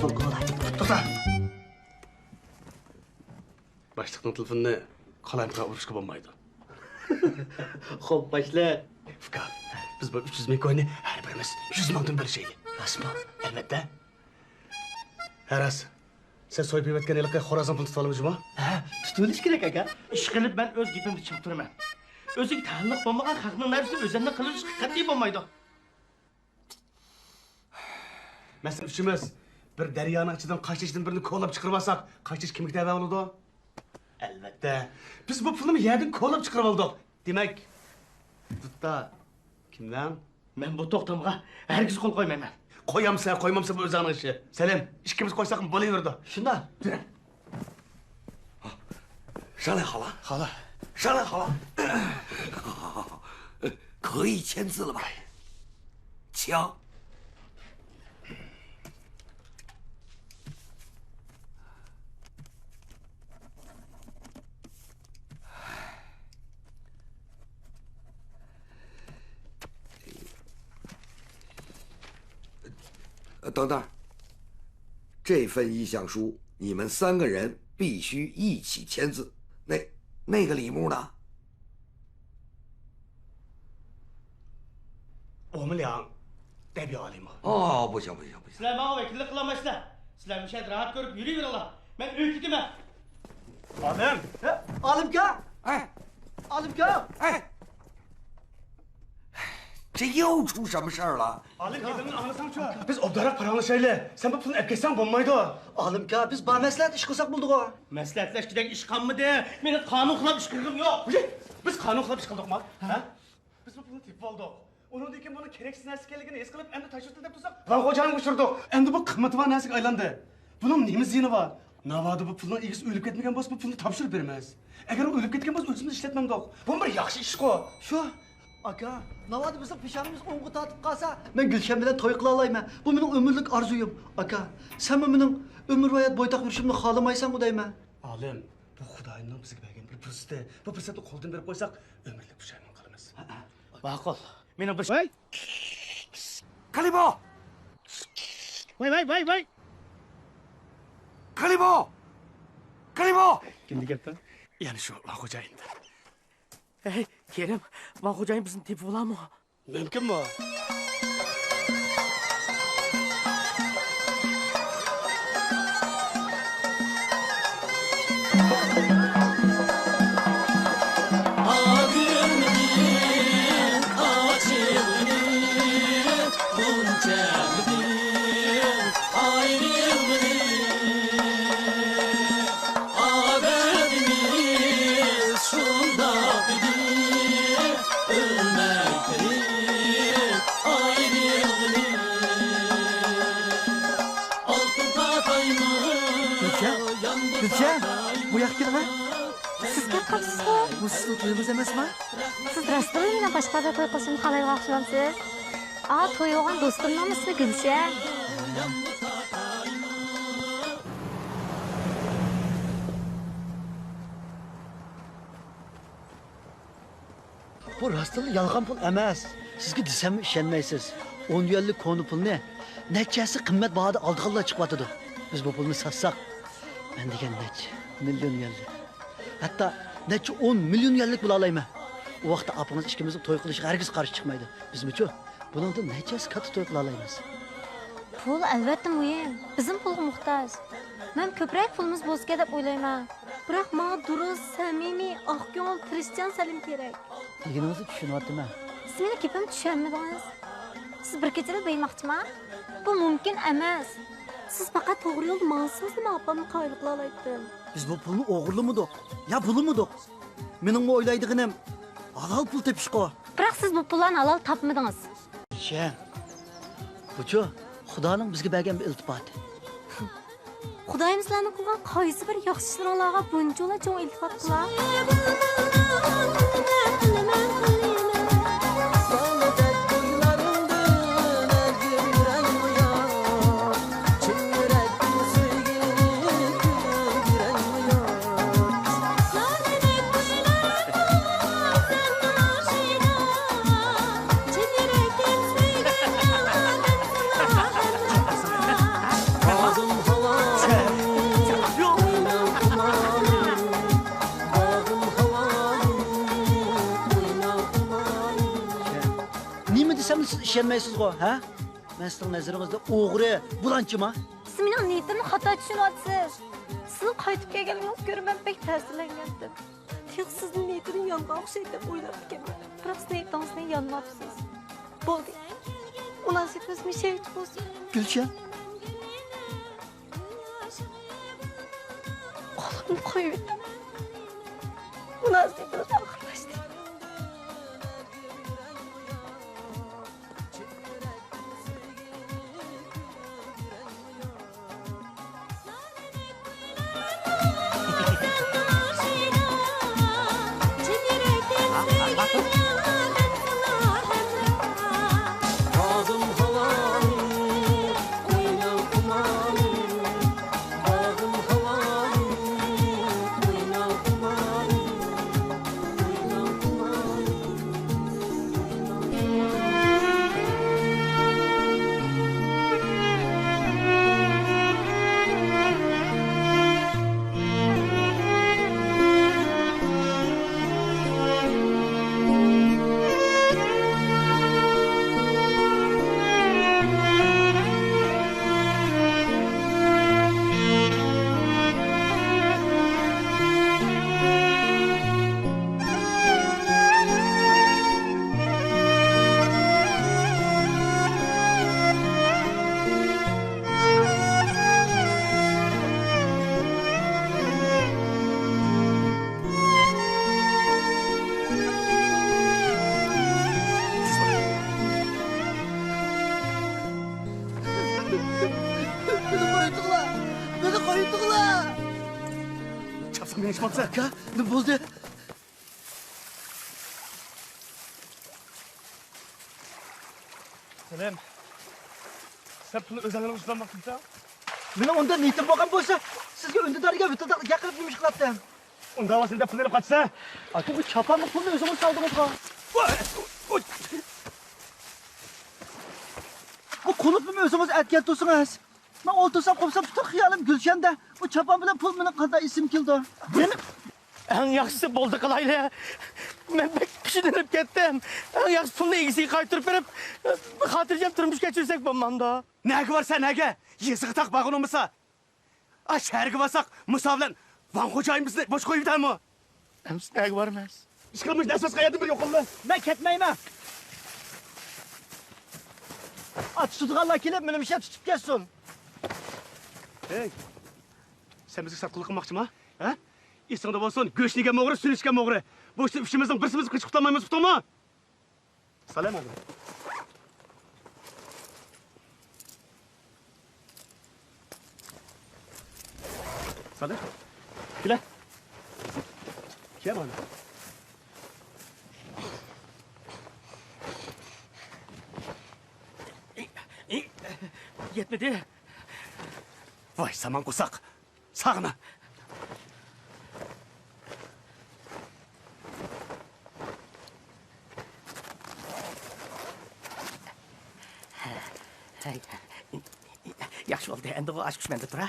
توختا. باشلىقنىڭ تېلېفونىنى قالايمىقان ئۇرۇشقا بولمايدۇ. خوپ، باشلىق. ئۇكا، بىز بۇ ئۈچ يۈز مىڭ كوينى ھەر بىرىمىز يۈز مىڭدىن بۆلۈشەيلى. راستمۇ؟ ئەلۋەتتە. ھە، راست. سەن سويۇپ يەۋەتكەن ھېلىقى خورازنىڭ پۇلىنى تۇتۇۋالىمىزمۇ؟ ھە، تۇتۇۋېلىش كېرەك، ئاكا. ئىشقىلىپ، مەن ئۆز گېپىمدە چىڭ تۇرىمەن. ئۆزىگە تەئەللۇق بولمىغان خەقنىڭ نەرسىسىنى ئۆزەمدىن قىلىۋېلىشقا قەتئىي بولمايدۇ. مەسىلەن، ئۈچىمىز بىر دەريانىڭ ئىچىدىن قاچا ئىچىدىن بىرنى كولاپ چىقىرىۋالساق، قاچا ئىچى كىمگە تەۋە بولىدۇ؟ ئەلۋەتتە، بىز بۇ پۇلنى يەردىن كولاپ چىقىرىۋالدۇق. دېمەك، دۇتتا كىمنىڭ؟ مەن بۇ توختامغا ھەرگىز قول قويمايمەن. قويامسەن، قويمامسەن، بۇ ئۆزۈڭنىڭ ئىشى. سەلىم، ئىككىمىز قويساقمۇ بولۇۋېرىدۇ. شۇنداق. يۈرۈڭ. 商量好了？好了。商量好了？好，好，好，好。呃，可以签字了吧？请。 呃，等等，这份意向书你们三个人必须一起签字。那，那个李牧呢？我们俩代表阿里吗？哦，不行，不行，不行。 سىلەر ماڭا ۋەكىللىك قىلالمايسىلەر. سىلەر مۇشۇ يەردە راھەت كۆرۈپ يۈرۈۋېرىڭلار. مەن ئۆيگە كېتىمەن. ئالىم! ئالىمكا! ئەي! ئالىمكا! ئەي! ئالىم، گېپىمنى ئاڭلىساڭچۇ. بىز ئوبدانراق پاراڭلىشايلى. سەن بۇ پۇلنى ئەپ كەتسەڭ بولمايدۇ. ئالىمكا، بىز بار مەسلىھەت ئىش قىلساق بولىدىغۇ. مەسلىھەتلەشكۈدەك ئىش قالمىدى. مېنىڭ قانۇن خىلاپ ئىش قىلغۇم يوق. بىز قانۇن خىلاپ ئىش قىلدۇقما؟ ھە؟ بىز بۇ پۇلنى تېپىۋالدۇق. ئۇنىڭدىن كېيىن بۇنىڭ كېرەكسىز نەرسە ئىكەنلىكىنى ھېس قىلىپ، ئەمدى تاشلىۋېتىلدى دەپ تۇرساق، ۋاڭ خوجايىنغا ئۇچرىدۇق. ئەمدى بۇ قىممىتىۋان نەرسىگە ئايلاندى. بۇنىڭ نېمە زىيىنى بار؟ ناۋادا بۇ پۇلنىڭ ئىگىسى ئۆلۈپ كەتمىگەن بولسا، بۇ پۇلنى تاپشۇرۇپ بېرىمىز. ئەگەر ئۇ ئۆلۈپ كەتكەن بولسا، ئۆزىمىز ئىشلەتمەمدۇق. بۇمۇ بىر ياخشى ئىشقۇ. شۇ، ئاكا، ناۋادا بىزنىڭ پېشانىمىز ئوڭغا تارتىپ قالسا، مەن گۈلشەن بىلەن توي قىلالايمەن. بۇ مېنىڭ ئۆمۈرلۈك ئارزۇيۇم. ئاكا، سەنمۇ مېنىڭ ئۆمۈرۋايەت بويتاق يۈرۈشۈمنى خالىمايسەنغۇ دەيمەن. ئالىم، بۇ خۇدايىمنىڭ بىزگە بەرگەن بىر پۇرسىتى. بۇ پۇرسەتنى قولدىن بېرىپ قويساق، ئۆمۈرلۈك پۇشايمان قالىمىز. ماقۇل. مېنىڭ بىر ۋاي! ۋاي، ۋاي، ۋاي، ۋاي! كالىبو! كالىبو! كىمدە گەپ؟ يەنە شۇ ۋاڭ خوجايىندا. ھەي، كېرىم، ۋاڭ خوجايىن بىزنى تېپىۋالامۇ؟ مۇمكىنمۇ؟ ئاغرىمدىن ئاچىلدىم، غۇنچەمدىن ئايرىلدىم. ئابەدىمىز شۇنداق ئىدى، ئۆلمەي تىرىك. كېلىڭە. سىز كەپ قاپسىزغۇ؟ بۇ سىزنىڭ تويىڭىز ئەمەسما؟ سىز راستتىنلا مېنىڭ باشقا يەردە توي قىلىشىمنى خالايدىغان ئوخشامسىز؟ ئا، توي بولغان دوستۇمنىڭ ئىسمى گۈلشەن. بۇ راستتىنلا يالغان پۇل ئەمەس. سىزگە دېسەممۇ ئىشەنمەيسىز. ئون يۈەنلىك كونا پۇلنى نەچچە ھەسسە قىممەت باھادا ئالىدىغانلار چىقىۋاتىدۇ. بىز بۇ پۇلنى ساتساق، مەن دېگەن نەچچە مىليون يۈەنلىك، ھەتتا نەچچە ئون مىليون يۈەنلىك بولالايمەن. ئۇ ۋاقىتتا ئاپىڭىز ئىككىمىزنىڭ توي قىلىشىغا ھەرگىز قارشى چىقمايدۇ. بىزمۇچۇ؟ بۇنىڭدىن نەچچە ھەسسە كاتتا توي قىلالايمىز. پۇل ئەلۋەتتە مۇھىم. بىزمۇ پۇلغا موھتاج. مەن كۆپرەك پۇلىمىز بولسىكەن دەپ ئويلايمەن. بىراق ماڭا دۇرۇس، سەمىمىي، ئاق كۆڭۈل، تىرىشچان سەلىم كېرەك. دېگىنىڭىزنى چۈشىنىۋاتىمەن. سىز مېنىڭ گېپىمنى چۈشەنمىدىڭىز. سىز بىر كېچىدە بېيىماقچىما؟ بۇ مۇمكىن ئەمەس. سىز پەقەت توغرا يولدا ماڭسىڭىزلا، مەن ئاپامنى قايىل قىلالايتتىم. بىز بۇ پۇلنى ئوغرىلىمىدۇق، يا بۇلىمىدۇق. مېنىڭمۇ ئويلايدىغىنىم ھالال پۇل تېپىشقۇ. بىراق سىز بۇ پۇللارنى ھالال تاپمىدىڭىز. شەن، بۇچۇ خۇدانىڭ بىزگە بەرگەن بىر ئىلتىپاتى. خۇدايىم سىلەرنىڭ قىلغان قايسى بىر ياخشى ئىشلىرىڭلارغا بۇنچىۋالا چوڭ ئىلتىپات قىلا؟ نېمە دېسەممۇ سىز ئىشەنمەيسىزغۇ، ھە؟ مەن سىزنىڭ نەزىرىڭىزدە ئوغرى، بۇلانچىما؟ سىز مېنىڭ نىيىتىمنى خاتا چۈشىنىۋاتىسىز. سىزنىڭ قايتىپ كەلگەنلىكىڭىزنى كۆرۈپ مەن بەك تەسىرلەنگەنتىم. تېخى سىزنىڭ نىيىتىنى يانغان ئوخشايدۇ دەپ ئويلاپتىكەنمەن. بىراق سىز نىيىتىڭىزنى يانماپسىز. بولدى. مۇناسىۋىتىمىز مىشەيچە بولسۇن. گۈلشەن. قولۇمنى قويۇۋېتىڭ. مۇناسىۋىتىمىز ئاخىرلاشتى. مېنى قويۇۋېتىڭلار! مېنى قويۇۋېتىڭلار! چاپسان مېڭىشماپسەن. ئاكا، نېمە بولدى؟ سەلىم، سەن پۇلنى ئۆزۈڭ ئېلىپ ئۇزىتالماقچىمىسەن؟ مېنىڭ ئۇنداق نىيىتىم بولغان بولسا، سىزگە ئۈندىدارىگە ۋىتىلداقلىق قىلىپ نېمە ئىش قىلاتتىم؟ ئۇنداق بولسا نېدەپ پۇلنى ئېلىپ قاچىسەن؟ ئاكا، بۇ چاپاننى پۇلنى ئۆزىڭىز سالدىڭىزغۇ؟ بۇ قۇلۇپنىمۇ ئۆزىڭىز ئەتكەن تۇرسىڭىز. مەن ئولتۇرسام قوپسام پۈتۈن خىيالىم گۈلشەندە. بۇ چاپان بىلەن پۇل مېنىڭ قانداق ئېسىمگە كېلىدۇ؟ مېنىڭ ئەڭ ياخشىسى بولدى قىلايلى. مەن بەك كۈچلىنىپ كەتتىم. ئەڭ ياخشىسى پۇلنى ئىگىسىگە قايتۇرۇپ بېرىپ، خاتىرجەم تۇرمۇش كەچۈرسەك بولمامدۇ؟ نەگە بارىسەن، نەگە؟ يېزىغا تاق بارغىنىڭ بولسا. ئا، شەھەرگە بارساق، مۇسا بىلەن ۋاڭ خوجايىن بىزنى بوش قويۇۋېتەرمۇ؟ ئەمىسە نەگە بارىمىز؟ ئىشقىلىپ، مۇشۇ دەسماسقا يەردىن بىر يوقاللا. مەن كەتمەيمەن. ئا، تۇتىدىغانلار كېلىپ، مېنى مۇشۇ يەردە تۇتۇپ كەتسۇن. ھەي، سەن بىزگە ساتقىنلىق قىلماقچىما؟ ھە؟ ئېسىڭدە بولسۇن، گۆشنى يېگەنمۇ ئوغرى، سۈيىنى ئىچكەنمۇ ئوغرى. بۇ ئىشتىن ئۈچىمىزنىڭ بىرسىمىز قېچىپ قۇتۇلالمايمىز، ئۇقتۇڭمۇ؟ سالام ئەلەيكۇم. سالام. كېلە. كەل مانا. يەتمىدى. ۋاي سامان قورساق. ساغىنا. ياخشى بولدى، ئەمدى ئۇ ئاچقۇچ مەندە تۇرا.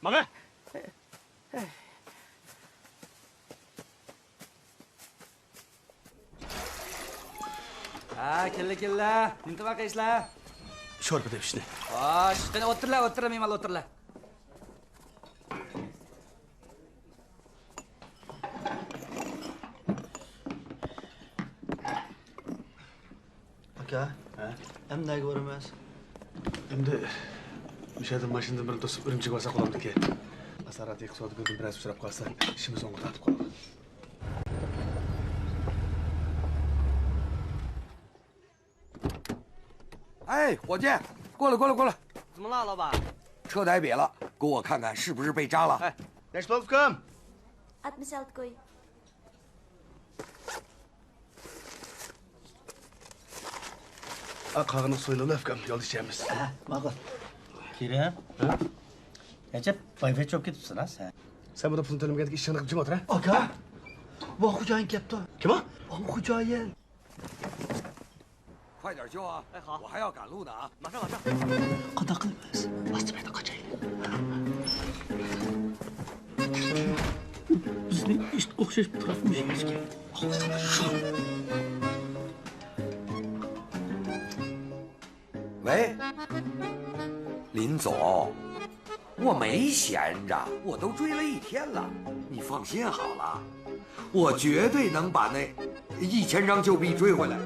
ماڭا. ھە، كەللە، كەللە. نېمە تاماق يەيسىلەر؟ شورپا دەپ ئىشنى. خوش، قېنى ئولتۇرلا، ئولتۇرلا، مېھمان ئولتۇرلا. ئاكا، ھە؟ ئەمدى نەگە بارىمىز؟ ئەمدى مۇشۇ يەردىن ماشىنىدىن بىرنى توسۇپ ئۈرۈمچىگە بارساق بولامدىكىن؟ ئاسارات يېقى سودىگەردىن بىرەرسى ئۇچراپ قالسا، ئىشىمىز ئوڭغا تارتىپ قالىدۇ. 哎，伙计，过来，过来，过来。怎么了，老板？车台瘪了，给我看看是不是被扎了。哎，نەچچە پۇل ئۇكام؟ ئاتمىش ئالتە كوي. قالغىنىنى سويۇلۇۋېلىڭ ئۇكام، يولدا ئىچەرمىز. ھە، ماقۇل. كېرەم. ھە؟ ئەجەب بايۋەچ بولۇپ كېتىپسەن ھە سەن. سەن بۇنىڭ پۇلىنى تۆلىمىگەندىكىن ئىشىڭنى قىلىپ جىم ئولتۇر ھە. ئاكا، ۋاڭ خوجايىن كەپتۇ. كىم ئۇ؟ ۋاڭ خوجايىن. 快点修啊！哎，好。我还要赶路呢啊。马上，马上。قانداق قىلىمىز؟ ئاستا بەردە قاچايلى. بىزنى ئىت ئوخشاش پۇراپ مېڭىشكە. 喂，林总，我没闲着，我都追了一天了。你放心好了，我绝对能把那一千张旧币追回来。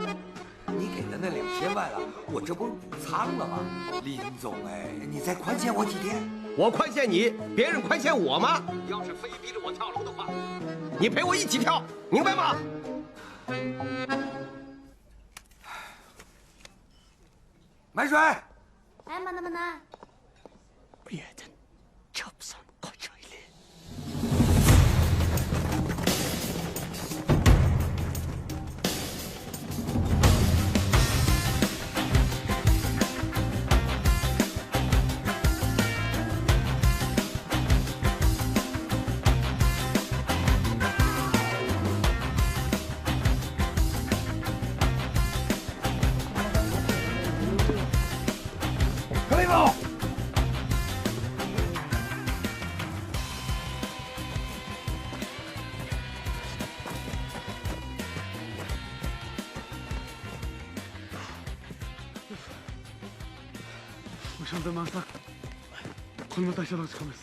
你给的那两千万啊，我这不是补仓了吗？林总哎，你再宽限我几天。我宽限你，别人宽限我吗？你要是非逼着我跳楼的话，你陪我一起跳，明白吗？买水。 ھە، مانا، مانا. بۇ يەردىن چاپسان قاچايلى. 克里姆！مۇشۇندىن ماڭساق، قۇمۇل تاشلىغا چىقىمىز.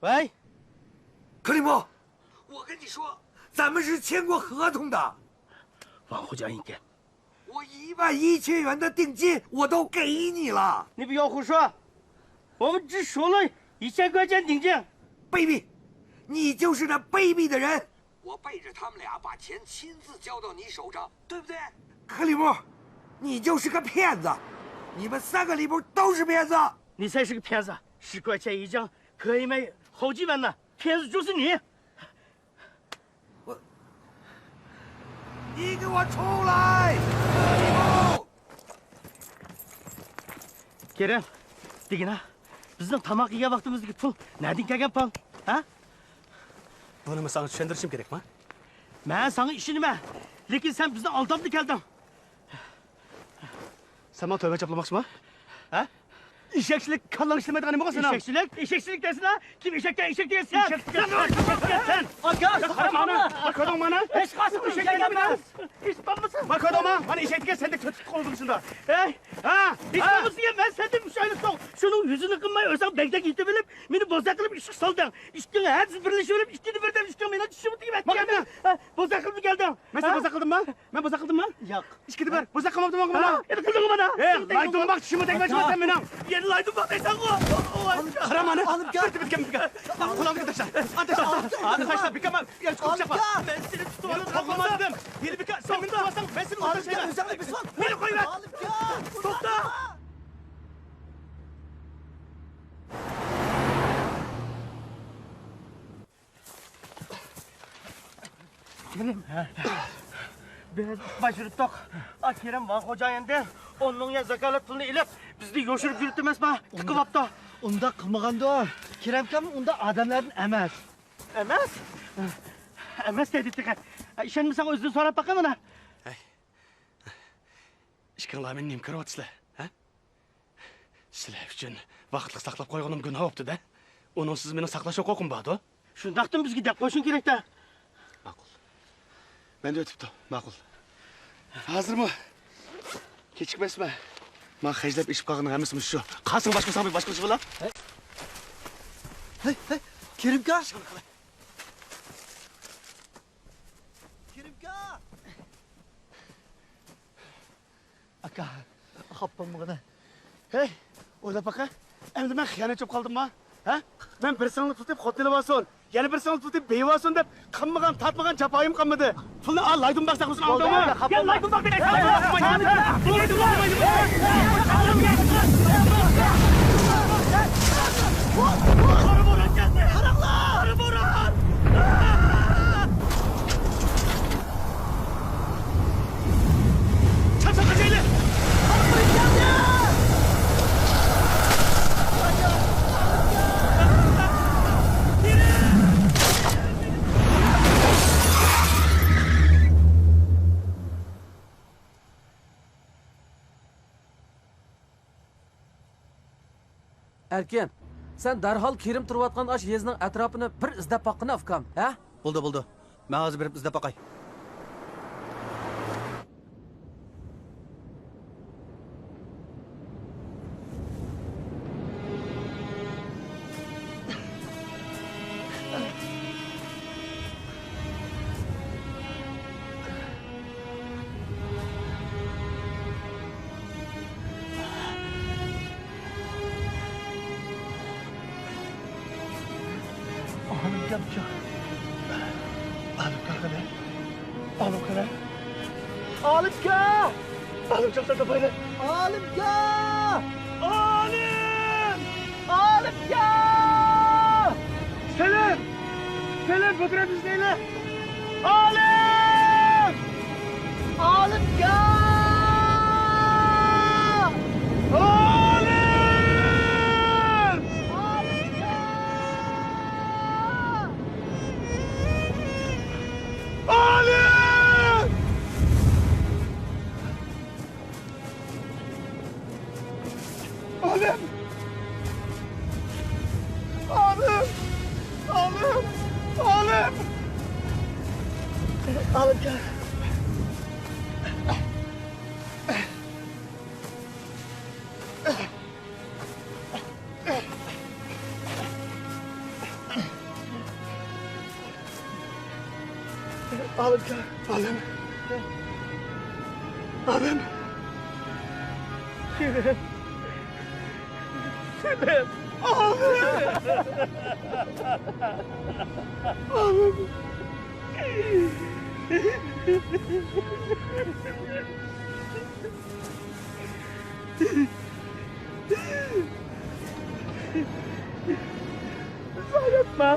ۋەي! 克里姆，我跟你说，咱们是签过合同的。 ۋاڭ خوجايىنكەن. 我一万一千元的定金我都给你了。 你不要胡说，我们只收了一千块钱定金。 卑鄙！你就是那卑鄙的人！我背着他们俩把钱亲自交到你手上，对不对？克里姆，你就是个骗子！你们三个里边都是骗子！ 你才是个骗子，十块钱一张，可以卖好几万呢。骗子就是你。 你给我出来！ كېرەم، دېگىنە، بىزنىڭ تاماق يېگەن ۋاقتىمىزدىكى پۇل نەدىن كەلگەن پۇل؟ ھە؟ بۇنىمۇ ساڭا چۈشەندۈرۈشۈم كېرەكمۇ؟ مەن ساڭا ئىشىنىمەن، لېكىن سەن بىزنى ئالدامدا كەلدىڭ. سەن ماڭا تۆۋە چاپلىماقچىمۇ؟ ھە؟ ئېشەكچىلىك، كاللاڭ ئىشلىمەيدىغان نېمە بولغان سېنىڭ؟ ئېشەكچىلىك؟ ئېشەكچىلىك دەيسىلەر؟ كىم ئېشەك دېگەن؟ ئېشەك دېگەن سەن! ئېشەك دېگەن سەن! ئاكا، قارا مانا! ما كۆردۈڭ مانا؟ ھېچقايسىڭ ئېشەك ئەمەس! ھېچ بولمىسا! ما كۆردۈڭ ما؟ مانا ئېشەك دېگەن سەندەك تۆت پۇت قولدىن شۇنداق. ھەي! ھە! ھېچ بولمىسا دېگەن مەن سەندىن ئۈچ ئايلىق سوڭ شۇنىڭ يۈزىنى قىلماي ئۆزۈڭ بەگدەك يېتىۋېلىپ، مېنى بوزەك قىلىپ ئىشقا سالدىڭ. ئىككىڭ ھەدىسى بىرلىشىۋېلىپ، ئىككىنى بىردەم ئىككىڭ مېنىڭ چىشىمنى تېگىپ ئەتكەندىڭ. ھە، بوزەك قىلىپ كەلدىڭ. مەن بوزەك قىلدىممۇ؟ مەن بوزەك قىلدىممۇ؟ ياق. ئىككىدە بىر. بوزەك قىلماپتىمەن مانا. ھە؟ يەنە قىلدىڭمۇ مانا؟ ئەي، لاي دۇمباق چىشىمغا تەگمەكچىمەن سەن مېنىڭ. يەنە لاي دۇمباق دەيسەنغۇ. قارا مانا. ئالىمجان. بىر تېپىپ كەلمىدىم. قولۇڭنى تاشلا. ئانا تاشلا. ئانا تاشلا. بىكام. يا، چىقىپ چاقما. مەن سېنى تۇتۇپ ئالدىم. قولۇمنى ئالدىم. ھېلى بىكام، سەن مېنى تۇتۇۋالساڭ، مەن سېنى ئالدىم. ئۆزۈڭنى بېسىۋال. مېنى قويۇۋەت. ئالىمجان. توختا. كېرىم. بىز باجرىتتۇق. ئا، كېرىم ۋاڭ خوجايىندىن ئون مىڭ يۈەن زاكالەت پۇلنى ئېلىپ، بىزنى يوشۇرۇپ يۈرۈپتۇ ئەمەسمۇ؟ تىقىۋاپتۇ. ئۇنداق قىلمىغاندۇ. كېرەمكەم ئۇنداق ئادەملەردىن ئەمەس. ئەمەس؟ ئەمەس دەيدۇ تېخى. ئىشەنمىسەڭ ئۆزىدىن سوراپ باقە مانا. ھەي. ئىككىڭلار مېنى نېمە كۆرۈۋاتىسىلەر؟ ھە؟ سىلەر ئۈچۈن ۋاقىتلىق ساقلاپ قويغىنىم گۇناھ بوپتۇ-دە. ئۇنىڭسىز مېنىڭ ساقلاش ھوقۇقۇم بار-دۇ. شۇنداقتىمۇ بىزگە دەپ قويۇشۇڭ كېرەك-دە. ماقۇل. مەندە ئۆتۈپتۇ. ماقۇل. ھازىرمۇ كېچىكمەسمەن. ماڭا خەجلەپ ئېشىپ قالغىنىڭ ھەممىسى مۇشۇ. قالسىڭ باشقا ساڭا باشقا ئىش بولا. ھەي، ھەي، كېرىمكا. كېرىمكا. ئاكا، خاپا بولمىغىنە. ھەي، ئويلاپ باقە. ئەمدى مەن خىيانەتچى بولۇپ قالدىممۇ؟ ھە؟ مەن بىر سىڭلى تۇتۇپ خوتۇن ئېلىۋالسۇن، يەنە بىر سىڭلى تۇتۇپ بېيىۋالسۇن دەپ قىلمىغان، تارتمىغان جاپايىم قالمىدى. پۇلنى ئال، لايدۇن باق ساقلىسۇن، ئاڭلىدىڭمۇ؟ يا لايدۇن باق دېگەن. قاراڭلار! ئەركىن، سەن دەرھال كېرىم تۇرۇۋاتقان ئاشۇ يېزىنىڭ ئەتراپىنى بىر ئىزدەپ باققىنا، ئۇكام، ھە؟ بولدى، بولدى. مەن ھازىر بېرىپ ئىزدەپ باقاي. ئالىمجان، ئالىمجان قېنى؟ ئالىم قېنى؟ ئالىمجان! ئالىمجان، تاپايلى. ئالىمجان! ئالىم! ئالىمجان! سېلىم! سېلىم، بۇ تەرەپتە ئىزدەيلى! ئالىم! ئالىمجان! ئالىم! ئالىمجان! ئالىم! ئالىم! ئالىم! ئالىم! ئالىم! ئالىمجان! ئالىمجان! ئالىم! ئالىم! سېلىم! سېلىم! ئالىم! ئالىم! ئۇزاق ياتما.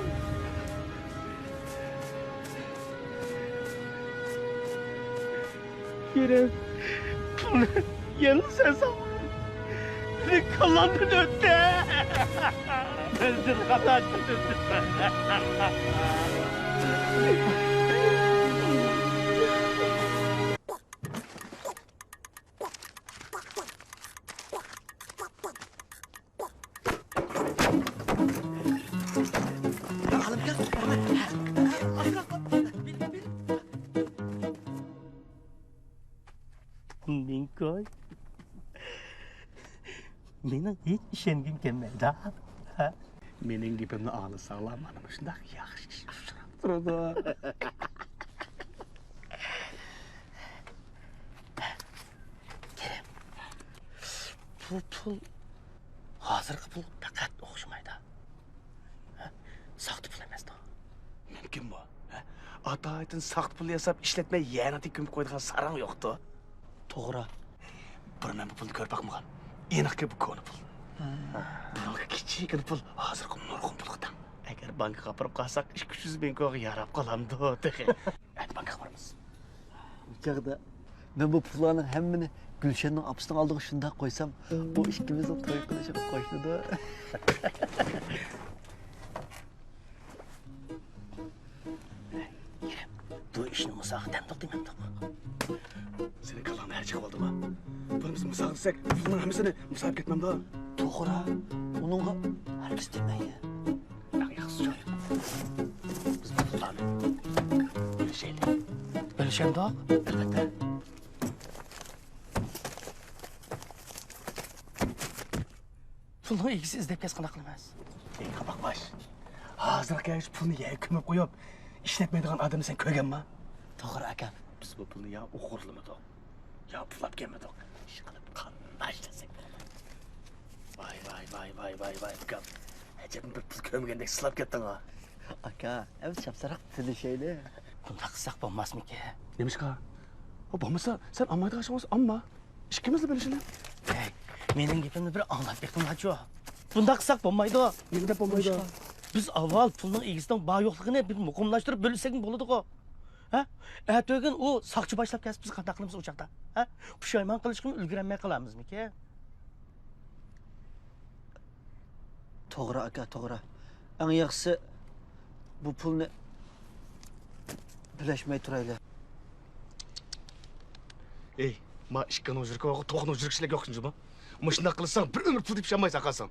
كېرىم، يەنە سەن ساڭا مېنىڭ كاللامدىن ئۆتتى. مەن سېنى خاتا چۈشەندۈردۈم. نىڭكاي، مېنىڭ ھېچ ئىشەنگۈم كەلمەيدۇ. مېنىڭ گېپىمنى ئاڭلىساڭلار، مانا مۇشۇنداق ياخشى ئىش ئۇچراپ تۇرىدۇ. پۇل، ھازىرقى پۇل پەقەت ئوخشىمايدۇ. ھە؟ ساختا پۇل ئەمەستۇ. مۇمكىنمۇ؟ ھە؟ ئاتايىتىن ساختا پۇل ياساپ ئىشلەتمەي يەنە كۆمۈپ قويىدىغان ساراڭ يوقتۇ. توغرا. بۇرۇن مەن بۇ پۇلنى كۆرۈپ باقمىغان. ئېنىقكى بۇ كونا پۇل. ھە. بۇنىڭغا كىچىككىنە پۇل ھازىرقى نۇرغۇن پۇلغا تەڭ. ئەگەر بانكىغا ئاپىرىپ قالساق، ئىككى يۈز مىڭ كوغا ياراپ قالامدۇ تېخى. ئەمدى بانكىغا بارىمىز. ئۇ چاغدا مەن بۇ پۇللارنىڭ ھەممىنى گۈلشەننىڭ ئاپىسىنىڭ ئالدىغا شۇنداق قويسام، ئۇ ئىككىمىزنىڭ توي قىلىشىغا قوشۇلىدۇ. بۇ ئىشنى مۇساغا دەمدۇق دېمەمدۇق. سېنىڭ كاللاڭنى ھەر چىقىۋالدىما؟ بۇنى بىز مۇساغا دېسەك، پۇلنىڭ ھەممىسىنى مۇساغا كەتمەمدۇ؟ توغرا، ئۇنىڭغا ھەرگىز دېمەيلى. ئەڭ ياخشىسى شۇ. بىز بۇ پۇللارنى بۆلۈشەيلى. بۆلۈشەمدۇق؟ ئەلۋەتتە. پۇلنىڭ ئىگىسى ئىزدەپ كەلسە قانداق قىلىمىز؟ ئەي قاپاق باش، ھازىرغا كەلگۈچە پۇلنى يەرگە كۆمۈپ قويۇپ ئىشلەتمەيدىغان ئادەمنى سەن كۆرگەنما؟ توغرا ئاكا. بىز بۇ پۇلنى يا ئوغرىلىمىدۇق، يا پۇلاپ كەلمىدۇق. ئىشقىلىپ قانداق ئىشلەتسەك بولىدۇ؟ ۋاي ۋاي ۋاي ۋاي ۋاي ۋاي ئۇكام، ئەجەبمۇ بىر پۇل كۆرمىگەندەك سىلاپ كەتتىڭ ھا. ئاكا، ئەمدى چاپسانراق تىللىشەيلى. بۇنداق قىلساق بولماسمىكىن؟ نېمىشقا؟ ئۇ بولمىسا سەن ئالمايدىغان ئىشىڭ بولسا ئالما. ئىككىمىزلا بۆلۈشىلى. ھەي، مېنىڭ گېپىمنى بىر ئاڭلاپ بېقىڭلارچۇ. بۇنداق قىلساق بولمايدۇ. نېمە دەپ بولمايدۇ؟ نېمىشقا؟ بىز ئاۋۋال پۇلنىڭ ئىگىسىنىڭ بار يوقلۇقىنى بىر مۇقىملاشتۇرۇپ بۆلۈشسەكمۇ بولىدىغۇ. ھە؟ ئەتىگۈن ئۇ ساقچى باشلاپ كەلسە بىز قانداق قىلىمىز ئۇ چاغدا؟ ھە؟ پۇشايمان قىلىشقىمۇ ئۈلگۈرەلمەي قالارمىزمىكىن؟ توغرا ئاكا، توغرا. ئەڭ ياخشىسى بۇ پۇلنى بۆلۈشمەي تۇرايلى. ئەي، ما ئىككىنىڭ يۈرىكى بارغۇ، توقنىڭ يۈرىكى يوق جۇمۇ. مۇشۇنداق قىلساڭ بىر ئۆمۈر پۇل تېپىشالمايسەن قالساڭ.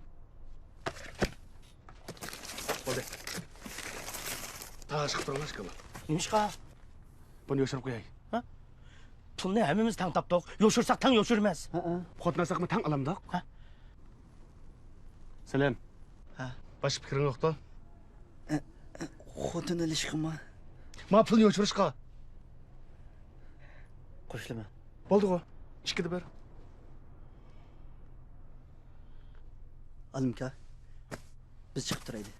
بولدى. تاغا چىقىپ تۇرۇڭلار ئىككىڭلار. نېمىشقا؟ بۇنى يوشۇرۇپ قوياي. ھە؟ پۇلنى ھەممىمىز تەڭ تاپتۇق. يوشۇرساق تەڭ يوشۇرىمىز. ھەئە. خوتۇن ئالساقمۇ تەڭ ئالامدۇق؟ ھە؟ سەلەم. ھە. باشقا پىكرىڭ يوقتۇ؟ ئە، ئە، خوتۇن ئېلىشقىمۇ؟ ما پۇلنى يوشۇرۇشقا. قوشۇلىمەن. بولدىغۇ. ئىككىدە بىر. ئالىمكا. بىز چىقىپ تۇرايلى.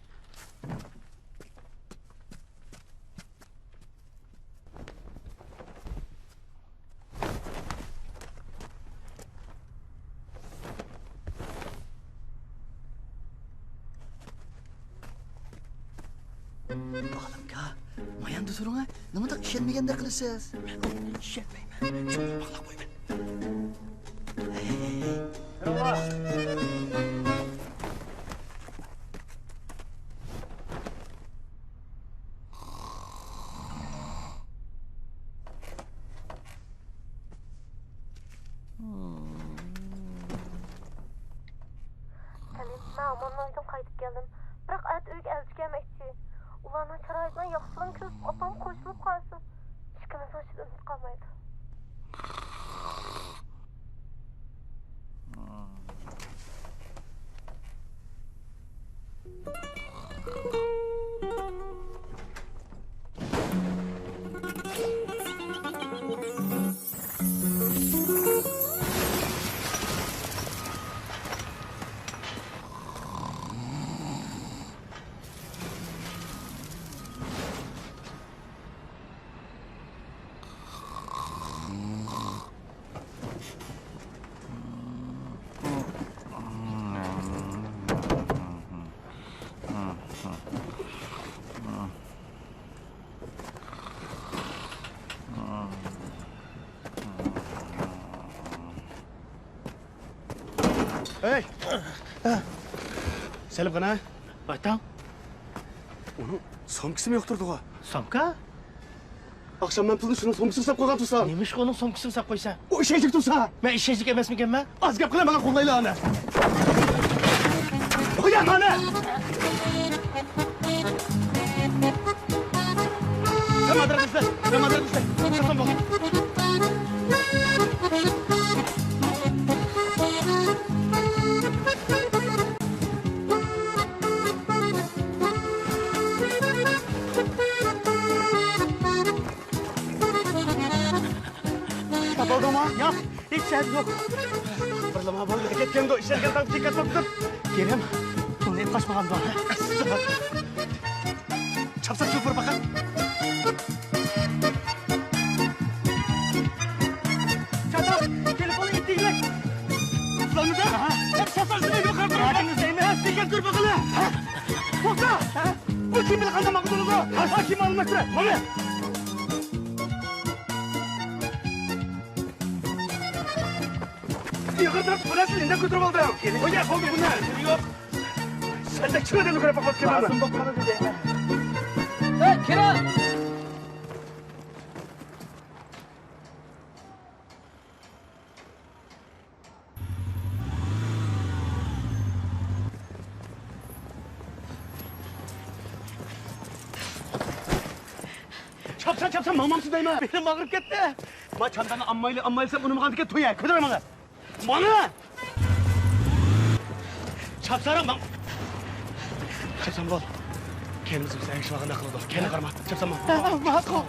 ئالىمكا، ماياندا تۇرۇڭ ھە. نېمانداق ئىشەنمىگەندەك قىلىسىز؟ مەن ئۇنى ئىشەنمەيمەن. چوڭقۇر باغلاپ قويىمەن. سەلىم، مەن ئاماننىڭ ئۆيىدىن قايتىپ كەلدىم. بىراق ئەتە ئۆيگە ئەلچى كەلمەكچى. ئۇلارنىڭ چىرايىدىن ياخشىلىقنى كۆرۈپ، ئاپام قوشۇلۇپ قالسا، ئىككىمىزنىڭ ئىچىدە ئۈمىد قالمايدۇ. ھەي! سەلىم قانا؟ ۋايتاڭ. ئۇنىڭ سومكىسىمۇ يوق تۇرىدىغۇ؟ سومكا؟ ئاخشام مەن پۇلنى شۇنىڭ سومكىسىغا ساپ قويغان تۇرسام. نېمىشقا ئۇنىڭ سومكىسىغا ساپ قويىسەن؟ ئۇ ئىشەنچلىك تۇرسا. مەن ئىشەنچلىك ئەمەسمىكەنمەن؟ ئاز گەپ قىلە، ماڭا قوغلايلا ئانا. قويا ئانا! سەن مادىرەك ئىزدە، سەن مادىرەك ئىزدە. چاتام بول. تاپالدىڭمۇ؟ ياق، ھېچ يەر يوق. بىر ئاما بۇ كەتكەندۇ، ئىشەنگەن تاغدىكى كەتمەپتۇ. كېرەم، پۇلنى ئېلىپ قاچمىغاندۇ؟ چاپسان شوپۇر پەقەت. چاتاق، تېلېفوننى ئېتىگلەك. ئۇخلامىدى؟ ھە؟ چاپسان شۇنى يوقار تۇرۇپ. ئىزدەيمەن. تېكەن كۆر باقىلى. توختا. بۇ كىم بىلەن قانداق ماقۇل بولىدۇ؟ ھە، كىم ئالماشتۇرار؟ مانا. يىغىپ تۇرۇپ، بۇ نەرسىنى نېمە كۆتۈرۈپ ئالدىڭ؟ قويە، بولدى، بۇ نەرسە يوق. سەندە چىۋىدىنى كۆرۈپ باقماپتىكەنمەن. ھە، كىرە! چاپسان، چاپسان، ماڭمامسىز دەيمەن. بېلىم ئاغرىپ كەتتى. ما چامداننى ئاممايلى، ئاممايلى دېسەم، ئۇنىمىغاندىكىن تويە، كۆتۈرە ماڭا. ماڭا! چاپسان ماڭ. چاپسان بول. كەينىمىزگە بىز ئەگىشىپ ئالغاندەك قىلىدۇ. كەينىگە قارىما. چاپسان ماڭ. ماقۇل.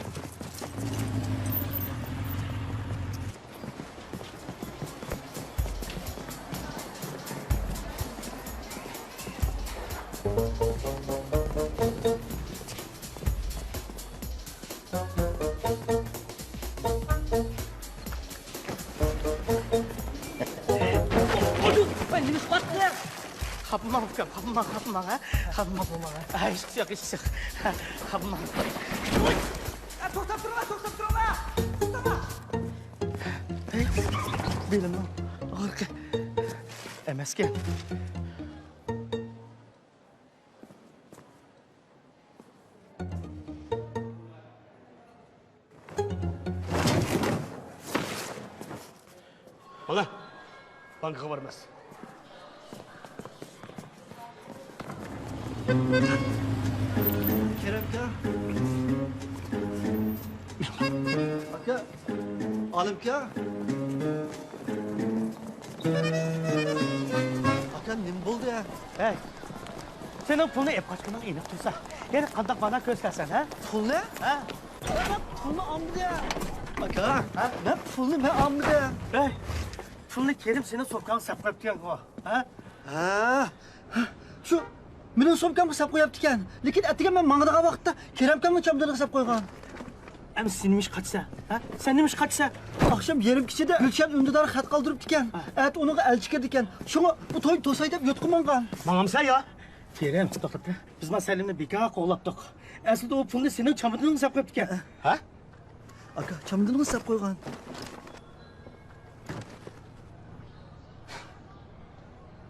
خاپىماڭ ئۇكام، خاپىماڭ، خاپىماڭ، ھە؟ خاپىماڭ، خاپىماڭ، ھە؟ ھېچقىسى يوق، ھېچقىسى يوق. خاپىماڭ. توختاپ تۇرۇڭلار، توختاپ تۇرۇڭلار. توختاڭلار. بېلىمنىڭ ئاغرىقى ئەمەسكەن. مانا، بانكىغا بارىمىز. كېرەمكا. ئاكا. ئالىمكا. ئاكا، نېمە بولدى؟ ھەي، سېنىڭ پۇلنى ئېلىپ قاچقىنىڭ ئېنىق تۇرسا، يەنە قانداق باھانە كۆرسىتەرسەن، ھە؟ پۇلنى؟ ھە؟ مەن پۇلنى ئالمىدىم. ئاكا، ھە؟ مەن پۇلنى مەن ئالمىدىم. ھەي، پۇلنى كېرىم سېنىڭ سومكاڭغا سېلىپ قويۇپتىكەنغۇ، ھە؟ ھە، شۇ مېنىڭ سومكامغا سېلىپ قويۇپتىكەن. لېكىن ئەتىگەن مەن ماڭىدىغان ۋاقىتتا كېرەمكامنىڭ چامىدىنىغا سېلىپ قويغان. ئەمدى سەن نېمە ئىش قاچىسەن؟ ھە؟ سەن نېمە ئىش قاچىسەن؟ ئاخشام يېرىم كېچىدە گۈلشەن ئۈندىدار خەت قالدۇرۇپتىكەن. ھە. ئەتە ئۇنىڭغا ئەلچى كىردىكەن. شۇڭا بۇ توينى توساي دەپ يوتقا ماڭغان. ماڭامسەن يا؟ كېرەم، توختاپ. بىز ما سەلىمنى بىكار قوغلاپتۇق. ئەسلىدە ئۇ پۇلنى سېنىڭ چامىدىنىڭغا سېلىپ قويۇپتىكەن. ھە؟ ئاكا، چامىدىنىڭغا سېلىپ قويغان.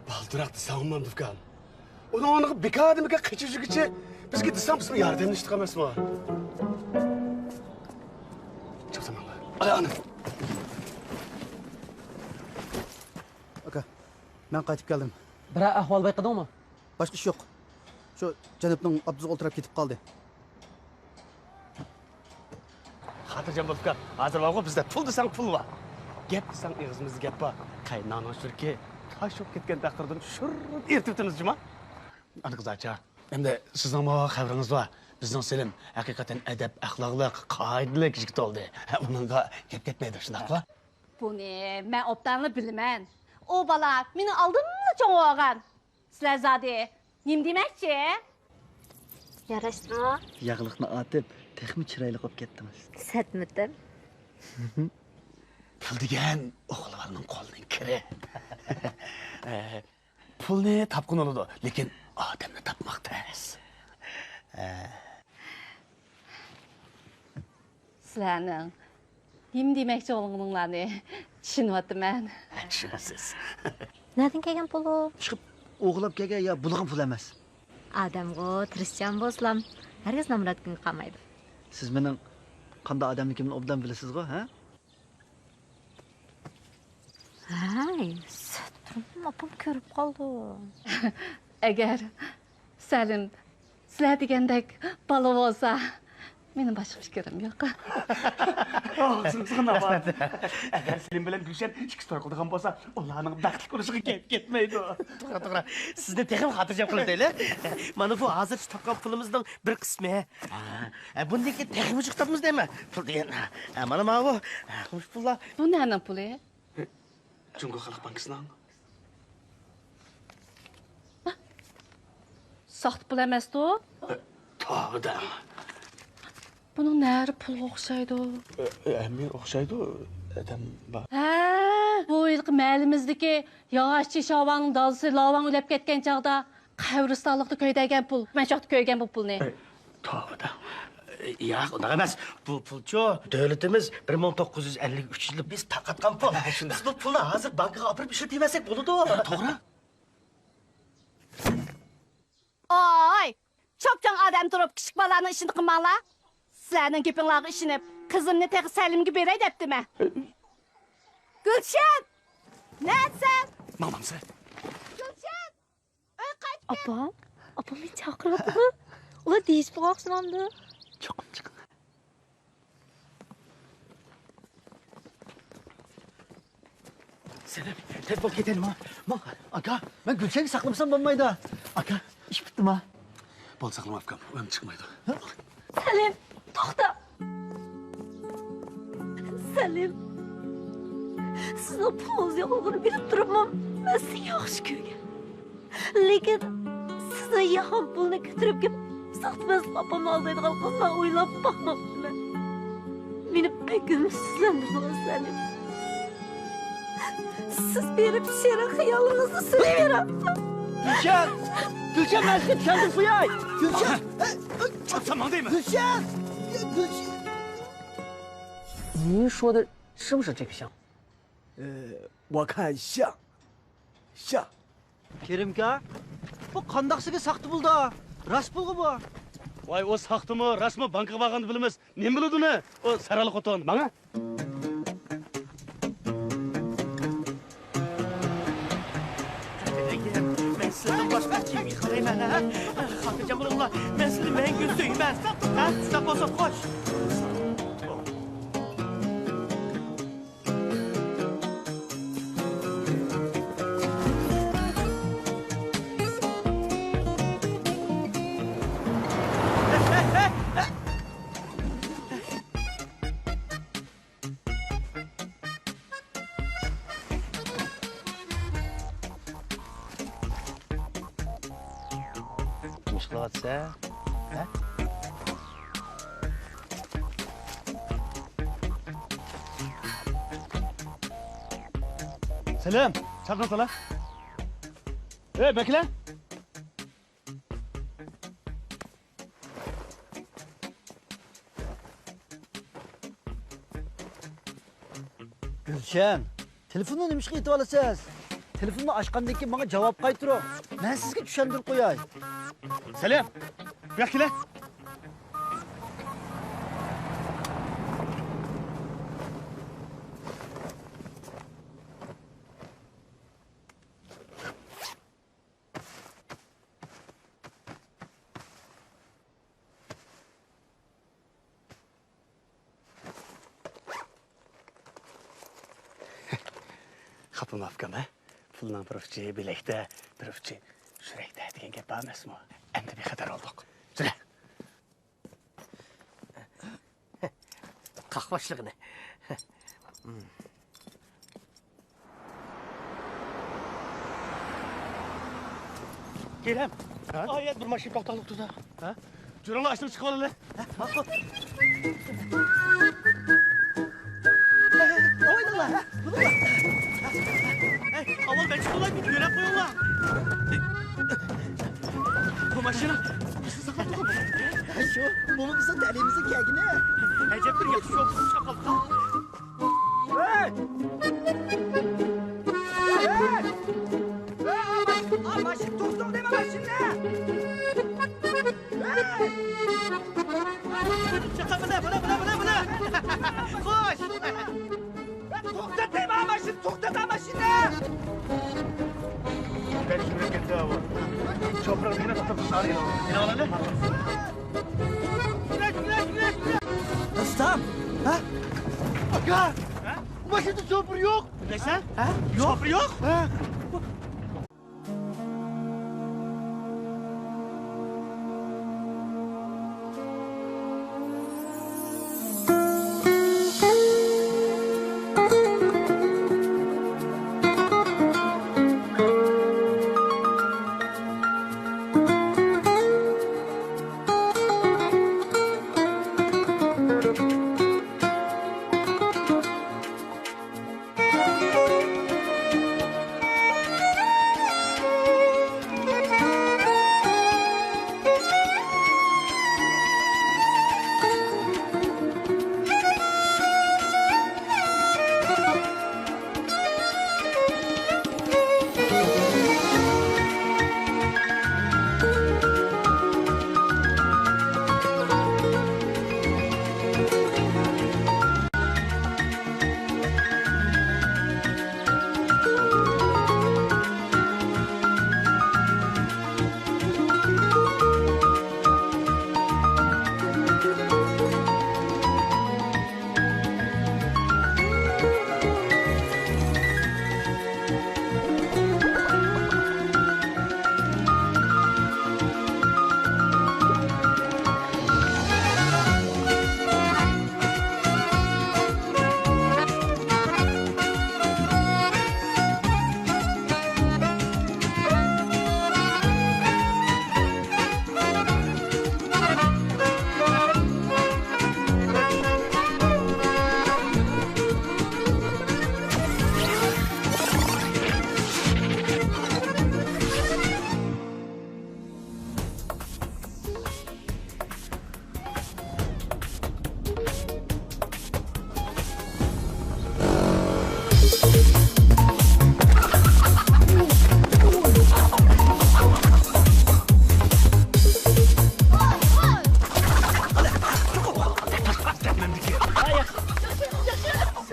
بالدۇراق دېسەڭ بولمامدۇ ئۇكام؟ ئۇنىڭ ئورنىغا بىكار دېمىكەن قېچىپ يۈرگۈچى، بىزگە دېسەڭ بىزمۇ ياردەملىشىدىغان ئەمەسمۇ؟ چاپسان ماڭا. ئاي، ئانا. ئاكا، مەن قايتىپ كەلدىم. بىرەر ئەھۋال بايقىدىڭمۇ؟ باشقا ئىش يوق. شۇ جەنۇبنىڭ ئاپتوبۇسىغا ئولتۇرۇپ كېتىپ قالدى. خاتىرجەم بول ئۇكام، ھازىر بارغۇ بىزدە پۇل دېسەڭ پۇل بار. گەپ دېسەڭ ئېغىزىمىزدا گەپ بار. قايناڭنىڭ شۈركى تاش بولۇپ كەتكەن تەقدىردىن شۇررۇپ ئېرىتىۋېتىمىز جۇما. ئانا قىزاچا، ئەمدى سىزنىڭمۇ خەۋىرىڭىز بار. بىزنىڭ سېلىم ھەقىقەتەن ئەدەپ، ئەخلاقلىق، قائىدىلىك يىگىت بولدى. ئۇنىڭغا گەپ كەتمەيدۇ، شۇنداققۇ؟ بۇنى مەن ئوبدانلا بىلىمەن. ئۇ بالا مېنىڭ ئالدىملا چوڭ بولغان. سىلەر زادى نېمە دېمەكچى؟ ياراشتىڭا؟ ياغلىقنى ئارتىپ، تېخىمۇ چىرايلىق بولۇپ كەتتىڭىز. سەتمىتىم؟ پۇل دېگەن ئوغۇل بالىنىڭ قولىنىڭ كىرى. پۇلنى تاپقىن بولىدۇ، لېكىن ئادەمنى تاپماق تەس. سىلەرنىڭ نېمە دېمەكچى بولغىنىڭلارنى چۈشىنىۋاتىمەن. چۈشىنىسىز. نەدىن كەلگەن پۇل ئۇ؟ ئىشقىپ ئوغرىلاپ كەلگەن يا بۇلىغان پۇل ئەمەس. ئادەمغۇ تىرىشچان بولسىلام، ھەرگىز نامرات كۈنگە قالمايدۇ. سىز مېنىڭ قانداق ئادەملىكىمنى ئوبدان بىلىسىزغۇ، ھە؟ ھەي، سەترىم ئاپام كۆرۈپ قالدى. ئەگەر سەلىم سىلەر دېگەندەك بالا بولسا، مېنىڭ باشقا پىكرىم يوق. ئاغزىڭىزغا ناۋات. ئەگەر سېلىم بىلەن گۈلشەن ئىككىسى توي قىلىدىغان بولسا، ئۇلارنىڭ بەختلىك بولۇشىغا گەپ كەتمەيدۇ. توغرا، توغرا. سىزنى تېخىمۇ خاتىرجەم قىلىۋېتەيلى. مانا بۇ ھازىرچە تاپقان پۇلىمىزنىڭ بىر قىسمى. ھە، بۇندىن كېيىن تېخىمۇ جىق تاپىمىز دەيمەن. پۇل دېگەن. ھە، مانا، مانا بۇ. ھە، مۇشۇ پۇللار. بۇ نەنىڭ پۇلى؟ جۇڭگو خەلق بانكىسىنىڭ. ساختا پۇل ئەمەستۇ؟ توۋا دەڭ. بۇنىڭ نەرى پۇلغا ئوخشايدۇ؟ ئەممىگە ئوخشايدۇ، ئادەم بار. ھە، بۇ ھېلىقى مەھەللىمىزدىكى ياغاچچى شاۋاڭنىڭ دادىسى لاۋاڭ ئۆلۈپ كەتكەن چاغدا قەبرىستانلىقتا كۆيدۈرگەن پۇل. مەن شۇ ۋاقىتتا كۆرگەن بۇ پۇلنى. توۋا دەڭ. ياق، ئۇنداق ئەمەس. بۇ پۇلچۇ دۆلىتىمىز بىر مىڭ توققۇز يۈز ئەللىك ئۈچ يىلدا بىز تارقاتقان پۇل. ھە، شۇنداق. بىز بۇ پۇلنى ھازىر بانكىغا ئاپىرىپ ئىشلىتىۋەرسەك بولىدۇ. توغرا. ئاي، چوپچاڭ ئادەم تۇرۇپ، كىچىك بالىلارنىڭ ئىشىنى قىلماڭلار. سىلەرنىڭ گېپىڭلارغا ئىشىنىپ، قىزىمنى تېخى سەلىمگە بېرەي دەپتىمەن. گۈلشەن! نەسەن؟ ماڭمامسەن؟ گۈلشەن! ئۆي قايتىپ كەل! ئاپا، ئاپا مېنى چاقىرىۋاتىدۇ. ئۇلار دېيىشىپ قويغاقسىمامدۇ؟ چوقۇم چىقىڭ. سەلىم، تېز بول كېتەيلى، ماڭ. ماڭ. ئاكا، مەن گۈلشەننى ساقلىمىسام بولمايدۇ. ئاكا، ئىش پۈتتىما؟ بول، ساقلىما ئۇكام، ئۇ ئەمدى چىقمايدۇ. سەلىم، توختا. سەلىم، سىزنىڭ پۇلىڭىز يوقلۇقىنى بىلىپ تۇرۇپمۇ، مەن سىزنى ياخشى كۆرگەن. لېكىن سىزنىڭ يامان پۇلنى كۆتۈرۈپ كېلىپ، ساختىمەنسىپ ئاپامنى ئالدايدىغانلىقىڭىزنى مەن ئويلاپمۇ باقماپتىمەن. مېنى بەكمۇ ئۈمىدسىزلەندۈردىڭىز، سەلىم. سىز بېرىپ شېرىن خىيالىڭىزنى سۈرۈۋېرىڭ. گۈلشەن! گۈلشەن، مەن سىزگە چۈشەندۈرۈپ قوياي. گۈلشەن! چاپسان ماڭ دەيمەن. گۈلشەن! گۈلشەن! 你说的是不是这个项目？呃，我看像，像。 كېرىمكا، بۇ قانداقسىگە ساختا پۇلدا؟ راست پۇلغۇ بۇ؟ ۋاي، ئۇ ساختىمۇ، راستمۇ بانكىغا بارغاندا بىلىمىز. نېمە بىلىدۇ ئۇنى؟ ئۇ سەرەل خوتۇن. ماڭا. مەن سىلەردىن باشقا كىمگە قارايمەن، ھە؟ خاتىرجەم بولۇڭلار، مەن سىلەرنى مەڭگۈ سۆيىمەن. ھە؟ ساق بولسۇن، خوش. نېمە ئىش قىلىۋاتىسەن؟ ھە؟ سەلەم، چاقىرسالا. ئەي، بەكرى! گۈلشەن، تېلېفوننى نېمىشقا ئېتىۋالىسىز؟ تېلېفوننى ئاچقاندىن كېيىن ماڭا جاۋاب قايتۇرۇڭ. مەن سىزگە چۈشەندۈرۈپ قوياي. سەلەم، بۇياققا كېلە. خاپا بولما ئۇكام، ھە؟ پۇلنىڭ بىر ئۇچى بىلەكتە، بىر ئۇچى يۈرەكتە دېگەن گەپ بار ئەمەسمۇ؟ ئەمدى بىخەتەر بولدۇق. يۈرە. قاق باشلىقىنى. كېرەم. ھە؟ ئايەت بىر ماشىنا توختاقلىق تۇرسا. ھە؟ جۈرۈڭلار، ئاشتىن چىقىۋالىلى. ھە، ماقۇل. ئوينىڭلار، ھە؟ ئەي، ئاۋۋال مەن چىقىۋالاي، بۇنى يۆلەپ قويۇڭلار. بۇ ماشىنا بىزنى ساقلاپ تۇرغان. شۇ، بۇمۇ بىزنىڭ تەلىيىمىزنىڭ كەلگىنى. ئەجەب بىر ياخشى يول، شۇ چاقالغا. ھەي! ھەي! ھەي! ماشىنا توختاڭ دەيمەن، ماشىنىنى! ھەي! چىقىڭ، بىلە، بىلە، بىلە، بىلە، بىلە! خوش! توختات دەيمەن، ماشىنا، توختات، ماشىنا! شوپۇر مېنى تۇتۇپ، مېنى ئالىلى. رۇستەم! ھە؟ ئاكا! ھە؟ ماشىنىدا شوپۇر يوق! نېمە دەيسەن؟ ھە؟ يوق. شوپۇر يوق؟ ھە؟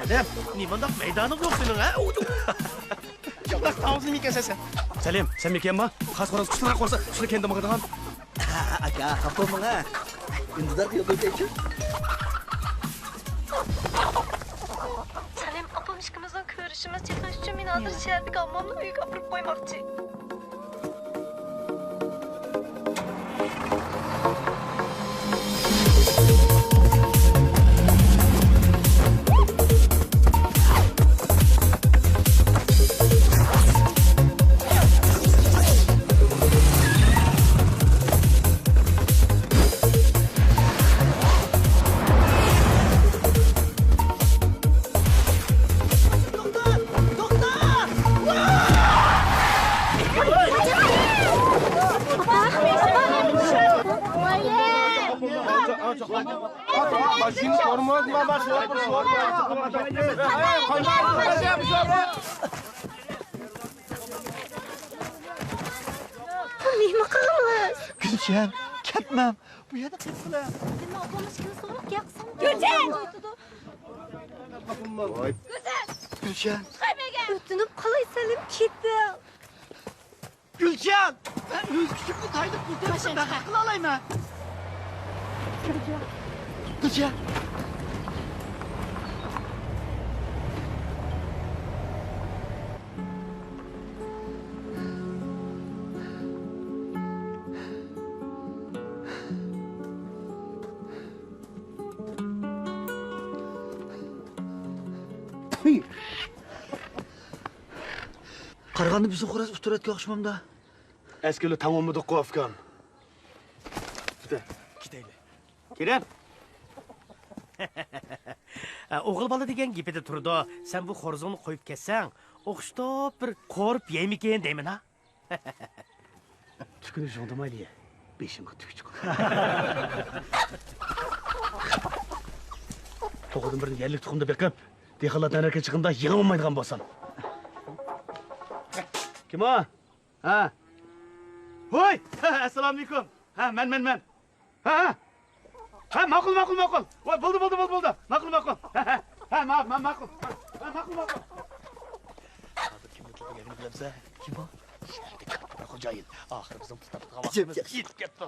دەپ، نېمانداق مەيدانىڭ يوق سېنىڭ، ھە؟ شۇنداق تاۋۇزنى مېكەنسەن سەن. سەلىم، سەن مېكەنما؟ خاس خوراز قۇسۇرغا قورسا، شۇنى كەندە ماڭىدىغان. ئاكا، خاپا بولماڭ، ھە. ئۈندىدار يولدا ئۆتەيچۇ. سەلىم، ئاپام ئىككىمىزنىڭ كۆرۈشىمىز چېقىش ئۈچۈن مېنى ھازىر شەھەردىكى ئاممامنىڭ ئۆيىگە ئاپىرىپ قويماقچى. نېمە قىلىمىز؟ گۈلشەن، كەتمەڭ. بۇ يەردە قېلىپ قېلىڭ. سېنىڭ ئاپاڭنى كىم سوراق ياقسىڭ؟ گۈلشەن! گۈلشەن! ئۆتۈنۈپ قالاي سەلىم، كېتىڭ. گۈلشەن! مەن ئۆز كۈچۈمنى تايىنىپ پۇل تېپىشنى بەخت قىلالايمەن. گۈلشەن! قارىغاندا بىزنىڭ خوراز ئۇتتۇرۇۋەتكەن ئوخشىمامدا؟ ئەسكىلى تاڭ ئۇمىدۇققۇ ئاكام. كېتەيلى. كېرەم. ئوغۇل بالا دېگەن گېپىدە تۇرىدۇ. سەن بۇ خورزۇڭنى قويۇپ كەتسەڭ، ئوخشىتىپ بىر قورۇپ يەيمىكىن دەيمەن ھا. تۈكىنى ژۇڭدىمايلى، بېشىمغا تۈك چىقىدۇ. توخۇدىن بىرنى يەرلىك تۇخۇمدا بېقىپ، دېھقانلار تەنھەرىكەت چىققىنىدا يېڭىپ بولمايدىغان بولسام. كىم ئۇ؟ ھە. ھوي! ئەسسالامۇئەلەيكۇم. ھە، مەن، مەن، مەن. ھە، ھە. ھە، ماقۇل، ماقۇل، ماقۇل. ۋاي، بولدى، بولدى، بولدى، بولدى. ماقۇل، ماقۇل. ھە، ھە. ھە، ما-، ما-، ماقۇل. ھە، ماقۇل، ماقۇل. ھازىر كىمنىڭ كېلىپ كەلگىنىنى بىلەمسەن؟ كىم ئۇ؟ شەھەردىكى كاتتا بىر خوجايىن. ئاخىرى بىزنىڭ پۇل تاپىدىغان ۋاقتىمىز يېتىپ كەپتۇ.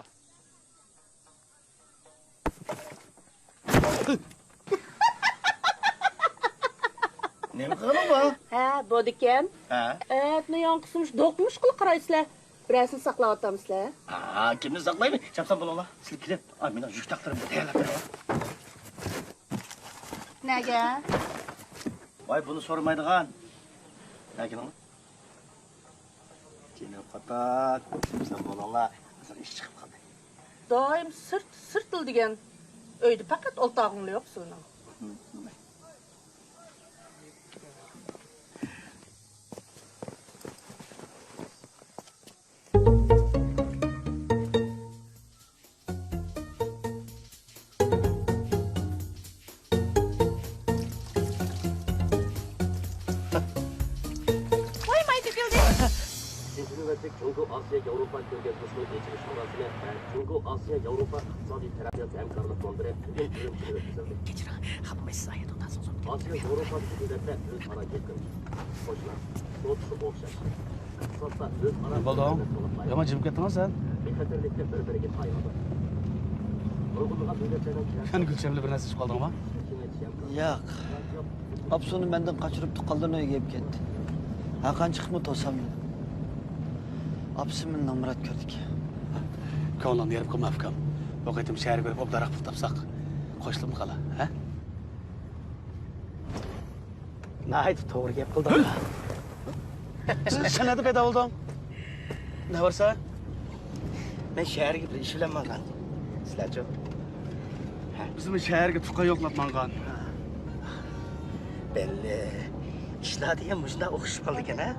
نېمە قىلغىنىڭ بۇ؟ ھە، بولىدىكەن. ھە؟ ئەتنى ياڭقىسى مۇشۇ دوقمۇشقىلا قارايسىلەر. بىرەرسىنى ساقلاۋاتامسىلەر؟ ھا، كىمنى ساقلايمەن؟ چاپسان بولۇڭلار. سىلەر كېلىپ، ئا، مېنىڭ يۈك تاقلىرىمنى تەييارلاپ بېرىڭلار. نەگە؟ ۋاي، بۇنى سورىمايدىغان. نەگە كېلىڭلار. جېنىم قاتاق، سىز بولۇڭلار، ھازىر ئىش چىقىپ قالدى. دائىم سىرت، سىرتلا دېگەن. ئۆيدە پەقەت ئولتۇرغۇڭلا يوق سىلىنىڭ. ۋاي ماي تۆكۈلدى. ئىككىنچى نۆۋەتلىك جۇڭگو ئاسىيا ياۋروپا كۆرگەزمىسىنىڭ ئېچىلىش مۇراسىمى ۋە جۇڭگو ئاسىيا ياۋروپا ئىقتىسادىي تەرەققىيات ھەمكارلىق مۇنبىرى بۈگۈن ئۈرۈمچىدە ئۆتكۈزۈلدى. كېچىرىڭ، خاپىمايسىز، ھايات ئوتاسىڭىز ئۇنتۇپ ئاسىيا كېتىپتىمەن. ياۋروپا ھۆكۈمەتلەر ئۆزئارا يېقىن، قوشنا، دوستلۇقى ئوخشاش. ئىقتىسادتا ئۆزئارا نېمە بولدى؟ يامان جىمىپ كەتتىڭغۇ سەن؟ بىخەتەرلىكتە بىر-بىرىگە تايىنىدۇ. نۇرغۇنلىغان دۆلەتلەرنىڭ يەنە گۈلچەم بىلەن بىر نەرسە ئىچىپ قالدىڭما؟ ياق. ئاپىسى ئۇنى مەندىن قاچۇرۇپ، تۇغقانلىرىنىڭ ئۆيىگە ئېلىپ كەتتى. ھەرقانچە چىقىپمۇ توسالمىدىم. ئاپىسى مېنى نامرات كۆردىكەن. كۆڭلۈڭنى يېرىم قىلما، ئۇكام. بۇ قېتىم شەھەرگە بېرىپ ئوبدانراق پۇل تاپساق، قوشۇلۇپمۇ قالا، ھە؟ ناھايىتى توغرا گەپ قىلدىڭ. سەن نەدە پەيدا بولدۇڭ؟ نە بارسا؟ مەن شەھەرگە بىر ئىش بىلەن ماڭغان. سىلەرچۇ؟ ھە. بىزمۇ شەھەرگە تۇغقان يوقلاپ ماڭغان. بەللى. ئىشلار دېگەن مۇشۇنداق ئوخشىشىپ قالىدىكەن، ھە؟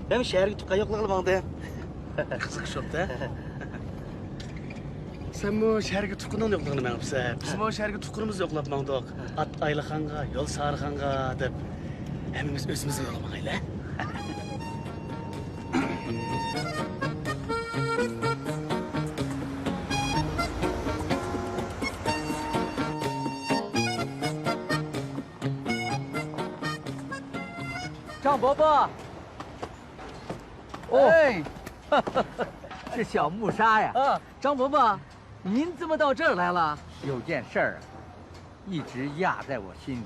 مەن شەھەرگە تۇغقان يوقلىغىلى ماڭدىم. قىزىق ئىش بوپتۇ، ھە؟ سەنمۇ شەھەرگە تۇغقىنىڭنى يوقلىغىلى مېڭىپسەن. بىزمۇ شەھەرگە تۇغقىنىمىزنى يوقلاپ ماڭدۇق. ئات ئايلىخانغا، يول سارىخانغا دەپ، ھەممىمىز ئۆزىمىزنىڭ يولىغا ماڭايلى. 张伯伯。哦。哎。是小木沙呀。啊。张伯伯，您怎么到这儿来了？有件事儿啊，一直压在我心里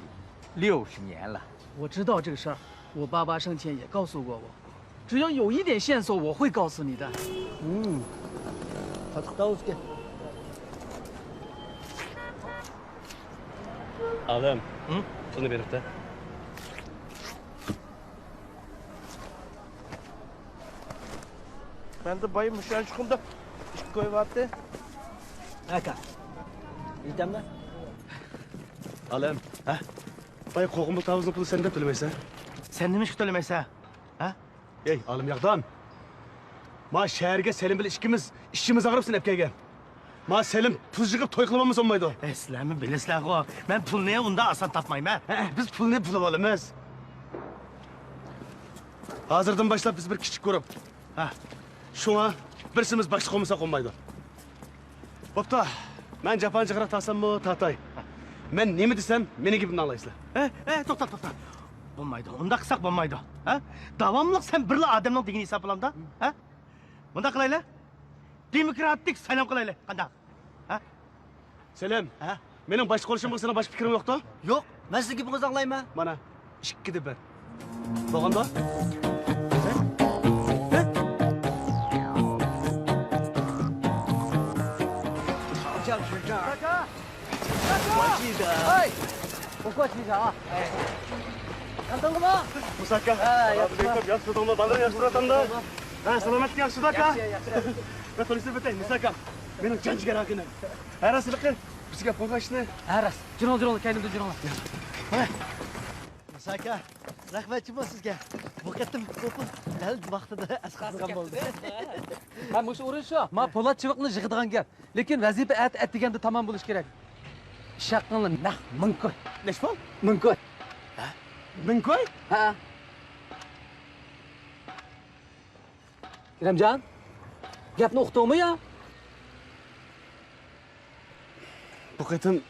六十年了。我知道这个事儿，我爸爸生前也告诉过我，只要有一点线索，我会告诉你的。嗯，他知道这个。 ئالىم، ھە؟ پۇلنى بېرىپ بەر. مەندە بايا مۇشۇ چوقۇم دەپ ئىككى كوي بارتى. ئاكا، يېتەمدۇ؟ ئالىم، ھە؟ بايا قوغۇن بۇلتاۋۇزنىڭ پۇلىنى سەن دەپ تۆلىمەيسەن؟ سەن نېمىشقا تۆلىمەيسەن؟ ھە؟ ئەي، ئالىم ياغدان. ما شەھەرگە سەلىم بىلەن ئىككىمىز ئىچىمىز ئاغرىپ سېنى ئەپ كەلگەن. ما سەلىم پۇل يىغىپ توي قىلىۋالمىسا بولمايدۇ. ئەي، سىلەرمۇ بىلىسىلەرغۇ، مەن پۇلنى ئۇنداق ئاسان تاپمايمەن. ھە، بىز پۇلنى بۇلىۋالىمىز. ھازىردىن باشلاپ بىز بىر كىچىك گۇرۇپ. ھە. شۇڭا بىرسىمىز باشلىق بولمىساق بولمايدۇ. بوپتۇ، مەن جاپانى جىقراق تارتساممۇ تارتاي. مەن نېمە دېسەم، مېنىڭ گېپىمنى ئاڭلايسىلەر. ھە، ھە، توختا، توختا. بولمايدۇ، ئۇنداق قىلساق بولمايدۇ. ھە؟ داۋاملىق سەن بىرلا ئادەمنىڭ دېگىنىنى ھېسابلامدا؟ ھە؟ مۇنداق قىلايلى. دېموكراتىك سايلام قىلايلى. قانداق؟ ھە؟ سەلىم، ھە؟ مېنىڭ باشلىق بولۇشۇمغا سېنىڭ باشقا پىكرىڭ يوقتۇ؟ يوق، مەن سىزنىڭ گېپىڭىزنى ئاڭلايمەن. مانا، ئىككىدە بىر. بولغاندۇ؟ مۇسا ئاكا. ھە، ياخشى تۇردۇڭلار، بالىلار ياخشى تۇرۇۋاتامدۇ؟ ھە، سالامەتلىك ياخشىدۇ ئاكا؟ ياخشى، ياخشى. مەن تونۇشتۇرۇپ ئۆتەي، مۇسا ئاكام. مېنىڭ جان جىگەر ئاكىنىم. ھە، راست، ھېلىقى بىزگە قويغان ئىشنى. ھە، راست. جۈرۈڭ، جۈرۈڭ، كەينىمدىن جۈرۈڭلار. مانا. مۇسا ئاكا، رەھمەتچى بۇ سىزگە. بۇ قېتىم بۇ پۇل دەل ۋاقتىدا ئەسقاتىدىغان بولدى. ھە، مۇشۇ ئورۇن شۇ. ما پولات چىۋىقنى يىغىدىغان گەپ. لېكىن ۋەزىپە ئەتە ئەتىگەندە تامام بولۇشى كېرەك. ئىش ھەققىڭلار نەق مىڭ كوي. نەچچە پۇل؟ مىڭ كوي. ھە؟ مىڭ كوي؟ ھە. ئىكرامجان، گەپنى ئۇقتۇڭمۇ يا؟ بۇ قېتىم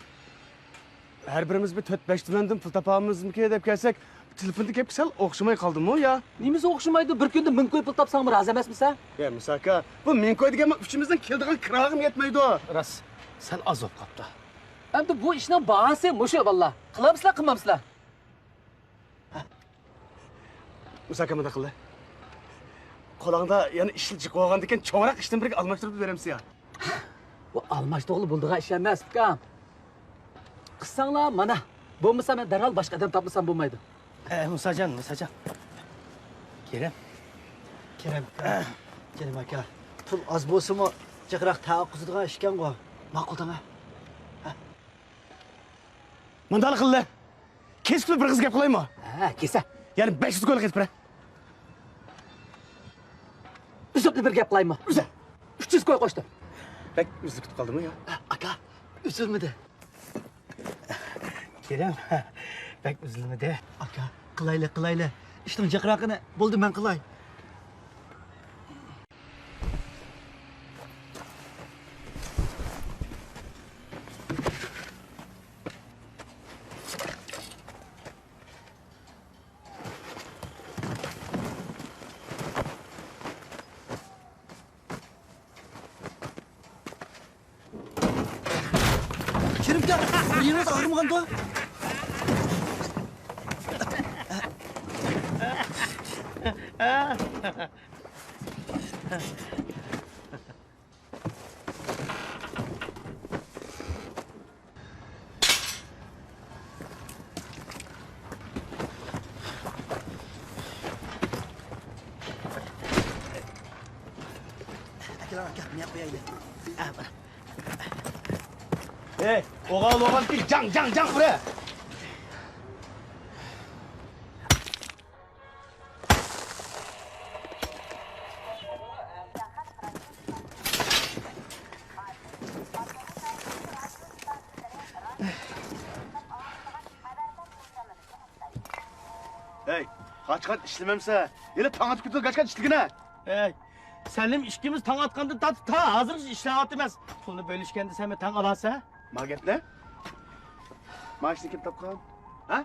ھەر بىرىمىز بىر تۆت-بەش تۈمەندىن پۇل تاپالمىزمىكى دەپ كەلسەك، تېلېفوندىكى گەپكە سەل ئوخشىماي قالدىمۇ يا؟ نېمىسى ئوخشىمايدۇ؟ بىر كۈندە مىڭ كوي پۇل تاپساڭمۇ رازى ئەمەسمىسەن؟ يا مۇسا ئاكا، بۇ مىڭ كوي دېگەن ئۈچىمىزنىڭ كېلىدىغان كىراغىمۇ يەتمەيدۇ. راست، سەل ئاز بولۇپ قاپتۇ. ئەمدى بۇ ئىشنىڭ باھاسى مۇشۇ، بالىلار. قىلامسىلەر، قىلمامسىلەر؟ مۇسا ئاكا، مۇنداق قىلە. قولۇڭدا يەنە ئىشلار جىق بولغاندىكىن، چوڭراق ئىشتىن بىرگە ئالماشتۇرۇپ بېرەمسىز يا؟ بۇ ئالماشتۇرغىلى بولىدىغان ئىش ئەمەس، ئۇكام. قىلساڭلار مانا. بولمىسا مەن دەرھال باشقا ئادەم تاپمىسام بولمايدۇ. ئە، مۇساجان، مۇساجان. كېرەم. كېرەم ئۇكا. كېرەم ئاكا. پۇل ئاز بولسىمۇ، جىقراق تەئەققۇزىدىغان ئىشكەنغۇ. ماقۇل دەڭە. ھە. مۇنداق قىللى. كېسىپ بىر قىز گەپ قىلايمۇ؟ ھە، كېسە. يەنى بەش يۈز كويلۇق قېتىپ بېرە. ئۈزۈپلا بىر گەپ قىلايمۇ؟ ئۈزە. ئۈچ يۈز كوي قوشتۇم. بەك ئۈزۈلۈپ كېتىپ قالدىمۇ يا؟ ھە، ئاكا، ئۈزۈلمىدى. كېرەم، بەك ئۈزۈلمىدى. ئاكا، قىلايلى، قىلايلى. ئىشنىڭ جىقراقىنى بولدى، مەن قىلاي. كېرىمكە، بىر يېرىڭىز ئاغرىمىغاندۇ؟ ئەكېلىڭ ئاكا، مېنى قويايلى. ھەي، ئوغال، ئوغال، جاڭ، جاڭ، جاڭ، ئۇرە! ھەي، قاچقان ئىشلىمەمسە، ھېلى تاڭ ئاتقۇچە قاچقان ئىشلىگىنە. ھەي، سەلىم ئىككىمىز تاڭ ئاتقاندىن تارتىپ تا ھازىرغىچە ئىشلەۋاتىمىز. پۇلنى بۆلۈشكەندە سەنمۇ تاڭ ئالارسەن. ما گەپنى؟ ما ئىشنى كىم تاپقان؟ ھە؟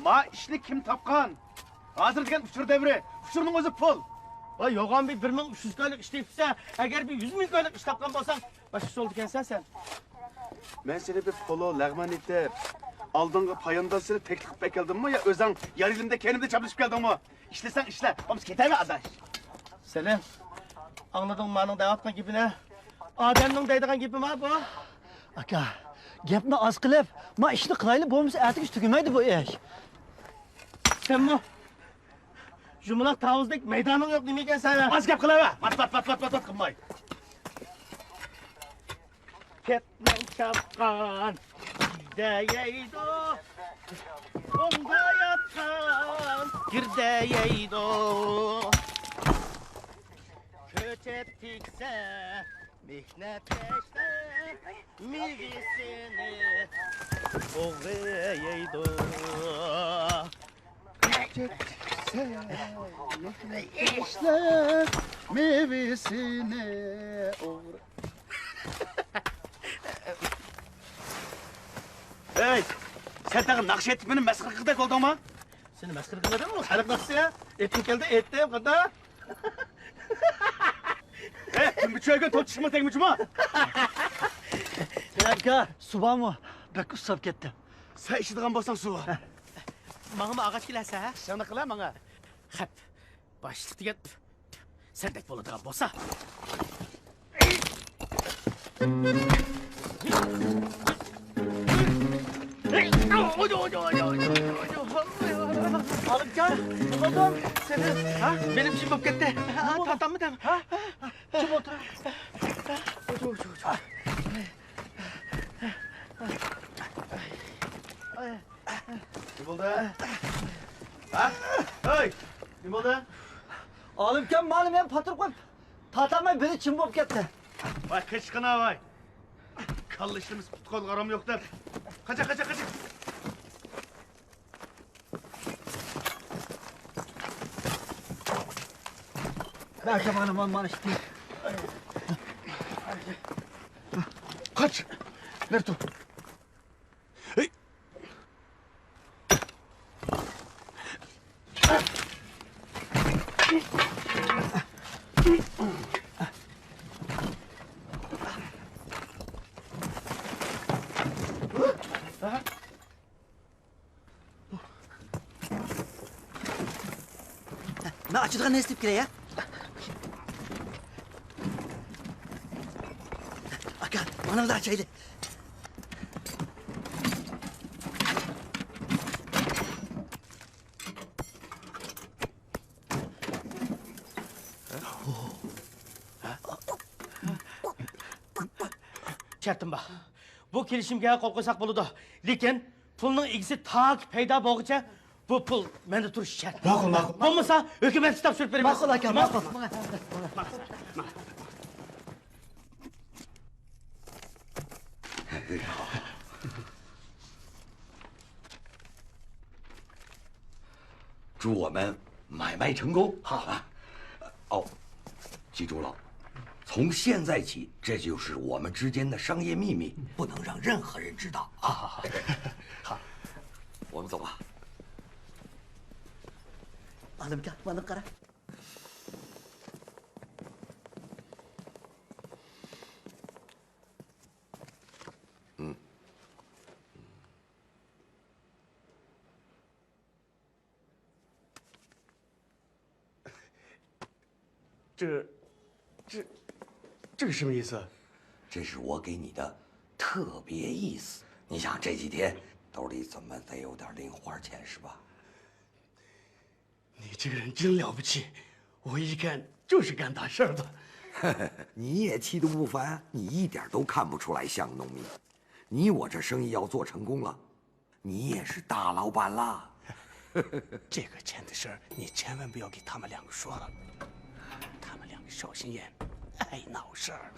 ما ئىشنى كىم تاپقان؟ ھازىر دېگەن ئۇچۇر دەۋرى. ئۇچۇرنىڭ ئۆزى پۇل. ۋاي، يوغان بىر، بىر مىڭ ئۈچ يۈز كويلۇق ئىش تېپىپسەن، ئەگەر بىر يۈز مىڭ كويلۇق ئىش تاپقان بولساڭ، باشقىچە بولىدىكەنسەن سەن. مەن سېنى بىر پولۇ لەغمەن ئېتىپ، ئالدىڭغا پايانداز سېلىپ تەكلىپ قىلىپ ئەكەلدىممۇ يا ئۆزۈڭ يار يېنىمدا كەينىمدە چاپلىشىپ كەلدىڭمۇ؟ ئىشلىسەڭ ئىشلە، بولمىسا كېتەۋەر ئاداش. سېلىم، ئاڭلىدىڭمۇ مانىڭ دەۋاتقان گېپىنى؟ ئادەمنىڭ دەيدىغان گېپىما بۇ؟ ئاكا، گەپنى ئاز قىلىپ، ما ئىشنى قىلايلى، بولمىسا ئەتىگىچە تۈگىمەيدۇ بۇ ئىش. سەنمۇ جۇمىلاق تاۋۇزدەك مەيدانىڭ يوق نېمە ئىكەن سەن؟ ئاز گەپ قىلىۋەر. ۋات، ۋات، ۋات، ۋات، ۋات قىلماي. كەتمەن چاپقان، گىردە يەيدۇ. ئوڭدا ياتقان، گىردە يەيدۇ. كۆچەت تىكسە، مېھنەتكەشلەر مېۋىسىنى ئوغرى يەيدۇ. كۆچەت تىكسە، مېھنەتكەشلەر مېۋىسىنى ئوغرى. ھەي، سەن تېخى ناخشا ئېيتىپ مېنى مەسخىرە قىلغۇدەك بولدۇڭمۇ؟ سېنى مەسخىرە قىلمىدىم، خەلق ناخشىسى. ئېيتقۇم كەلدى، ئېيتتىم، قانداق؟ ھە، كۈمبۈچۈەگە توپ چىشىمغا تەگمىچىما؟ ئاكا، سۇ بارمۇ؟ بەك ئۇسساپ كەتتىم. سەن ئىچىدىغان بولساڭ سۇ بار. ماڭىمۇ ئاغاچ كېلەرسە، ھە؟ ئىشىڭنى قىلە ماڭا. خەپ. باشلىق دېگەن سەندەك بولىدىغان بولسا. ئالىمجان، نېمە بولدۇڭ؟ سېنى، ھە؟ بېلىم جىم بولۇپ كەتتى. ھە، تارتاممىدىم؟ ھە؟ جىم ئولتۇر. نېمە بولدى؟ ھە؟ ھەي! نېمە بولدى؟ ئالىمكەم مالىم يەنە پاتۇرۇپ قويۇپ، تارتالماي بېلى جىم بولۇپ كەتتى. ۋاي، قېچىقىنا ۋاي! كاللا ئىشلىمىسە پۇت-قولغا ئارام يوق دەپ. قاچا، قاچا، قاچا! مانا، مانا، مانا، مانا ئىشتى. قاچ! نېرى تۇر! مەن ئاچىدىغان نەرسە ئېلىپ كىرەي، ھە؟ ئاكا، مانا بۇنى ئاچايلى. شەرتىم بار. بۇ كېلىشىمگە قول قويساق بولىدۇ. لېكىن پۇلنىڭ ئىگىسى تاكى پەيدا بولغۇچە بۇ پۇل مەندە تۇرۇشى شەرت. ماقۇل، ماقۇل. بولمىسا ھۆكۈمەتكە تاپشۇرۇپ بېرىمەن. ماقۇل ئاكا، ماقۇل. ج 祝我们买卖成功。好啊。哦，记住了，从现在起，这就是我们之间的商业秘密。不能让任何人知道啊。好，我们走吧。ئالىمكەم، مانا قارا.这，这，这个什么意思？这是我给你的特别意思。你想这几天兜里怎么得有点零花钱是吧？你这个人真了不起，我一看就是干大事儿的。你也气度不凡，你一点都看不出来像农民。你我这生意要做成功了，你也是大老板啦。这个钱的事儿，你千万不要给他们两个说了，他们两个小心眼，爱闹事儿。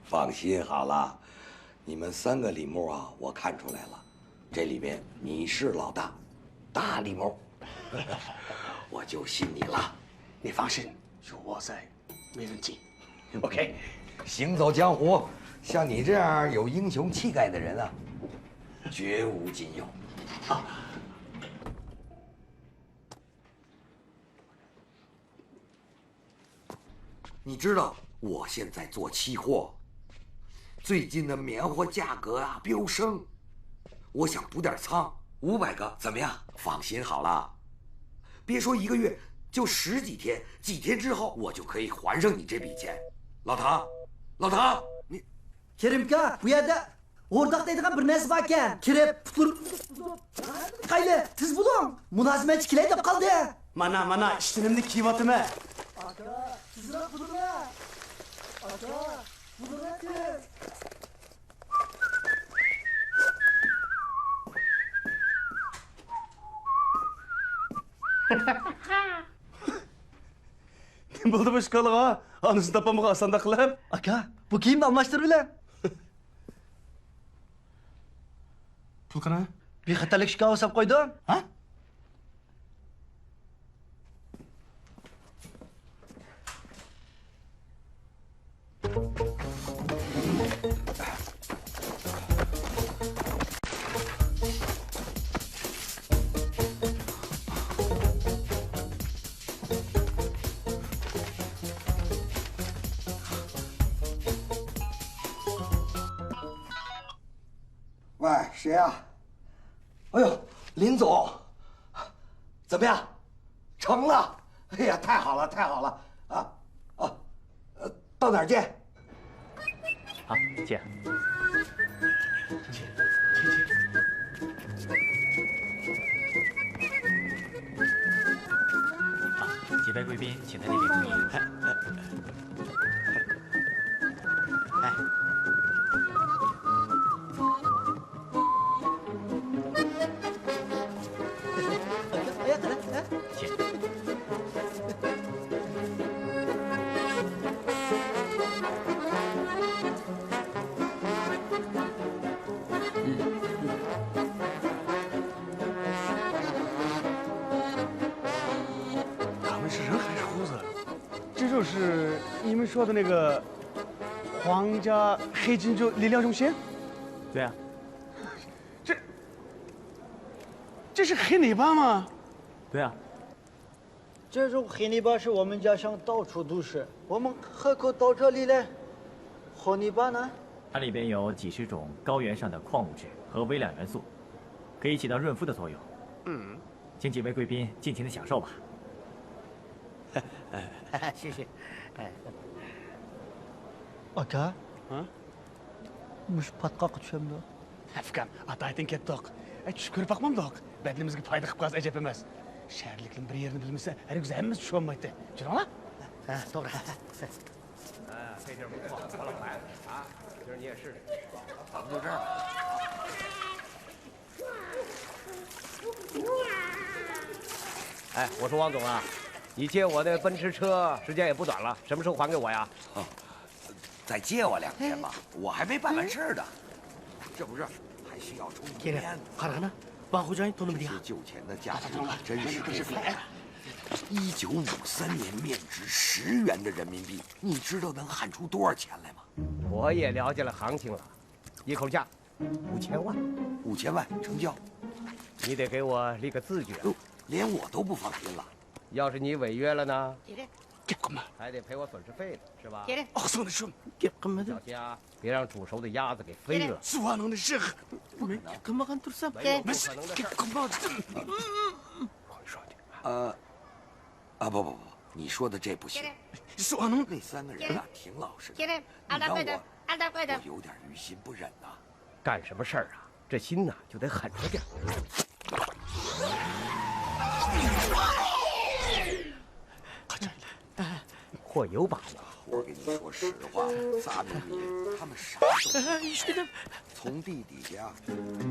放心好了，你们三个李木啊，我看出来了，这里边你是老大，大李木，我就信你了。你放心，有我在，没问题。 OK，行走江湖，像你这样有英雄气概的人啊，绝无仅有。啊，你知道我现在做期货，最近的棉花价格啊飙升，我想补点仓，五百个怎么样？放心好了，别说一个月，就十几天，几天之后我就可以还上你这笔钱。老唐，老唐，你 كېرىم ئاكا، بۇ يەردە ھورداق دەيدىغان بىر نەرسە باركەن. كىرىپ، پۇتلىرى، قايلى، تېز بولۇڭ. مۇلازىمەتچى كېلەي دەپ قالدى. مانا، مانا، ئىشتىنىمنى كىيىۋاتىمەن. ئاكا، تېزرەك بولۇڭ. ئاكا، بولۇڭ تېز. نېمە بولدى بۇ ئىشقىلىغا؟ ئانىسىنى تاپالمىغان ئاسانداق قىلىپ. ئاكا، بۇ كىيىمنى ئالماشتۇرۇۋېلىڭ. پۇل قانا؟ بىخەتەرلىك شكاپىغا ساپ قويدۇم. ھە؟喂，谁呀？哎呦，林总，怎么样？成了！哎呀，太好了，太好了！啊，啊，呃，到哪儿见？好，见。好，几位贵宾，请在这边。哎，哎，哎。 哎。他们是人还是猴子？ 这就是你们说的那个皇家黑金就力量中心？对啊。这，这是黑泥巴吗？对啊。这种黑泥巴是我们家乡到处都是，我们何苦到这里来？黑泥巴呢？它里边有几十种高原上的矿物质和微量元素，可以起到润肤的作用。嗯。请几位贵宾尽情的享受吧。 谢谢. ئاكا، ھە؟ مۇشۇ پاتقاققا چۈشەمدۇ؟ ئۇكام، ئاتايتىن كەتتۇق. ئەي، چۈش كۆرۈپ باقمامدۇق. بەدىنىمىزگە پايدا قىلىپ قالسا ئەجەب ئەمەس. شەھەرلىكلەرنىڭ بىر يېرىنى بىلمىسە، ھەرگىز ھەممىسى چۈشەنمەيتتى. چۈشەندىڭلار؟ ھە، توغرا. ھە، 这地儿不错，我老来了啊，今儿你也试试，咱们就这儿吧。 哎，我说王总啊，你借我那奔驰车时间也不短了，什么时候还给我呀？哦，再借我两天吧，我还没办完事儿呢。这不是还需要充电呢？ كېرەم، قارىغىنا، ۋاڭ خوجايىن تونۇمىدى يا؟ 这些旧钱的价值可真是不菲啊！一九五三年面值十元的人民币，你知道能换出多少钱来吗？我也了解了行情了，一口价 五千万。五千万成交。你得给我立个字据啊。哟，连我都不放心了。要是你违约了呢？ كېرەم. گەپ قىلما. 还得赔我损失费呢，是吧？ كېرەم. ئاغزىڭنى يۇم. گەپ قىلمىدىم. 小心啊，别让煮熟的鸭子给飞了。 كېرەم. سۇۋانىڭنى يىغ. مەن گەپ قىلمىغان تۇرسام. 没有不可能的事儿。 گەپ قىلما دېدىم. 呃，啊，不不不，你说的这不行。 كېرەم. سۇۋانىڭ. 那三个人啊，挺老实的。 كېرەم. 你让我， ئالداپ قويدۇم. ئالداپ قويدۇم. 我有点于心不忍呐。 干什么事儿啊，这心呐就得狠着点儿。 货有把握。我跟你说实话，仨秘密他们啥都不知道。 从地底下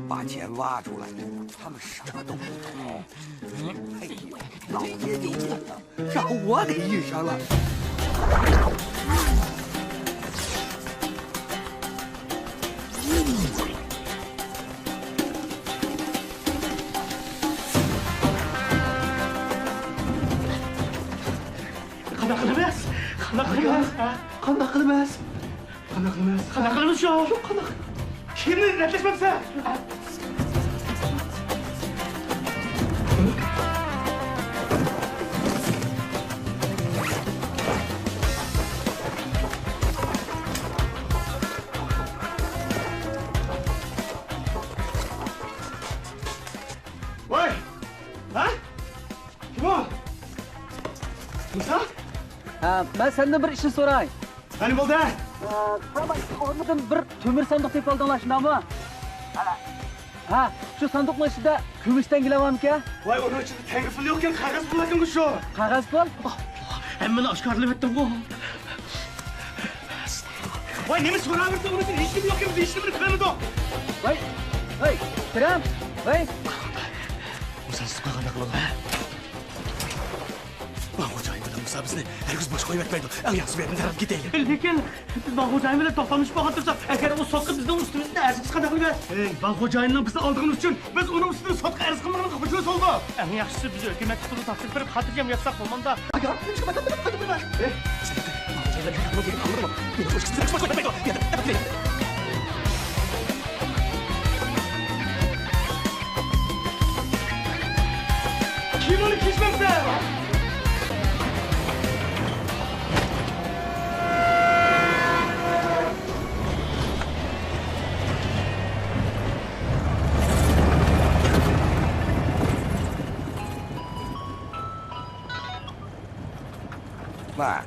把钱挖出来，他们什么都不懂。哎呦，老天有眼呐，让我给遇上了。 قانداق قىلىمىز؟ قانداق قىلىمىز؟ ھە؟ قانداق قىلىمىز؟ قانداق قىلىمىز؟ قانداق قىلىمىز شۇ؟ شۇ قانداق؟ كىمنى رەتلەشمەپسەن؟ ھە؟ 你 مۇسا؟ ھە، مەن سەندىن بىر ئىشنى سوراي. قېنى بولدى؟ ئە، سەن ئورنىدىن بىر تۆمۈر ساندۇق تېپىپ ئالدىڭلار، شۇنداقمۇ؟ ھە، شۇ ساندۇقنىڭ ئىچىدە كۈمۈش تەڭگىلەر بارمىكەن؟ ۋاي، ئۇنىڭ ئىچىدە تەڭگە پۇل يوقكەن، قەغەز پۇل ئىكەنغۇ شۇ. قەغەز پۇل؟ ھەممىنى ئاشكارىلىۋەتتىڭغۇ. ۋاي، نېمە سوراۋەردى؟ ئۇنىڭ ئۈچۈن ھېچنېمە يوق، ھېچنېمىنى كۆرمىدۇق. ۋاي، ۋاي، تىرەم، ۋاي. مۇسا، سىز قانداق قىلىدۇ؟ ۋاڭ خوجايىن بىلەن مۇسا بىزنى ھەرگىز بوش قويۇۋەتمەيدۇ. ئەڭ ياخشىسى بۇ يەردىن دەرھال كېتەيلى. لېكىن بىز ۋاڭ خوجايىن بىلەن توختاملىشىپ قالغان تۇرساق، ئەگەر ئۇ سوتقا بىزنىڭ ئۈستىمىزدىن ئەرز قىلىشقا قانداق قىلىمىز؟ ھەي، ۋاڭ خوجايىننىڭ بىزنى ئالدىغىنى ئۈچۈن بىز ئۇنىڭ ئۈستىدىن سوتقا ئەرز قىلمىغىنىغا خوشىمىز بولىدۇ. ئەڭ ياخشىسى بىز ھۆكۈمەتكە تۇرۇپ تاپشۇرۇپ بېرىپ خاتىرجەم ياتساق بولمامدا؟ كىم ئۇنى كەچمەپتۇ؟ ما،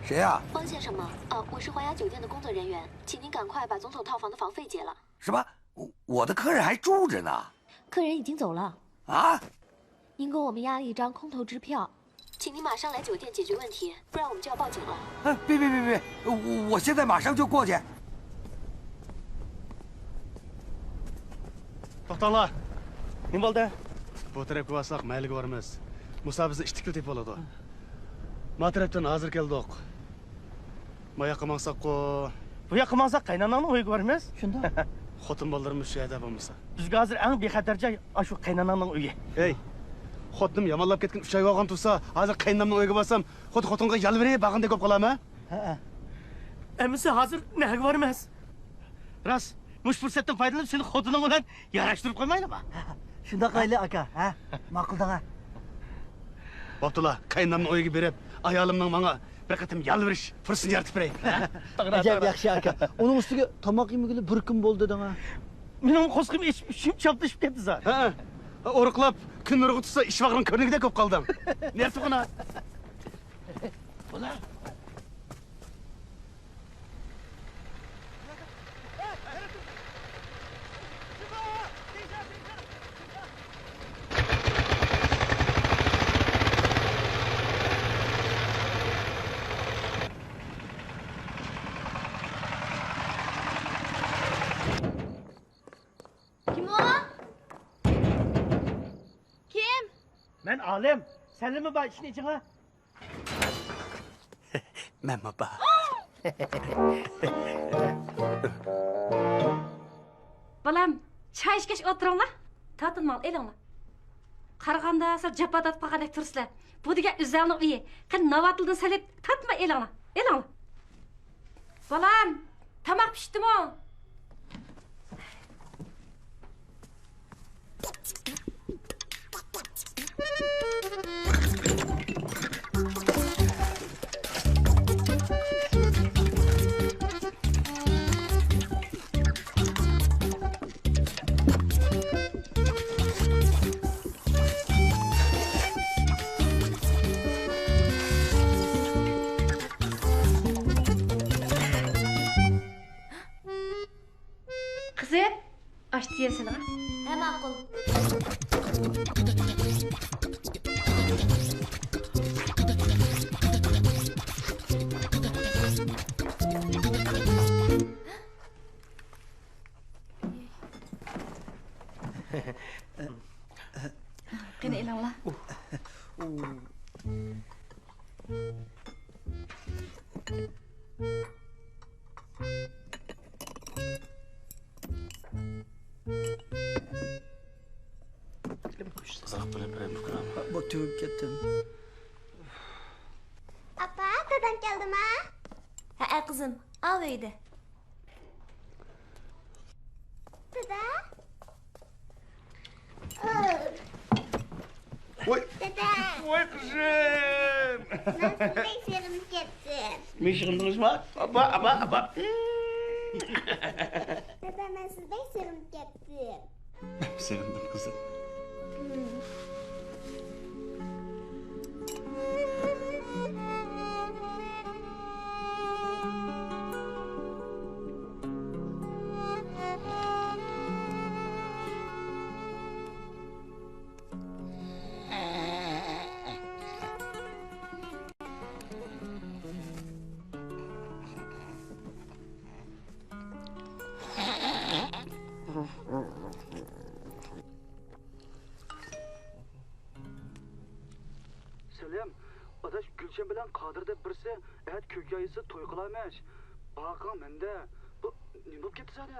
谁呀？ 方先生吗？啊，我是华雅酒店的工作人员，请您赶快把总统套房的房费结了。 什么？我，我的客人还住着呢。客人已经走了。啊？您给我们压了一张空头支票，请您马上来酒店解决问题，不然我们就要报警了。哎，别别别别，我，我现在马上就过去。 توختاڭلار. نېمە بولدى؟ بۇ تەرەپكە بارساق مەھەللىگە بارىمىز. مۇسا بىزنى ئىتتىكلا تېپىۋالىدۇ. ما تەرەپتىن ھازىر كەلدۇق. ما ياققا ماڭساققۇ؟ بۇ ياققا ماڭساق قېيىنئاناڭنىڭ ئۆيىگە بارىمىز. شۇنداق. خوتۇن بالىلىرىمىز شۇ يەردە بولمىسا. بىزگە ھازىر ئەڭ بىخەتەر جاي ئاشۇ قېيىنئاناڭنىڭ ئۆيى. ھەي، خوتۇنۇم يامانلاپ كەتكەن ئۈچ ئاي بولغان تۇرسا، ھازىر قېيىنئانامنىڭ ئۆيىگە بارسام، خۇددى خوتۇنغا يالۋۇرۇپ بارغاندەك بولۇپ قالامەن. ھەئە. ئەمىسە ھازىر نەگە بارىمىز؟ راست، مۇشۇ پۇرسەتتىن پايدىلىنىپ سېنى خوتۇنۇڭ بىلەن ياراشتۇرۇپ قويمايلىما؟ شۇنداق قىلايلى، ئاكا، ھە؟ ماقۇل دەڭە. بوپتۇلا، قېيىنئانامنىڭ ئۆيىگە بېرىپ، ئايالىمنىڭ ماڭا بىر قېتىم يالۋۇرۇش پۇرسىتىنى يارىتىپ بېرەي. ئەجەب ياخشى، ئاكا. ئۇنىڭ ئۈستىگە تاماق يېمىگىلى بىر كۈن بولدى دەڭە. مېنىڭ قورسىقىم ئېچىپ، ئىچىم چاپلىشىپ كەتتى زادى. ھە، ئورۇقلاپ كۈن نۇرىغا تۇتسا ئىشۋاقنىڭ كۆرنىكىدەك بولۇپ قالدىڭ. نېرى تۇغىنا. كىم ئۇ؟ كىم؟ مەن ئالىم. سەنلىمۇ بار ئىشنى ئېچىڭا. مەنمۇ بار. بالام، چاي ئىچكەچ ئولتۇرۇڭلار. تارتىنماڭ، ئېلىڭلار. قارىغاندا سەل جاپا تارتىپ قالغاندەك تۇرىسىلەر. بۇ دېگەن ئۆزەڭنىڭ ئۆيى. قېنى ناۋاتىلدىن سېلىپ تارتما، ئېلىڭلار، ئېلىڭلار. بالام، تاماق پىشتىمۇ؟ قىزىم، ئاشتى يەسىلىغا. ھە، ماقۇل. قېنى، ئېلىڭلار. قىزىق بىلىپ بېرەي، ئۇكام. بۇ تۈگۈپ كەتتىم. ئاپا، داداڭ كەلدىما؟ ھەئە، قىزىم، ئاۋۇ ئۆيدە. دادا. ۋاي. دادا. ۋاي قىزىم. مەن سىزدەك سېغىنىپ كەتتىم. مېنى سېغىندىڭىزمۇ؟ ئاپا، ئاپا، ئاپا. دادا، مەن سىزدەك سېغىنىپ كەتتىم. سېغىندىم قىزىم. سەلەم، ئاداش گۈلشەن بىلەن قادىر دەپ بىرسى ئەتە كۆك يايىسى توي قىلارمىش. باقىڭ مەندە. بۇ نېمە بولۇپ كەتتى زادى؟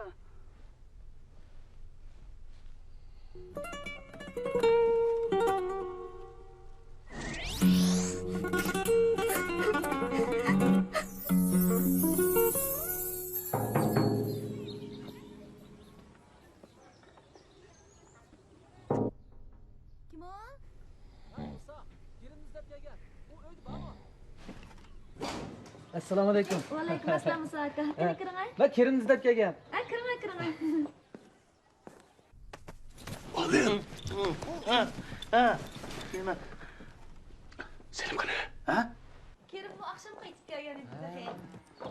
كىم ئۇ؟ ھە، مۇسا، كېرىمنى ئىزدەپ كەلگەن. ئۇ ئۆيدە بارمۇ؟ ئەسسالامۇئەلەيكۇم. ۋەئەلەيكۇم ئەسسالام، مۇسا ئاكا. كىرىڭ، كىرىڭ. مەن كېرىمنى ئىزدەپ كەلگەن. ھە، كىرىڭ، كىرىڭ. ھە، ھە. نېمە؟ سېلىم قېنى؟ ھە؟ كېرىممۇ ئاخشام قايتىپ كەلگەن ئىدى تېخى.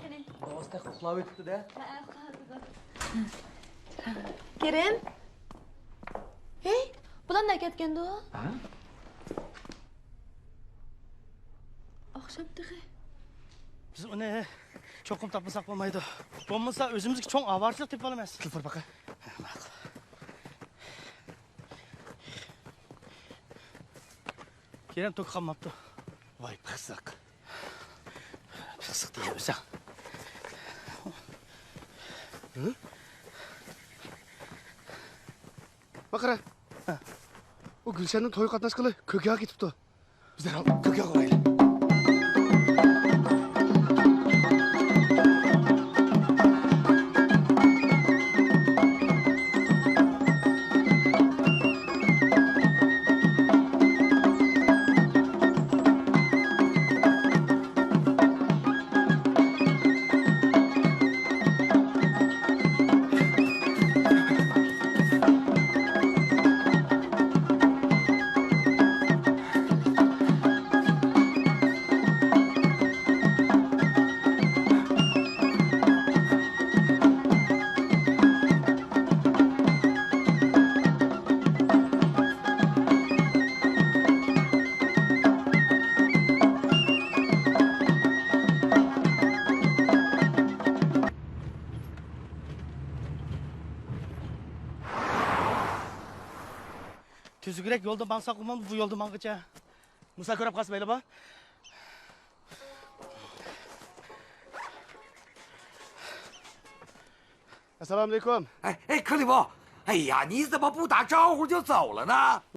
قېنى؟ دادىسى تېخى ئۇخلاۋېتىپتۇ-دە. ھە، ئۇخلاۋاتىدۇ. كېرىم؟ ھېي، بۇلار نەگە كەتكەندۇ؟ ھە؟ ئاخشام تېخى. بىز ئۇنى چوقۇم تاپمىساق بولمايدۇ. بولمىسا ئۆزىمىزگە چوڭ ئاۋارىچىلىق تېپىۋالىمىز. تېلېفون باقاي. ھە، ماقۇل. كېرەم توكى قالماپتۇ. ۋاي پىخسىق. پىخسىق دېگەن ئۆزۈڭ. ھە؟ بۇ قارا. ھە. ئۇ گۈلشەننىڭ تويىغا قاتناشقىلى كۆكياغا كېتىپتۇ. بىز دەرھال كۆكياغا بارايلى. تۈزۈكرەك يولدا ماڭساق بولمامدۇ بۇ يولدا ماڭغىچە؟ مۇسا كۆرۈپ قالسا مەيلى بار. ئەسسالامۇئەلەيكۇم. 哎，哎，克里夫，哎呀，你怎么不打招呼就走了呢？